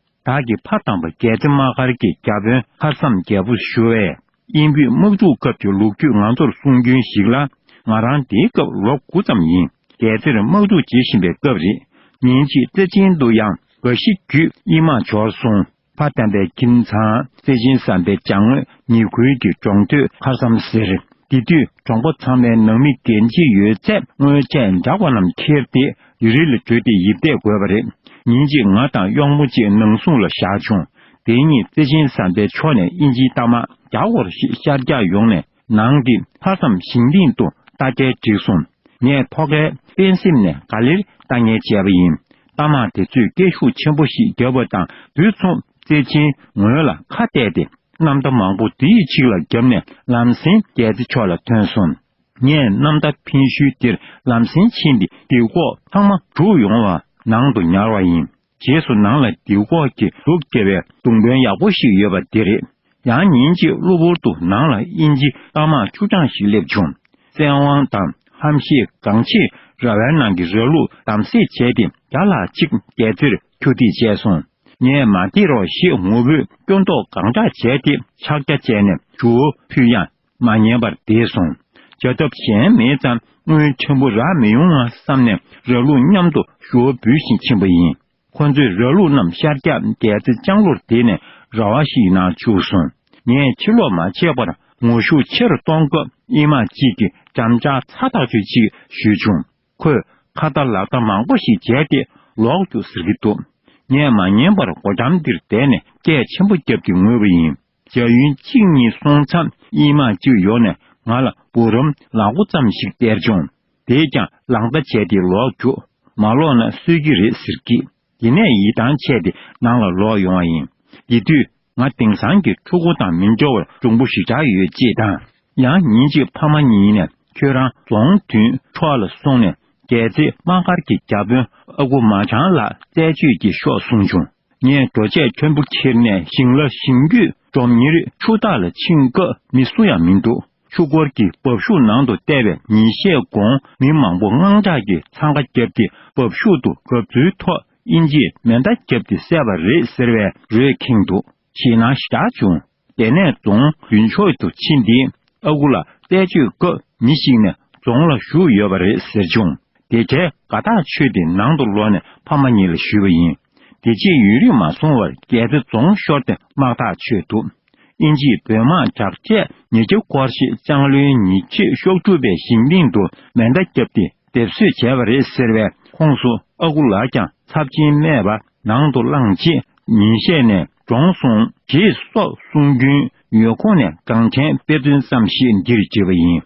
བདག་གིས་ཕ་དམ་པ་རྒྱལ་རྩེ་དམག་སྒར་གྱི་བརྒྱ་དཔོན་ཁར་སམ་རྒྱལ་པོ་ཞུ་བས། དབྱིན་བོད་དམག་འཁྲུག་སྐབས་ཀྱི་ལོ་རྒྱུས་ང་ཚོར་གསུང་རྒྱུན་ཞིག་ལ། ང་རང་དེའི་སྐབས་ལོ་དགུ་ཙམ་ཡིན། རྒྱལ་རྩེར་དམག་འཁྲུག་བྱེད་བཞིན་པའི་སྐབས་རེད། ཉིན་གཅིག་རྩེ་ཆེན་དུ་ཡང་དགའ་བཞི་བརྒྱུད་དབྱིན་དམག་འབྱོར་སོང་། ཕ་དམ་པའི་ཁྱིམ་ཚང་རྩེ་ཆེན་ཟམ་པའི་བྱང་ངོས་ཉེ་ཁུལ་གྱི་གྲོང་སྟོད་ཁར་སམ་ཟེར། དེ་དུས་གྲོང་པ་ཚང་མའི་ནང་མི་རྒན་བྱིས་ཡོད་ཚད་སྔོན་ཆད་འཇག་པ་རྣམས་ཁྱེར་ཏེ་ཡུལ་རི་ལ་བྲོས་ཏེ་ཡིབ་བསྡད་དགོས་པ་རེད། ཉིན་གཅིག་ང་དང་གཡོག་མོ་གཅིག་ནང་སྲུང་ལ་བཞག་བྱུང་། དེ་ཉིད་རྩེ་ཆེན་ཟམ་པའི་ཕྱོགས་ནས་དབྱིན་ཇིའི་རྟ་དམག་བརྒྱ་སྐོར་ཞིག་ཤར་རྒྱག་ཡོང་ནས། ནང་གི་ལྷ་ཙམ་ཞིང་གླིང་དུ་རྟ་སྐྱེལ་བསྒྲིགས་སོང་། ངས་ཐོག་ཁའི་པེན་སིམ་ནས་ག་ལེར་ལྟ་ངན་བྱས་པ་ཡིན། རྟ་དམག་དེ་ཚོས་སྐད་ཤུགས་ཆེན་པོ་ཞིག་བརྒྱབ་པ་དང་དུས་མཚུངས་རྩེ་ཆེན་ངོས་ལ་ཁ་གཏད་དེ་གནམ་རྟ་མང་པོ་དེའི་ཕྱིར་ལ་བརྒྱབ་ནས་ལམ་སེང་རྒྱལ་རྩེ་ཕྱོགས་ལ་ཐོན་སོང་། ངས་གནམ་རྟ་འཕེན་ཤུལ་དེར་ལམ་སེང་ཕྱིན་ཏེ་རྡིབ་ཀོག་ཚང་མ་སྒྲུག་ཡོང་བ་ནང་དུ་ཉར་བ་ཡིན། རྗེས་སུ་ནང་ལ་རྡིབ་ཀོག་གི་གདུགས་བཀལ་བའི་མདུང་དཔོན་ཡག་པོ་ཞིག་ཡོད་པ་དེ་རེད། ཡང་ཉིན་གཅིག་གློ་བུར་དུ་ནང་ལ་དབྱིན་ཇི་རྟ་དམག་བཅུ་གྲངས་ཤིག་སླེབས་བྱུང་། བཙན་དབང་དང་ཧམ་ཤེད་གང་ཆེས་ར་བའི་ནང་གི་ར་ལུག་བསྡམས་བསྲེགས་བྱས་ཏེ་བརྒྱ་ལྷག་ཅིག་རྒྱལ་རྩེར་ཁྱུ་སྟེགས་བྱས་སོང་། ངས་མ་བསྡད་རོགས་ཞེས་ངོ་བོས་སྐྱོ་མདོག་གང་དྲག་བྱས་ཏེ་ཕྱག་རྒྱ་བྱས་ནས་ཞུ་བ་ཕུལ་ཡང་མ་ཉན་པར་བསྡད་སོང་། བྱ་ཐབས་གཞན་མེད་ཙང་དངུལ་ཕྲན་བུ་རག་མི་ཡོང་ང་བསམ་ནས་ར་ལུག་མཉམ་དུ་ཞུ་བ་འབུལ་བཞིན་ཕྱིན་པ་ཡིན། ཁོ་ཚོས་ར་ལུག་རྣམས་ཤར་རྒྱག་རྒྱལ་རྩེ་ལྕང་ལོར་དེད་ནས་ར་བ་ཞིག་ནང་བཅུག་སོང་། ངས་ཕྱིར་ལོག་མ་བྱས་པར་ངོ་ཤུགས་ཆེ་རུ་གཏོང་སྐབས་དབྱིན་དམག་ཅིག་གིས་འགྲམ་ལྕག་ཚ་ཐག་ཆོད་ཅིག་གཞུས་བྱུང་། ཁོས་ཁ་རྟ་ལག་རྟ་མང་པོ་ཞིག་བྱས་ཏེ་ལོག་རྒྱུགས་ཟེར་གྱི་འདུག་ངས་མ་ཉན་པར་སྒོ་འགྲམ་འདིར་བསྡད་ནས་སྐད་ཆེན་པོ་བརྒྱབ་སྟེ་ངུས་པ་ཡིན། འཇའ་ཡུན་གཅིག་གཉིས་སོང་མཚམས་དབྱིན་དམག་ཅིག་ཡོང་ནས་ང་ལ་འབུ་རམ་ལག་མགོ་ཙམ་ཞིག་སྟེར་བྱུང་། དེས་ཀྱང་ལག་བརྡ་བྱས་ཏེ་ལོག་རྒྱུགས། མ་ལོག་ན་གསོད་ཀྱི་རེད་ཟེར་གྱིས། དེ་ནས་ཡིད་ཐང་ཆད་དེ་ནང་ལ་ལོག་ཡོང་བ་ཡིན། དེ་དུས་ང་དེང་སང་གི་ཕྲུ་གུ་དང་མི་འདྲ་བར་གྱོང་པོ་ཞེ་དྲག་ཡོད་ཅེས་དང་། ཡང་ཉིན་གཅིག་ཕ་མ་གཉིས་ནས་ཁྱོད་རང་རྫོང་མདུན་འཕྲོ་ལ་སོང་ནས་རྒྱལ་རྩེ་དམག་སྒར་གྱི་བརྒྱ་དཔོན་ཨ་ཁུ་མ་བྱང་ལགས་རྩད་གཅོད་ཀྱིས་ཤོག་གསུངས་བྱུང་། ངས་འགྲོ་ཆས་མཐོན་པོ་ཁྱེར་ནས་ཞིང་ལ་ཞིང་རྒྱུད་སྒྲོམ་གཉེར་ཆུ་བདག་ལ་ཕྱིན་སྐབས་མི་སུ་ཡང་མི་འདུག་ཆུ་འཁོར་གྱི་འབབ་ཤུགས་ནང་དུ་བལྟས་པས་ཉིན་ཤས་གོང་མི་མང་པོ་དངངས་སྐྲག་གིས་འཚང་ཁ་བརྒྱབ་སྟེ་འབབ་ཤུགས་དུ་འགབ་ཚུལ་ཐོག་དབྱིན་ཇིས་མེ་མདའ་བརྒྱབ་སྟེ་བསད་པ་རེད་ཟེར་བའི་རོས་ཁེངས་འདུག་ཞེད་སྣང་ཞེ་དྲག་བྱུང་། དེ་ནས་རྫོང་མདུན་ཕྱོགས་སུ་ཕྱིན་ཏེ་ཨ་ཁུ་ལ་རྩད་གཅོད་སྐབས་མི་ཞིག་ནས་རྫོང་ལ་བཞུགས་ཡོད་པ་རེད་ཟེར་བྱུང་། དེ་གའི་དགའ་ཐག་ཆོད་དེ་ནང་དུ་ལོག་ནས་ཕ་མ་གཉིས་ལ་ཞུས་པ་ཡིན། དེ་རྗེས་ཡུན་རིང་མ་སོང་བར་རྒྱལ་རྩེ་རྫོང་ཤོར་ཏེ་དམག་ཐག་ཆོད་འདུག་དབྱིན་ཇིས་བོད་དམག་དྲག་ཆས་ཉིས་བརྒྱ་སྐོར་ཞིག་ལྕང་ལོའི་ཉིན་ཕྱེད་གཤོག་སྒྲུབ་པའི་ཞིང་གླིང་དུ་མེ་མདའ་བརྒྱབ་སྟེ་སྡེབ་གསོད་བྱས་པ་རེད་ཟེར་བའི་ཁོངས་སུ་ཨ་ཁུ་ལགས་ཀྱང་ཚབས་ཆེན་སྨྲས་པ་ནང་དུ་བླངས་རྗེས་ཉིན་ཤས་ནས་གྲོངས་སོང་ཞེས་སོགས་གསུང་རྒྱུན་ཡོད་ཁུངས་ནས་འགངས་ཆེན་དཔེ་མཚོན་ཙམ་ཞིག་འདིར་བརྗོད་པ་ཡིན།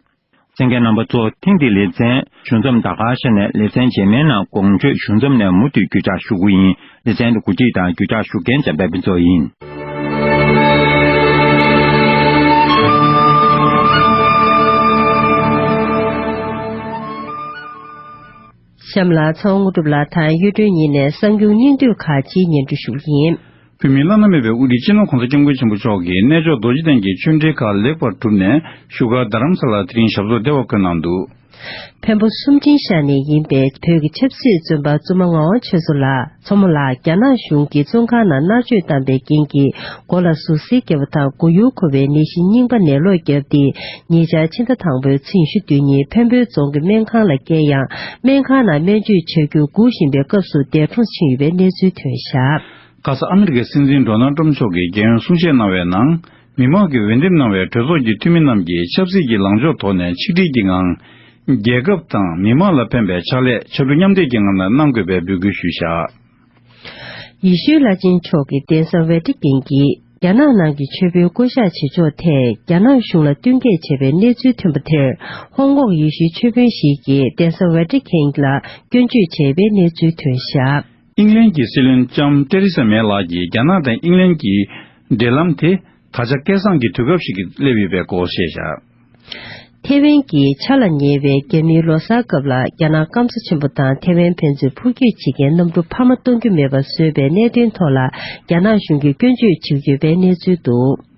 གསན་མཁན་རྣམ་པ་ཚོ་ཐེངས་འདིའི་ལེ་ཚན་ཞུ་མཚམས་ད་ག་ཤར་ནས་ལེ་ཚན་རྗེས་མའི་ནང་དགོངས་འཁྲོལ་ཞུ་མཚམས་ནས་མུ་མཐུད་བརྒྱུད་བསྒྲགས་ཞུ་གི་ཡིན། ལེ་ཚན་འདི་གོ་སྒྲིག་དང་བརྒྱུད་བསྒྲགས་ཞུ་མཁན་འཇམ་དཔལ་ཕུན་ཚོགས་ཡིན། གཤམ་ལ་ཚེ་དབང་དངོས་གྲུབ་ལགས་དང་གཡུ་སྒྲོན་གཉིས་ནས་གསར་འགྱུར་སྙིང་བསྡུས་ཁག་ཅིག་སྙན་སྒྲོན་ཞུ་གི་ཡིན། བོད་མིའི་བླ་ན་མེད་པའི་དབུ་ཁྲིད་སྤྱི་ནོར་༸གོང་ས་༸སྐྱབས་མགོན་ཆེན་པོ་མཆོག་གིས་རྣལ་འབྱོར་རྡོ་རྗེ་གདན་གྱི་ཆོས་འབྲེལ་ཁག་ལེགས་པར་གྲུབ་ནས་བཞུགས་སྒར་རྡ་རམ་ས་ལར་དེ་རིང་ཞབས་སོར་བདེ་བར་འཁོད་གནང་འདུག། འཕན་པོ་གསུམ་སྦྱིན་ཤག་ནས་ཡིན་པའི་བོད་ཀྱི་ཆབ་སྲིད་བཙོན་པ་བཙུན་མ་ངག་དབང་ཆོས་མཚོ་ལགས་མཚོ་མོ་ལགས་རྒྱ་ནག་གཞུང་གིས་བཙོན་ཁང་ནང་མནར་གཅོད་བཏང་པའི་རྐྱེན་གྱིས་མགོ་ལ་ཟུག་གཟེར་བརྒྱབ་པ་དང་མགོ་ཡུ་འཁོར་བའི་ནད་གཞི་རྙིང་པ་ནད་ལོག་བརྒྱབ་སྟེ། ཉེ་ཆར་ཕྱི་ཟླ་དང་པོའི་ཚེས་ཉི་ཤུ་རྩ་གཉིས་འཕན་པོའི་རྫོང་གི་སྨན་ཁང་ལ་བསྐྱལ་ཡང་སྨན་ཁང་ནང་སྨན་བཅོས་བྱ་རྒྱུར་སྒུག་བཞིན་པའི་སྐབས་སུ་འདས་གྲོངས་ཕྱིན་ཡོད་པའི་གནས་ཚུལ་ཐོན་བཞག། ཁ་ས་ཨ་མི་རི་ཀའི་སྲིད་འཛིན་ཌོ་ནལ་ཏྲམ་མཆོག་གིས་རྒྱལ་ཡོངས་གསུང་བཤད་གནང་བའི་ནང་། མི་མང་གིས་འོས་འདེམས་གནང་བའི་གྲོས་ཚོགས་ཀྱི་འཐུས་མི་རྣམས་ཀྱིས་ཆབ་སྲིད་ཀྱི་ལངས་ཕྱོགས་ཐོག་ནས་ཆིག་སྒྲིལ་གྱི་ངང་། རྒྱལ་ཁབ་དང་མི་མང་ལ་ཕན་པའི་ཕྱག་ལས་ཆ་འགྲོ་མཉམ་འདེགས་ཀྱི་ངང་ནས་གནང་དགོས་པའི་འབོད་སྐུལ་ཞུས་བཞག། ཡེ་ཤུའི་བླ་ཆེན་མཆོག་གིས་གདན་ས་ཝེ་ཏི་ཀན་གྱིས་རྒྱ་ནག་ནང་གི་ཆོས་དཔོན་བསྐོ་གཞག་བྱེད་ཕྱོགས་ཐད་རྒྱ་ནག་གཞུང་ལ་བསྟུན་མཁས་བྱས་པའི་གནས་ཚུལ་ཐོན་པ་དེར། ཧོང་ཀོང་ཡེ་ཤུའི་ཆོས་དཔོན་ཞིག་གིས་གདན་ས་ཝེ་ཏི་ཀན་ལ་སྐྱོན་བརྗོད་བྱས་པའི་གནས་ཚུལ་ཐོན་བཞག། ཨིང་ལན་གྱི་སྲིད་བློན་ལྕམ་ཏེ་རི་ས་མེ་ལགས་ཀྱིས་རྒྱ་ནག་དང་ཨིང་ལན་གྱི་འབྲེལ་ལམ་དེ་ད་ཆ་སྐལ་བཟང་གི་དུས་སྐབས་ཤིག་གི་སླེབས་ཡོད་པའི་སྐོར་བཤད་བཞག། ཐེ་ཝན་གྱི་འཆར་ལ་ཉེ་བའི་རྒྱ་མིའི་ལོ་གསར་སྐབས་ལ་རྒྱ་ནག་སྐམ་ས་ཆེན་པོ་དང་ཐེ་ཝན་ཕན་ཚུན་འཕུར་སྐྱོད་བྱེད་མཁན་གནམ་གྲུ་འཕར་མ་གཏོང་རྒྱུ་མེད་པ་བཟོས་པའི་གནད་དོན་ཐོག་ལ་རྒྱ་ནག་གཞུང་གིས་སྐྱོན་བརྗོད་བྱེད་ཀྱི་ཡོད་པའི་གནས་ཚུལ་འདུག།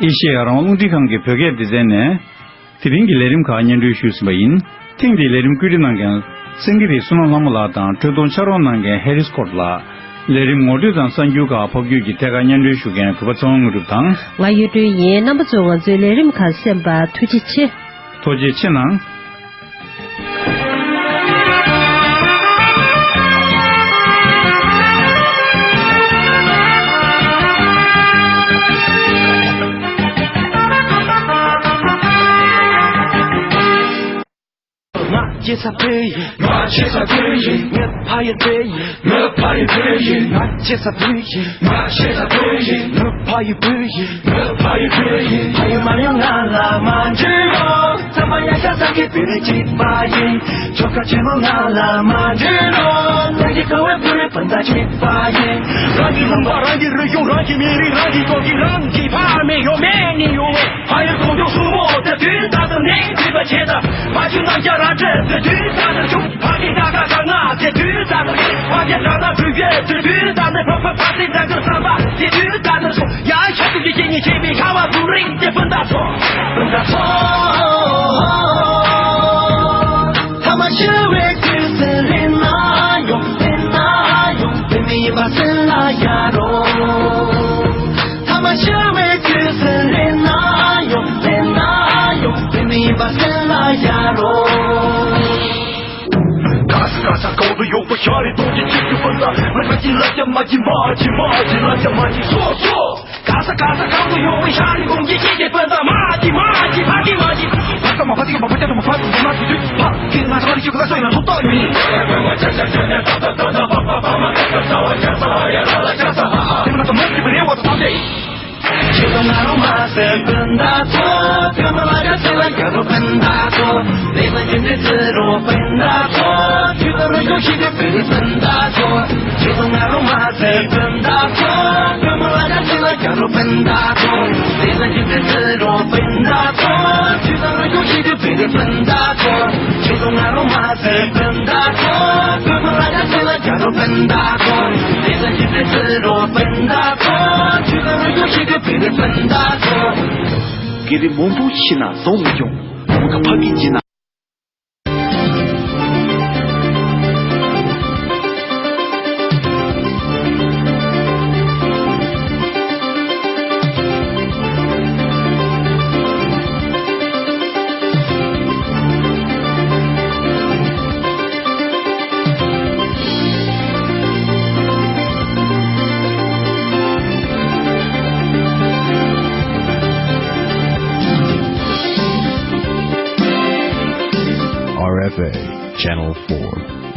ཨེ་ཤེ་ཡ་རང་དབང་རླུང་འཕྲིན་ཁང་གི་བོད་སྐད་སྡེ་ཚན་ནས། དེ་རིང་གི་ལས་རིམ་ཁག་སྙན་སྒྲོན་ཞུས་ཟིན་པ་ཡིན། ཐེངས་འདིའི་ལས་རིམ་བཀོད་སྒྲིག་གནང་མཁན་སེང་གེ་རི་བསོད་ནམས་ལྷ་མོ་ལགས་དང་འཕྲོས་གཏོང་ཕྱག་རོགས་གནང་མཁན་ཧེ་རིས་ཀོར་ལགས། ལས་རིམ་ངོ་སྤྲོད་དང་གསར་འགྱུར་ཁག་ཕབ་སྒྱུར་གྱིས་ཐད་ཀར་སྙན་སྒྲོན་ཞུ་མཁན་གུས་པ་ཚེ་དབང་དངོས་གྲུབ་དང་། ང་གཡུ་སྒྲོན་ཡིན། རྣམ་པ་ཚོས་ང་ཚོའི་ལས་རིམ་ཁག་གསན་པར་ཐུགས་རྗེ་ཆེ། ཐུགས་རྗེ་ཆེ་གནང་། ང་སྐྱེ་ས་བོད་ཡིན། ང་སྐྱེ་ས་བོད་ཡིན། ངའི་ཕ་ཡུལ་བོད་ཡིན། ངའི་ཕ་ཡུལ་བོད་ཡིན། ང་སྐྱེ་ས་བོད་ཡིན། ང་སྐྱེ་ས་བོད་ཡིན། ངའི་ཕ་ཡུལ་བོད་ཡིན། ངའི་ཕ་ཡུལ་བོད་ཡིན། ཕ་ཡུལ་མ་ཡོང་ང་ལ་མ་འདྲི་རོགས། ཚང་མ་ཡ་ཤ་ཚ་གི་བོད་རིགས་གཅིག་པ་ཡིན། ཆོལ་ཁ་ཆེན་མོ་ང་ལ་མ་འདྲི་རོགས། ལྷན་རྒྱས་ཁ་བའི་བོད་རིགས་སྤུན་ཟླ་གཅིག་པ་ཡིན། རང་གི་ལུང་པ་རང་གི་རིག་གཞུང་རང་གི་མི་རིགས་རང་གི་ཐོག་གི་རང་གི་ཕ་མེས་ཡོད་མེད་ནི་ཡོད་བས། ཕ་ཡུལ་གོང་ལྗོངས་སྲུ་མོ་དེ་དུས་ད་དུང་ནས་བྲིས་པ་བྱེད་ད། ཕ་ཆུ་རྣམས་ཀྱང་ར་སྤྲད་དེ་དུས་ད་དུང་བྱུང་། ཕ་གི་ད་ཀ་ཀ་ང་དེ་དུས་ད་དུང་ཡིན། ཕ་གི་ད་ད་བུ་གེ་དེ་དུས་ད་དུང་ཕ་ཕ་ཕ་སི་ད་དུང་བསམ་པ་དེ་དུས་ད་དུང་སོང་། ཡང་ཆ་དུ་གི་སྐྱེ་ཉིད་ཆེ་བའི་ཁ་བ་བུ་རིང་དེ་སྤུན་ཟླ་ཚོ། སྤུན་ཟླ་ཚོ། ཐ་མ་ཤི་བའི་དུས་སུ་ལེན་ན་ཡོང་། ལེན་ན་ཡོང་། དེ་མི་ཡིན་པ་སེམས་ལ་ཡ་རོ། ཐ་མ་ཤི་བའི་དུས་སུ་ལེན་ན་ཡོང་། ལེན་ན་ཡོང་། དེ་མི་ཡིན་པ་སེམས་ལ་ཡ་རོ། ག་ས་ག་ས་གང་དུ་ཡོད་པ་ཤ་རི་གདོང་གི་གཅིག་གི་སྤུན་ཟླ། མ་ཤ་གི་ལ་ཅ་མ་གི་མ་གི་མ་གི་ལ་ཅ་མ་གི་སོ་སོ། ག་ས་ག་ས་གང་དུ་ཡོད་པའི་ཤ་རི་གདོང་གི་གཅིག་གི་སྤུན་ཟླ། མ་གི་མ་གི་ཕ་གི་མ་གི། ཕ་ས་མ་ཕ་ཏི་གི་མ་ཕ་ཅ་དུ་མ་ཕ་དུ་མ་དུ་དུ་ཕ་གི་ང་ས་རི་ཤུ་ག་ས་ཡོད་ན་ཐོབ་ཐོབ་ཡིན། དེ་མ་ན་ད་མ་གི་མ་གི་རེ་བ་དུ་ཐོབ་ཐོབ་ཡིན། ཁྱེད་ཚོ་ང་རང་མ་ཟད་སྤུན་ཟླ་ཚོ། ཁྱོད་མ་ལ་ག་ཚེ་ལ་རྒྱ་རོ་སྤུན་ཟླ་ཚོ། ལས་ལ་རྒྱུ་འབྲས་བརྩི་རོགས་སྤུན་ཟླ་ཚོ། ཁྱོད་ཚོ་རུ་ཤོག་ཤིག་གི་བོད་རིགས་སྤུན་ཟླ་ཚོ། ཁྱེད་ཚོ་ང་རང་མ་ཟད་སྤུན་ཟླ་ཚོ། ཁྱོད་མ་ལ་ག་ཚེ་ལ་རྒྱ་རོ་སྤུན་ཟླ་ཚོ། ལས་ལ་རྒྱུ་འབྲས་བརྩི་རོགས་སྤུན་ཟླ་ཚོ། ཁྱོད་ཚོ་རུ་ཤོག་ཤིག་གི་བོད་རིགས་སྤུན་ཟླ་ཚོ། ཁྱེད་ཚོ་ང་རང་མ་ཟད་སྤུན་ཟླ་ཚོ། ཁྱོད་མ་ལ་ག་ཚེ་ལ་རྒྱ་རོ་སྤུན་ཟླ་ཚོ། ལས་ལ་རྒྱུ་འབྲས་བརྩི་རོགས་སྤུན་ཟླ་ཚོ། ཁྱོད་ཚོ་རུ་ཤོག་ཤིག་གི་བོད་རིགས་སྤུན་ཟླ་ཚོ། གི་རི་མོན་པོ་ཤི་ན་བཟོ་མི་ཡོང་། མུ་ག་ཕ་གི་ཅི་ན། R F A, Channel four.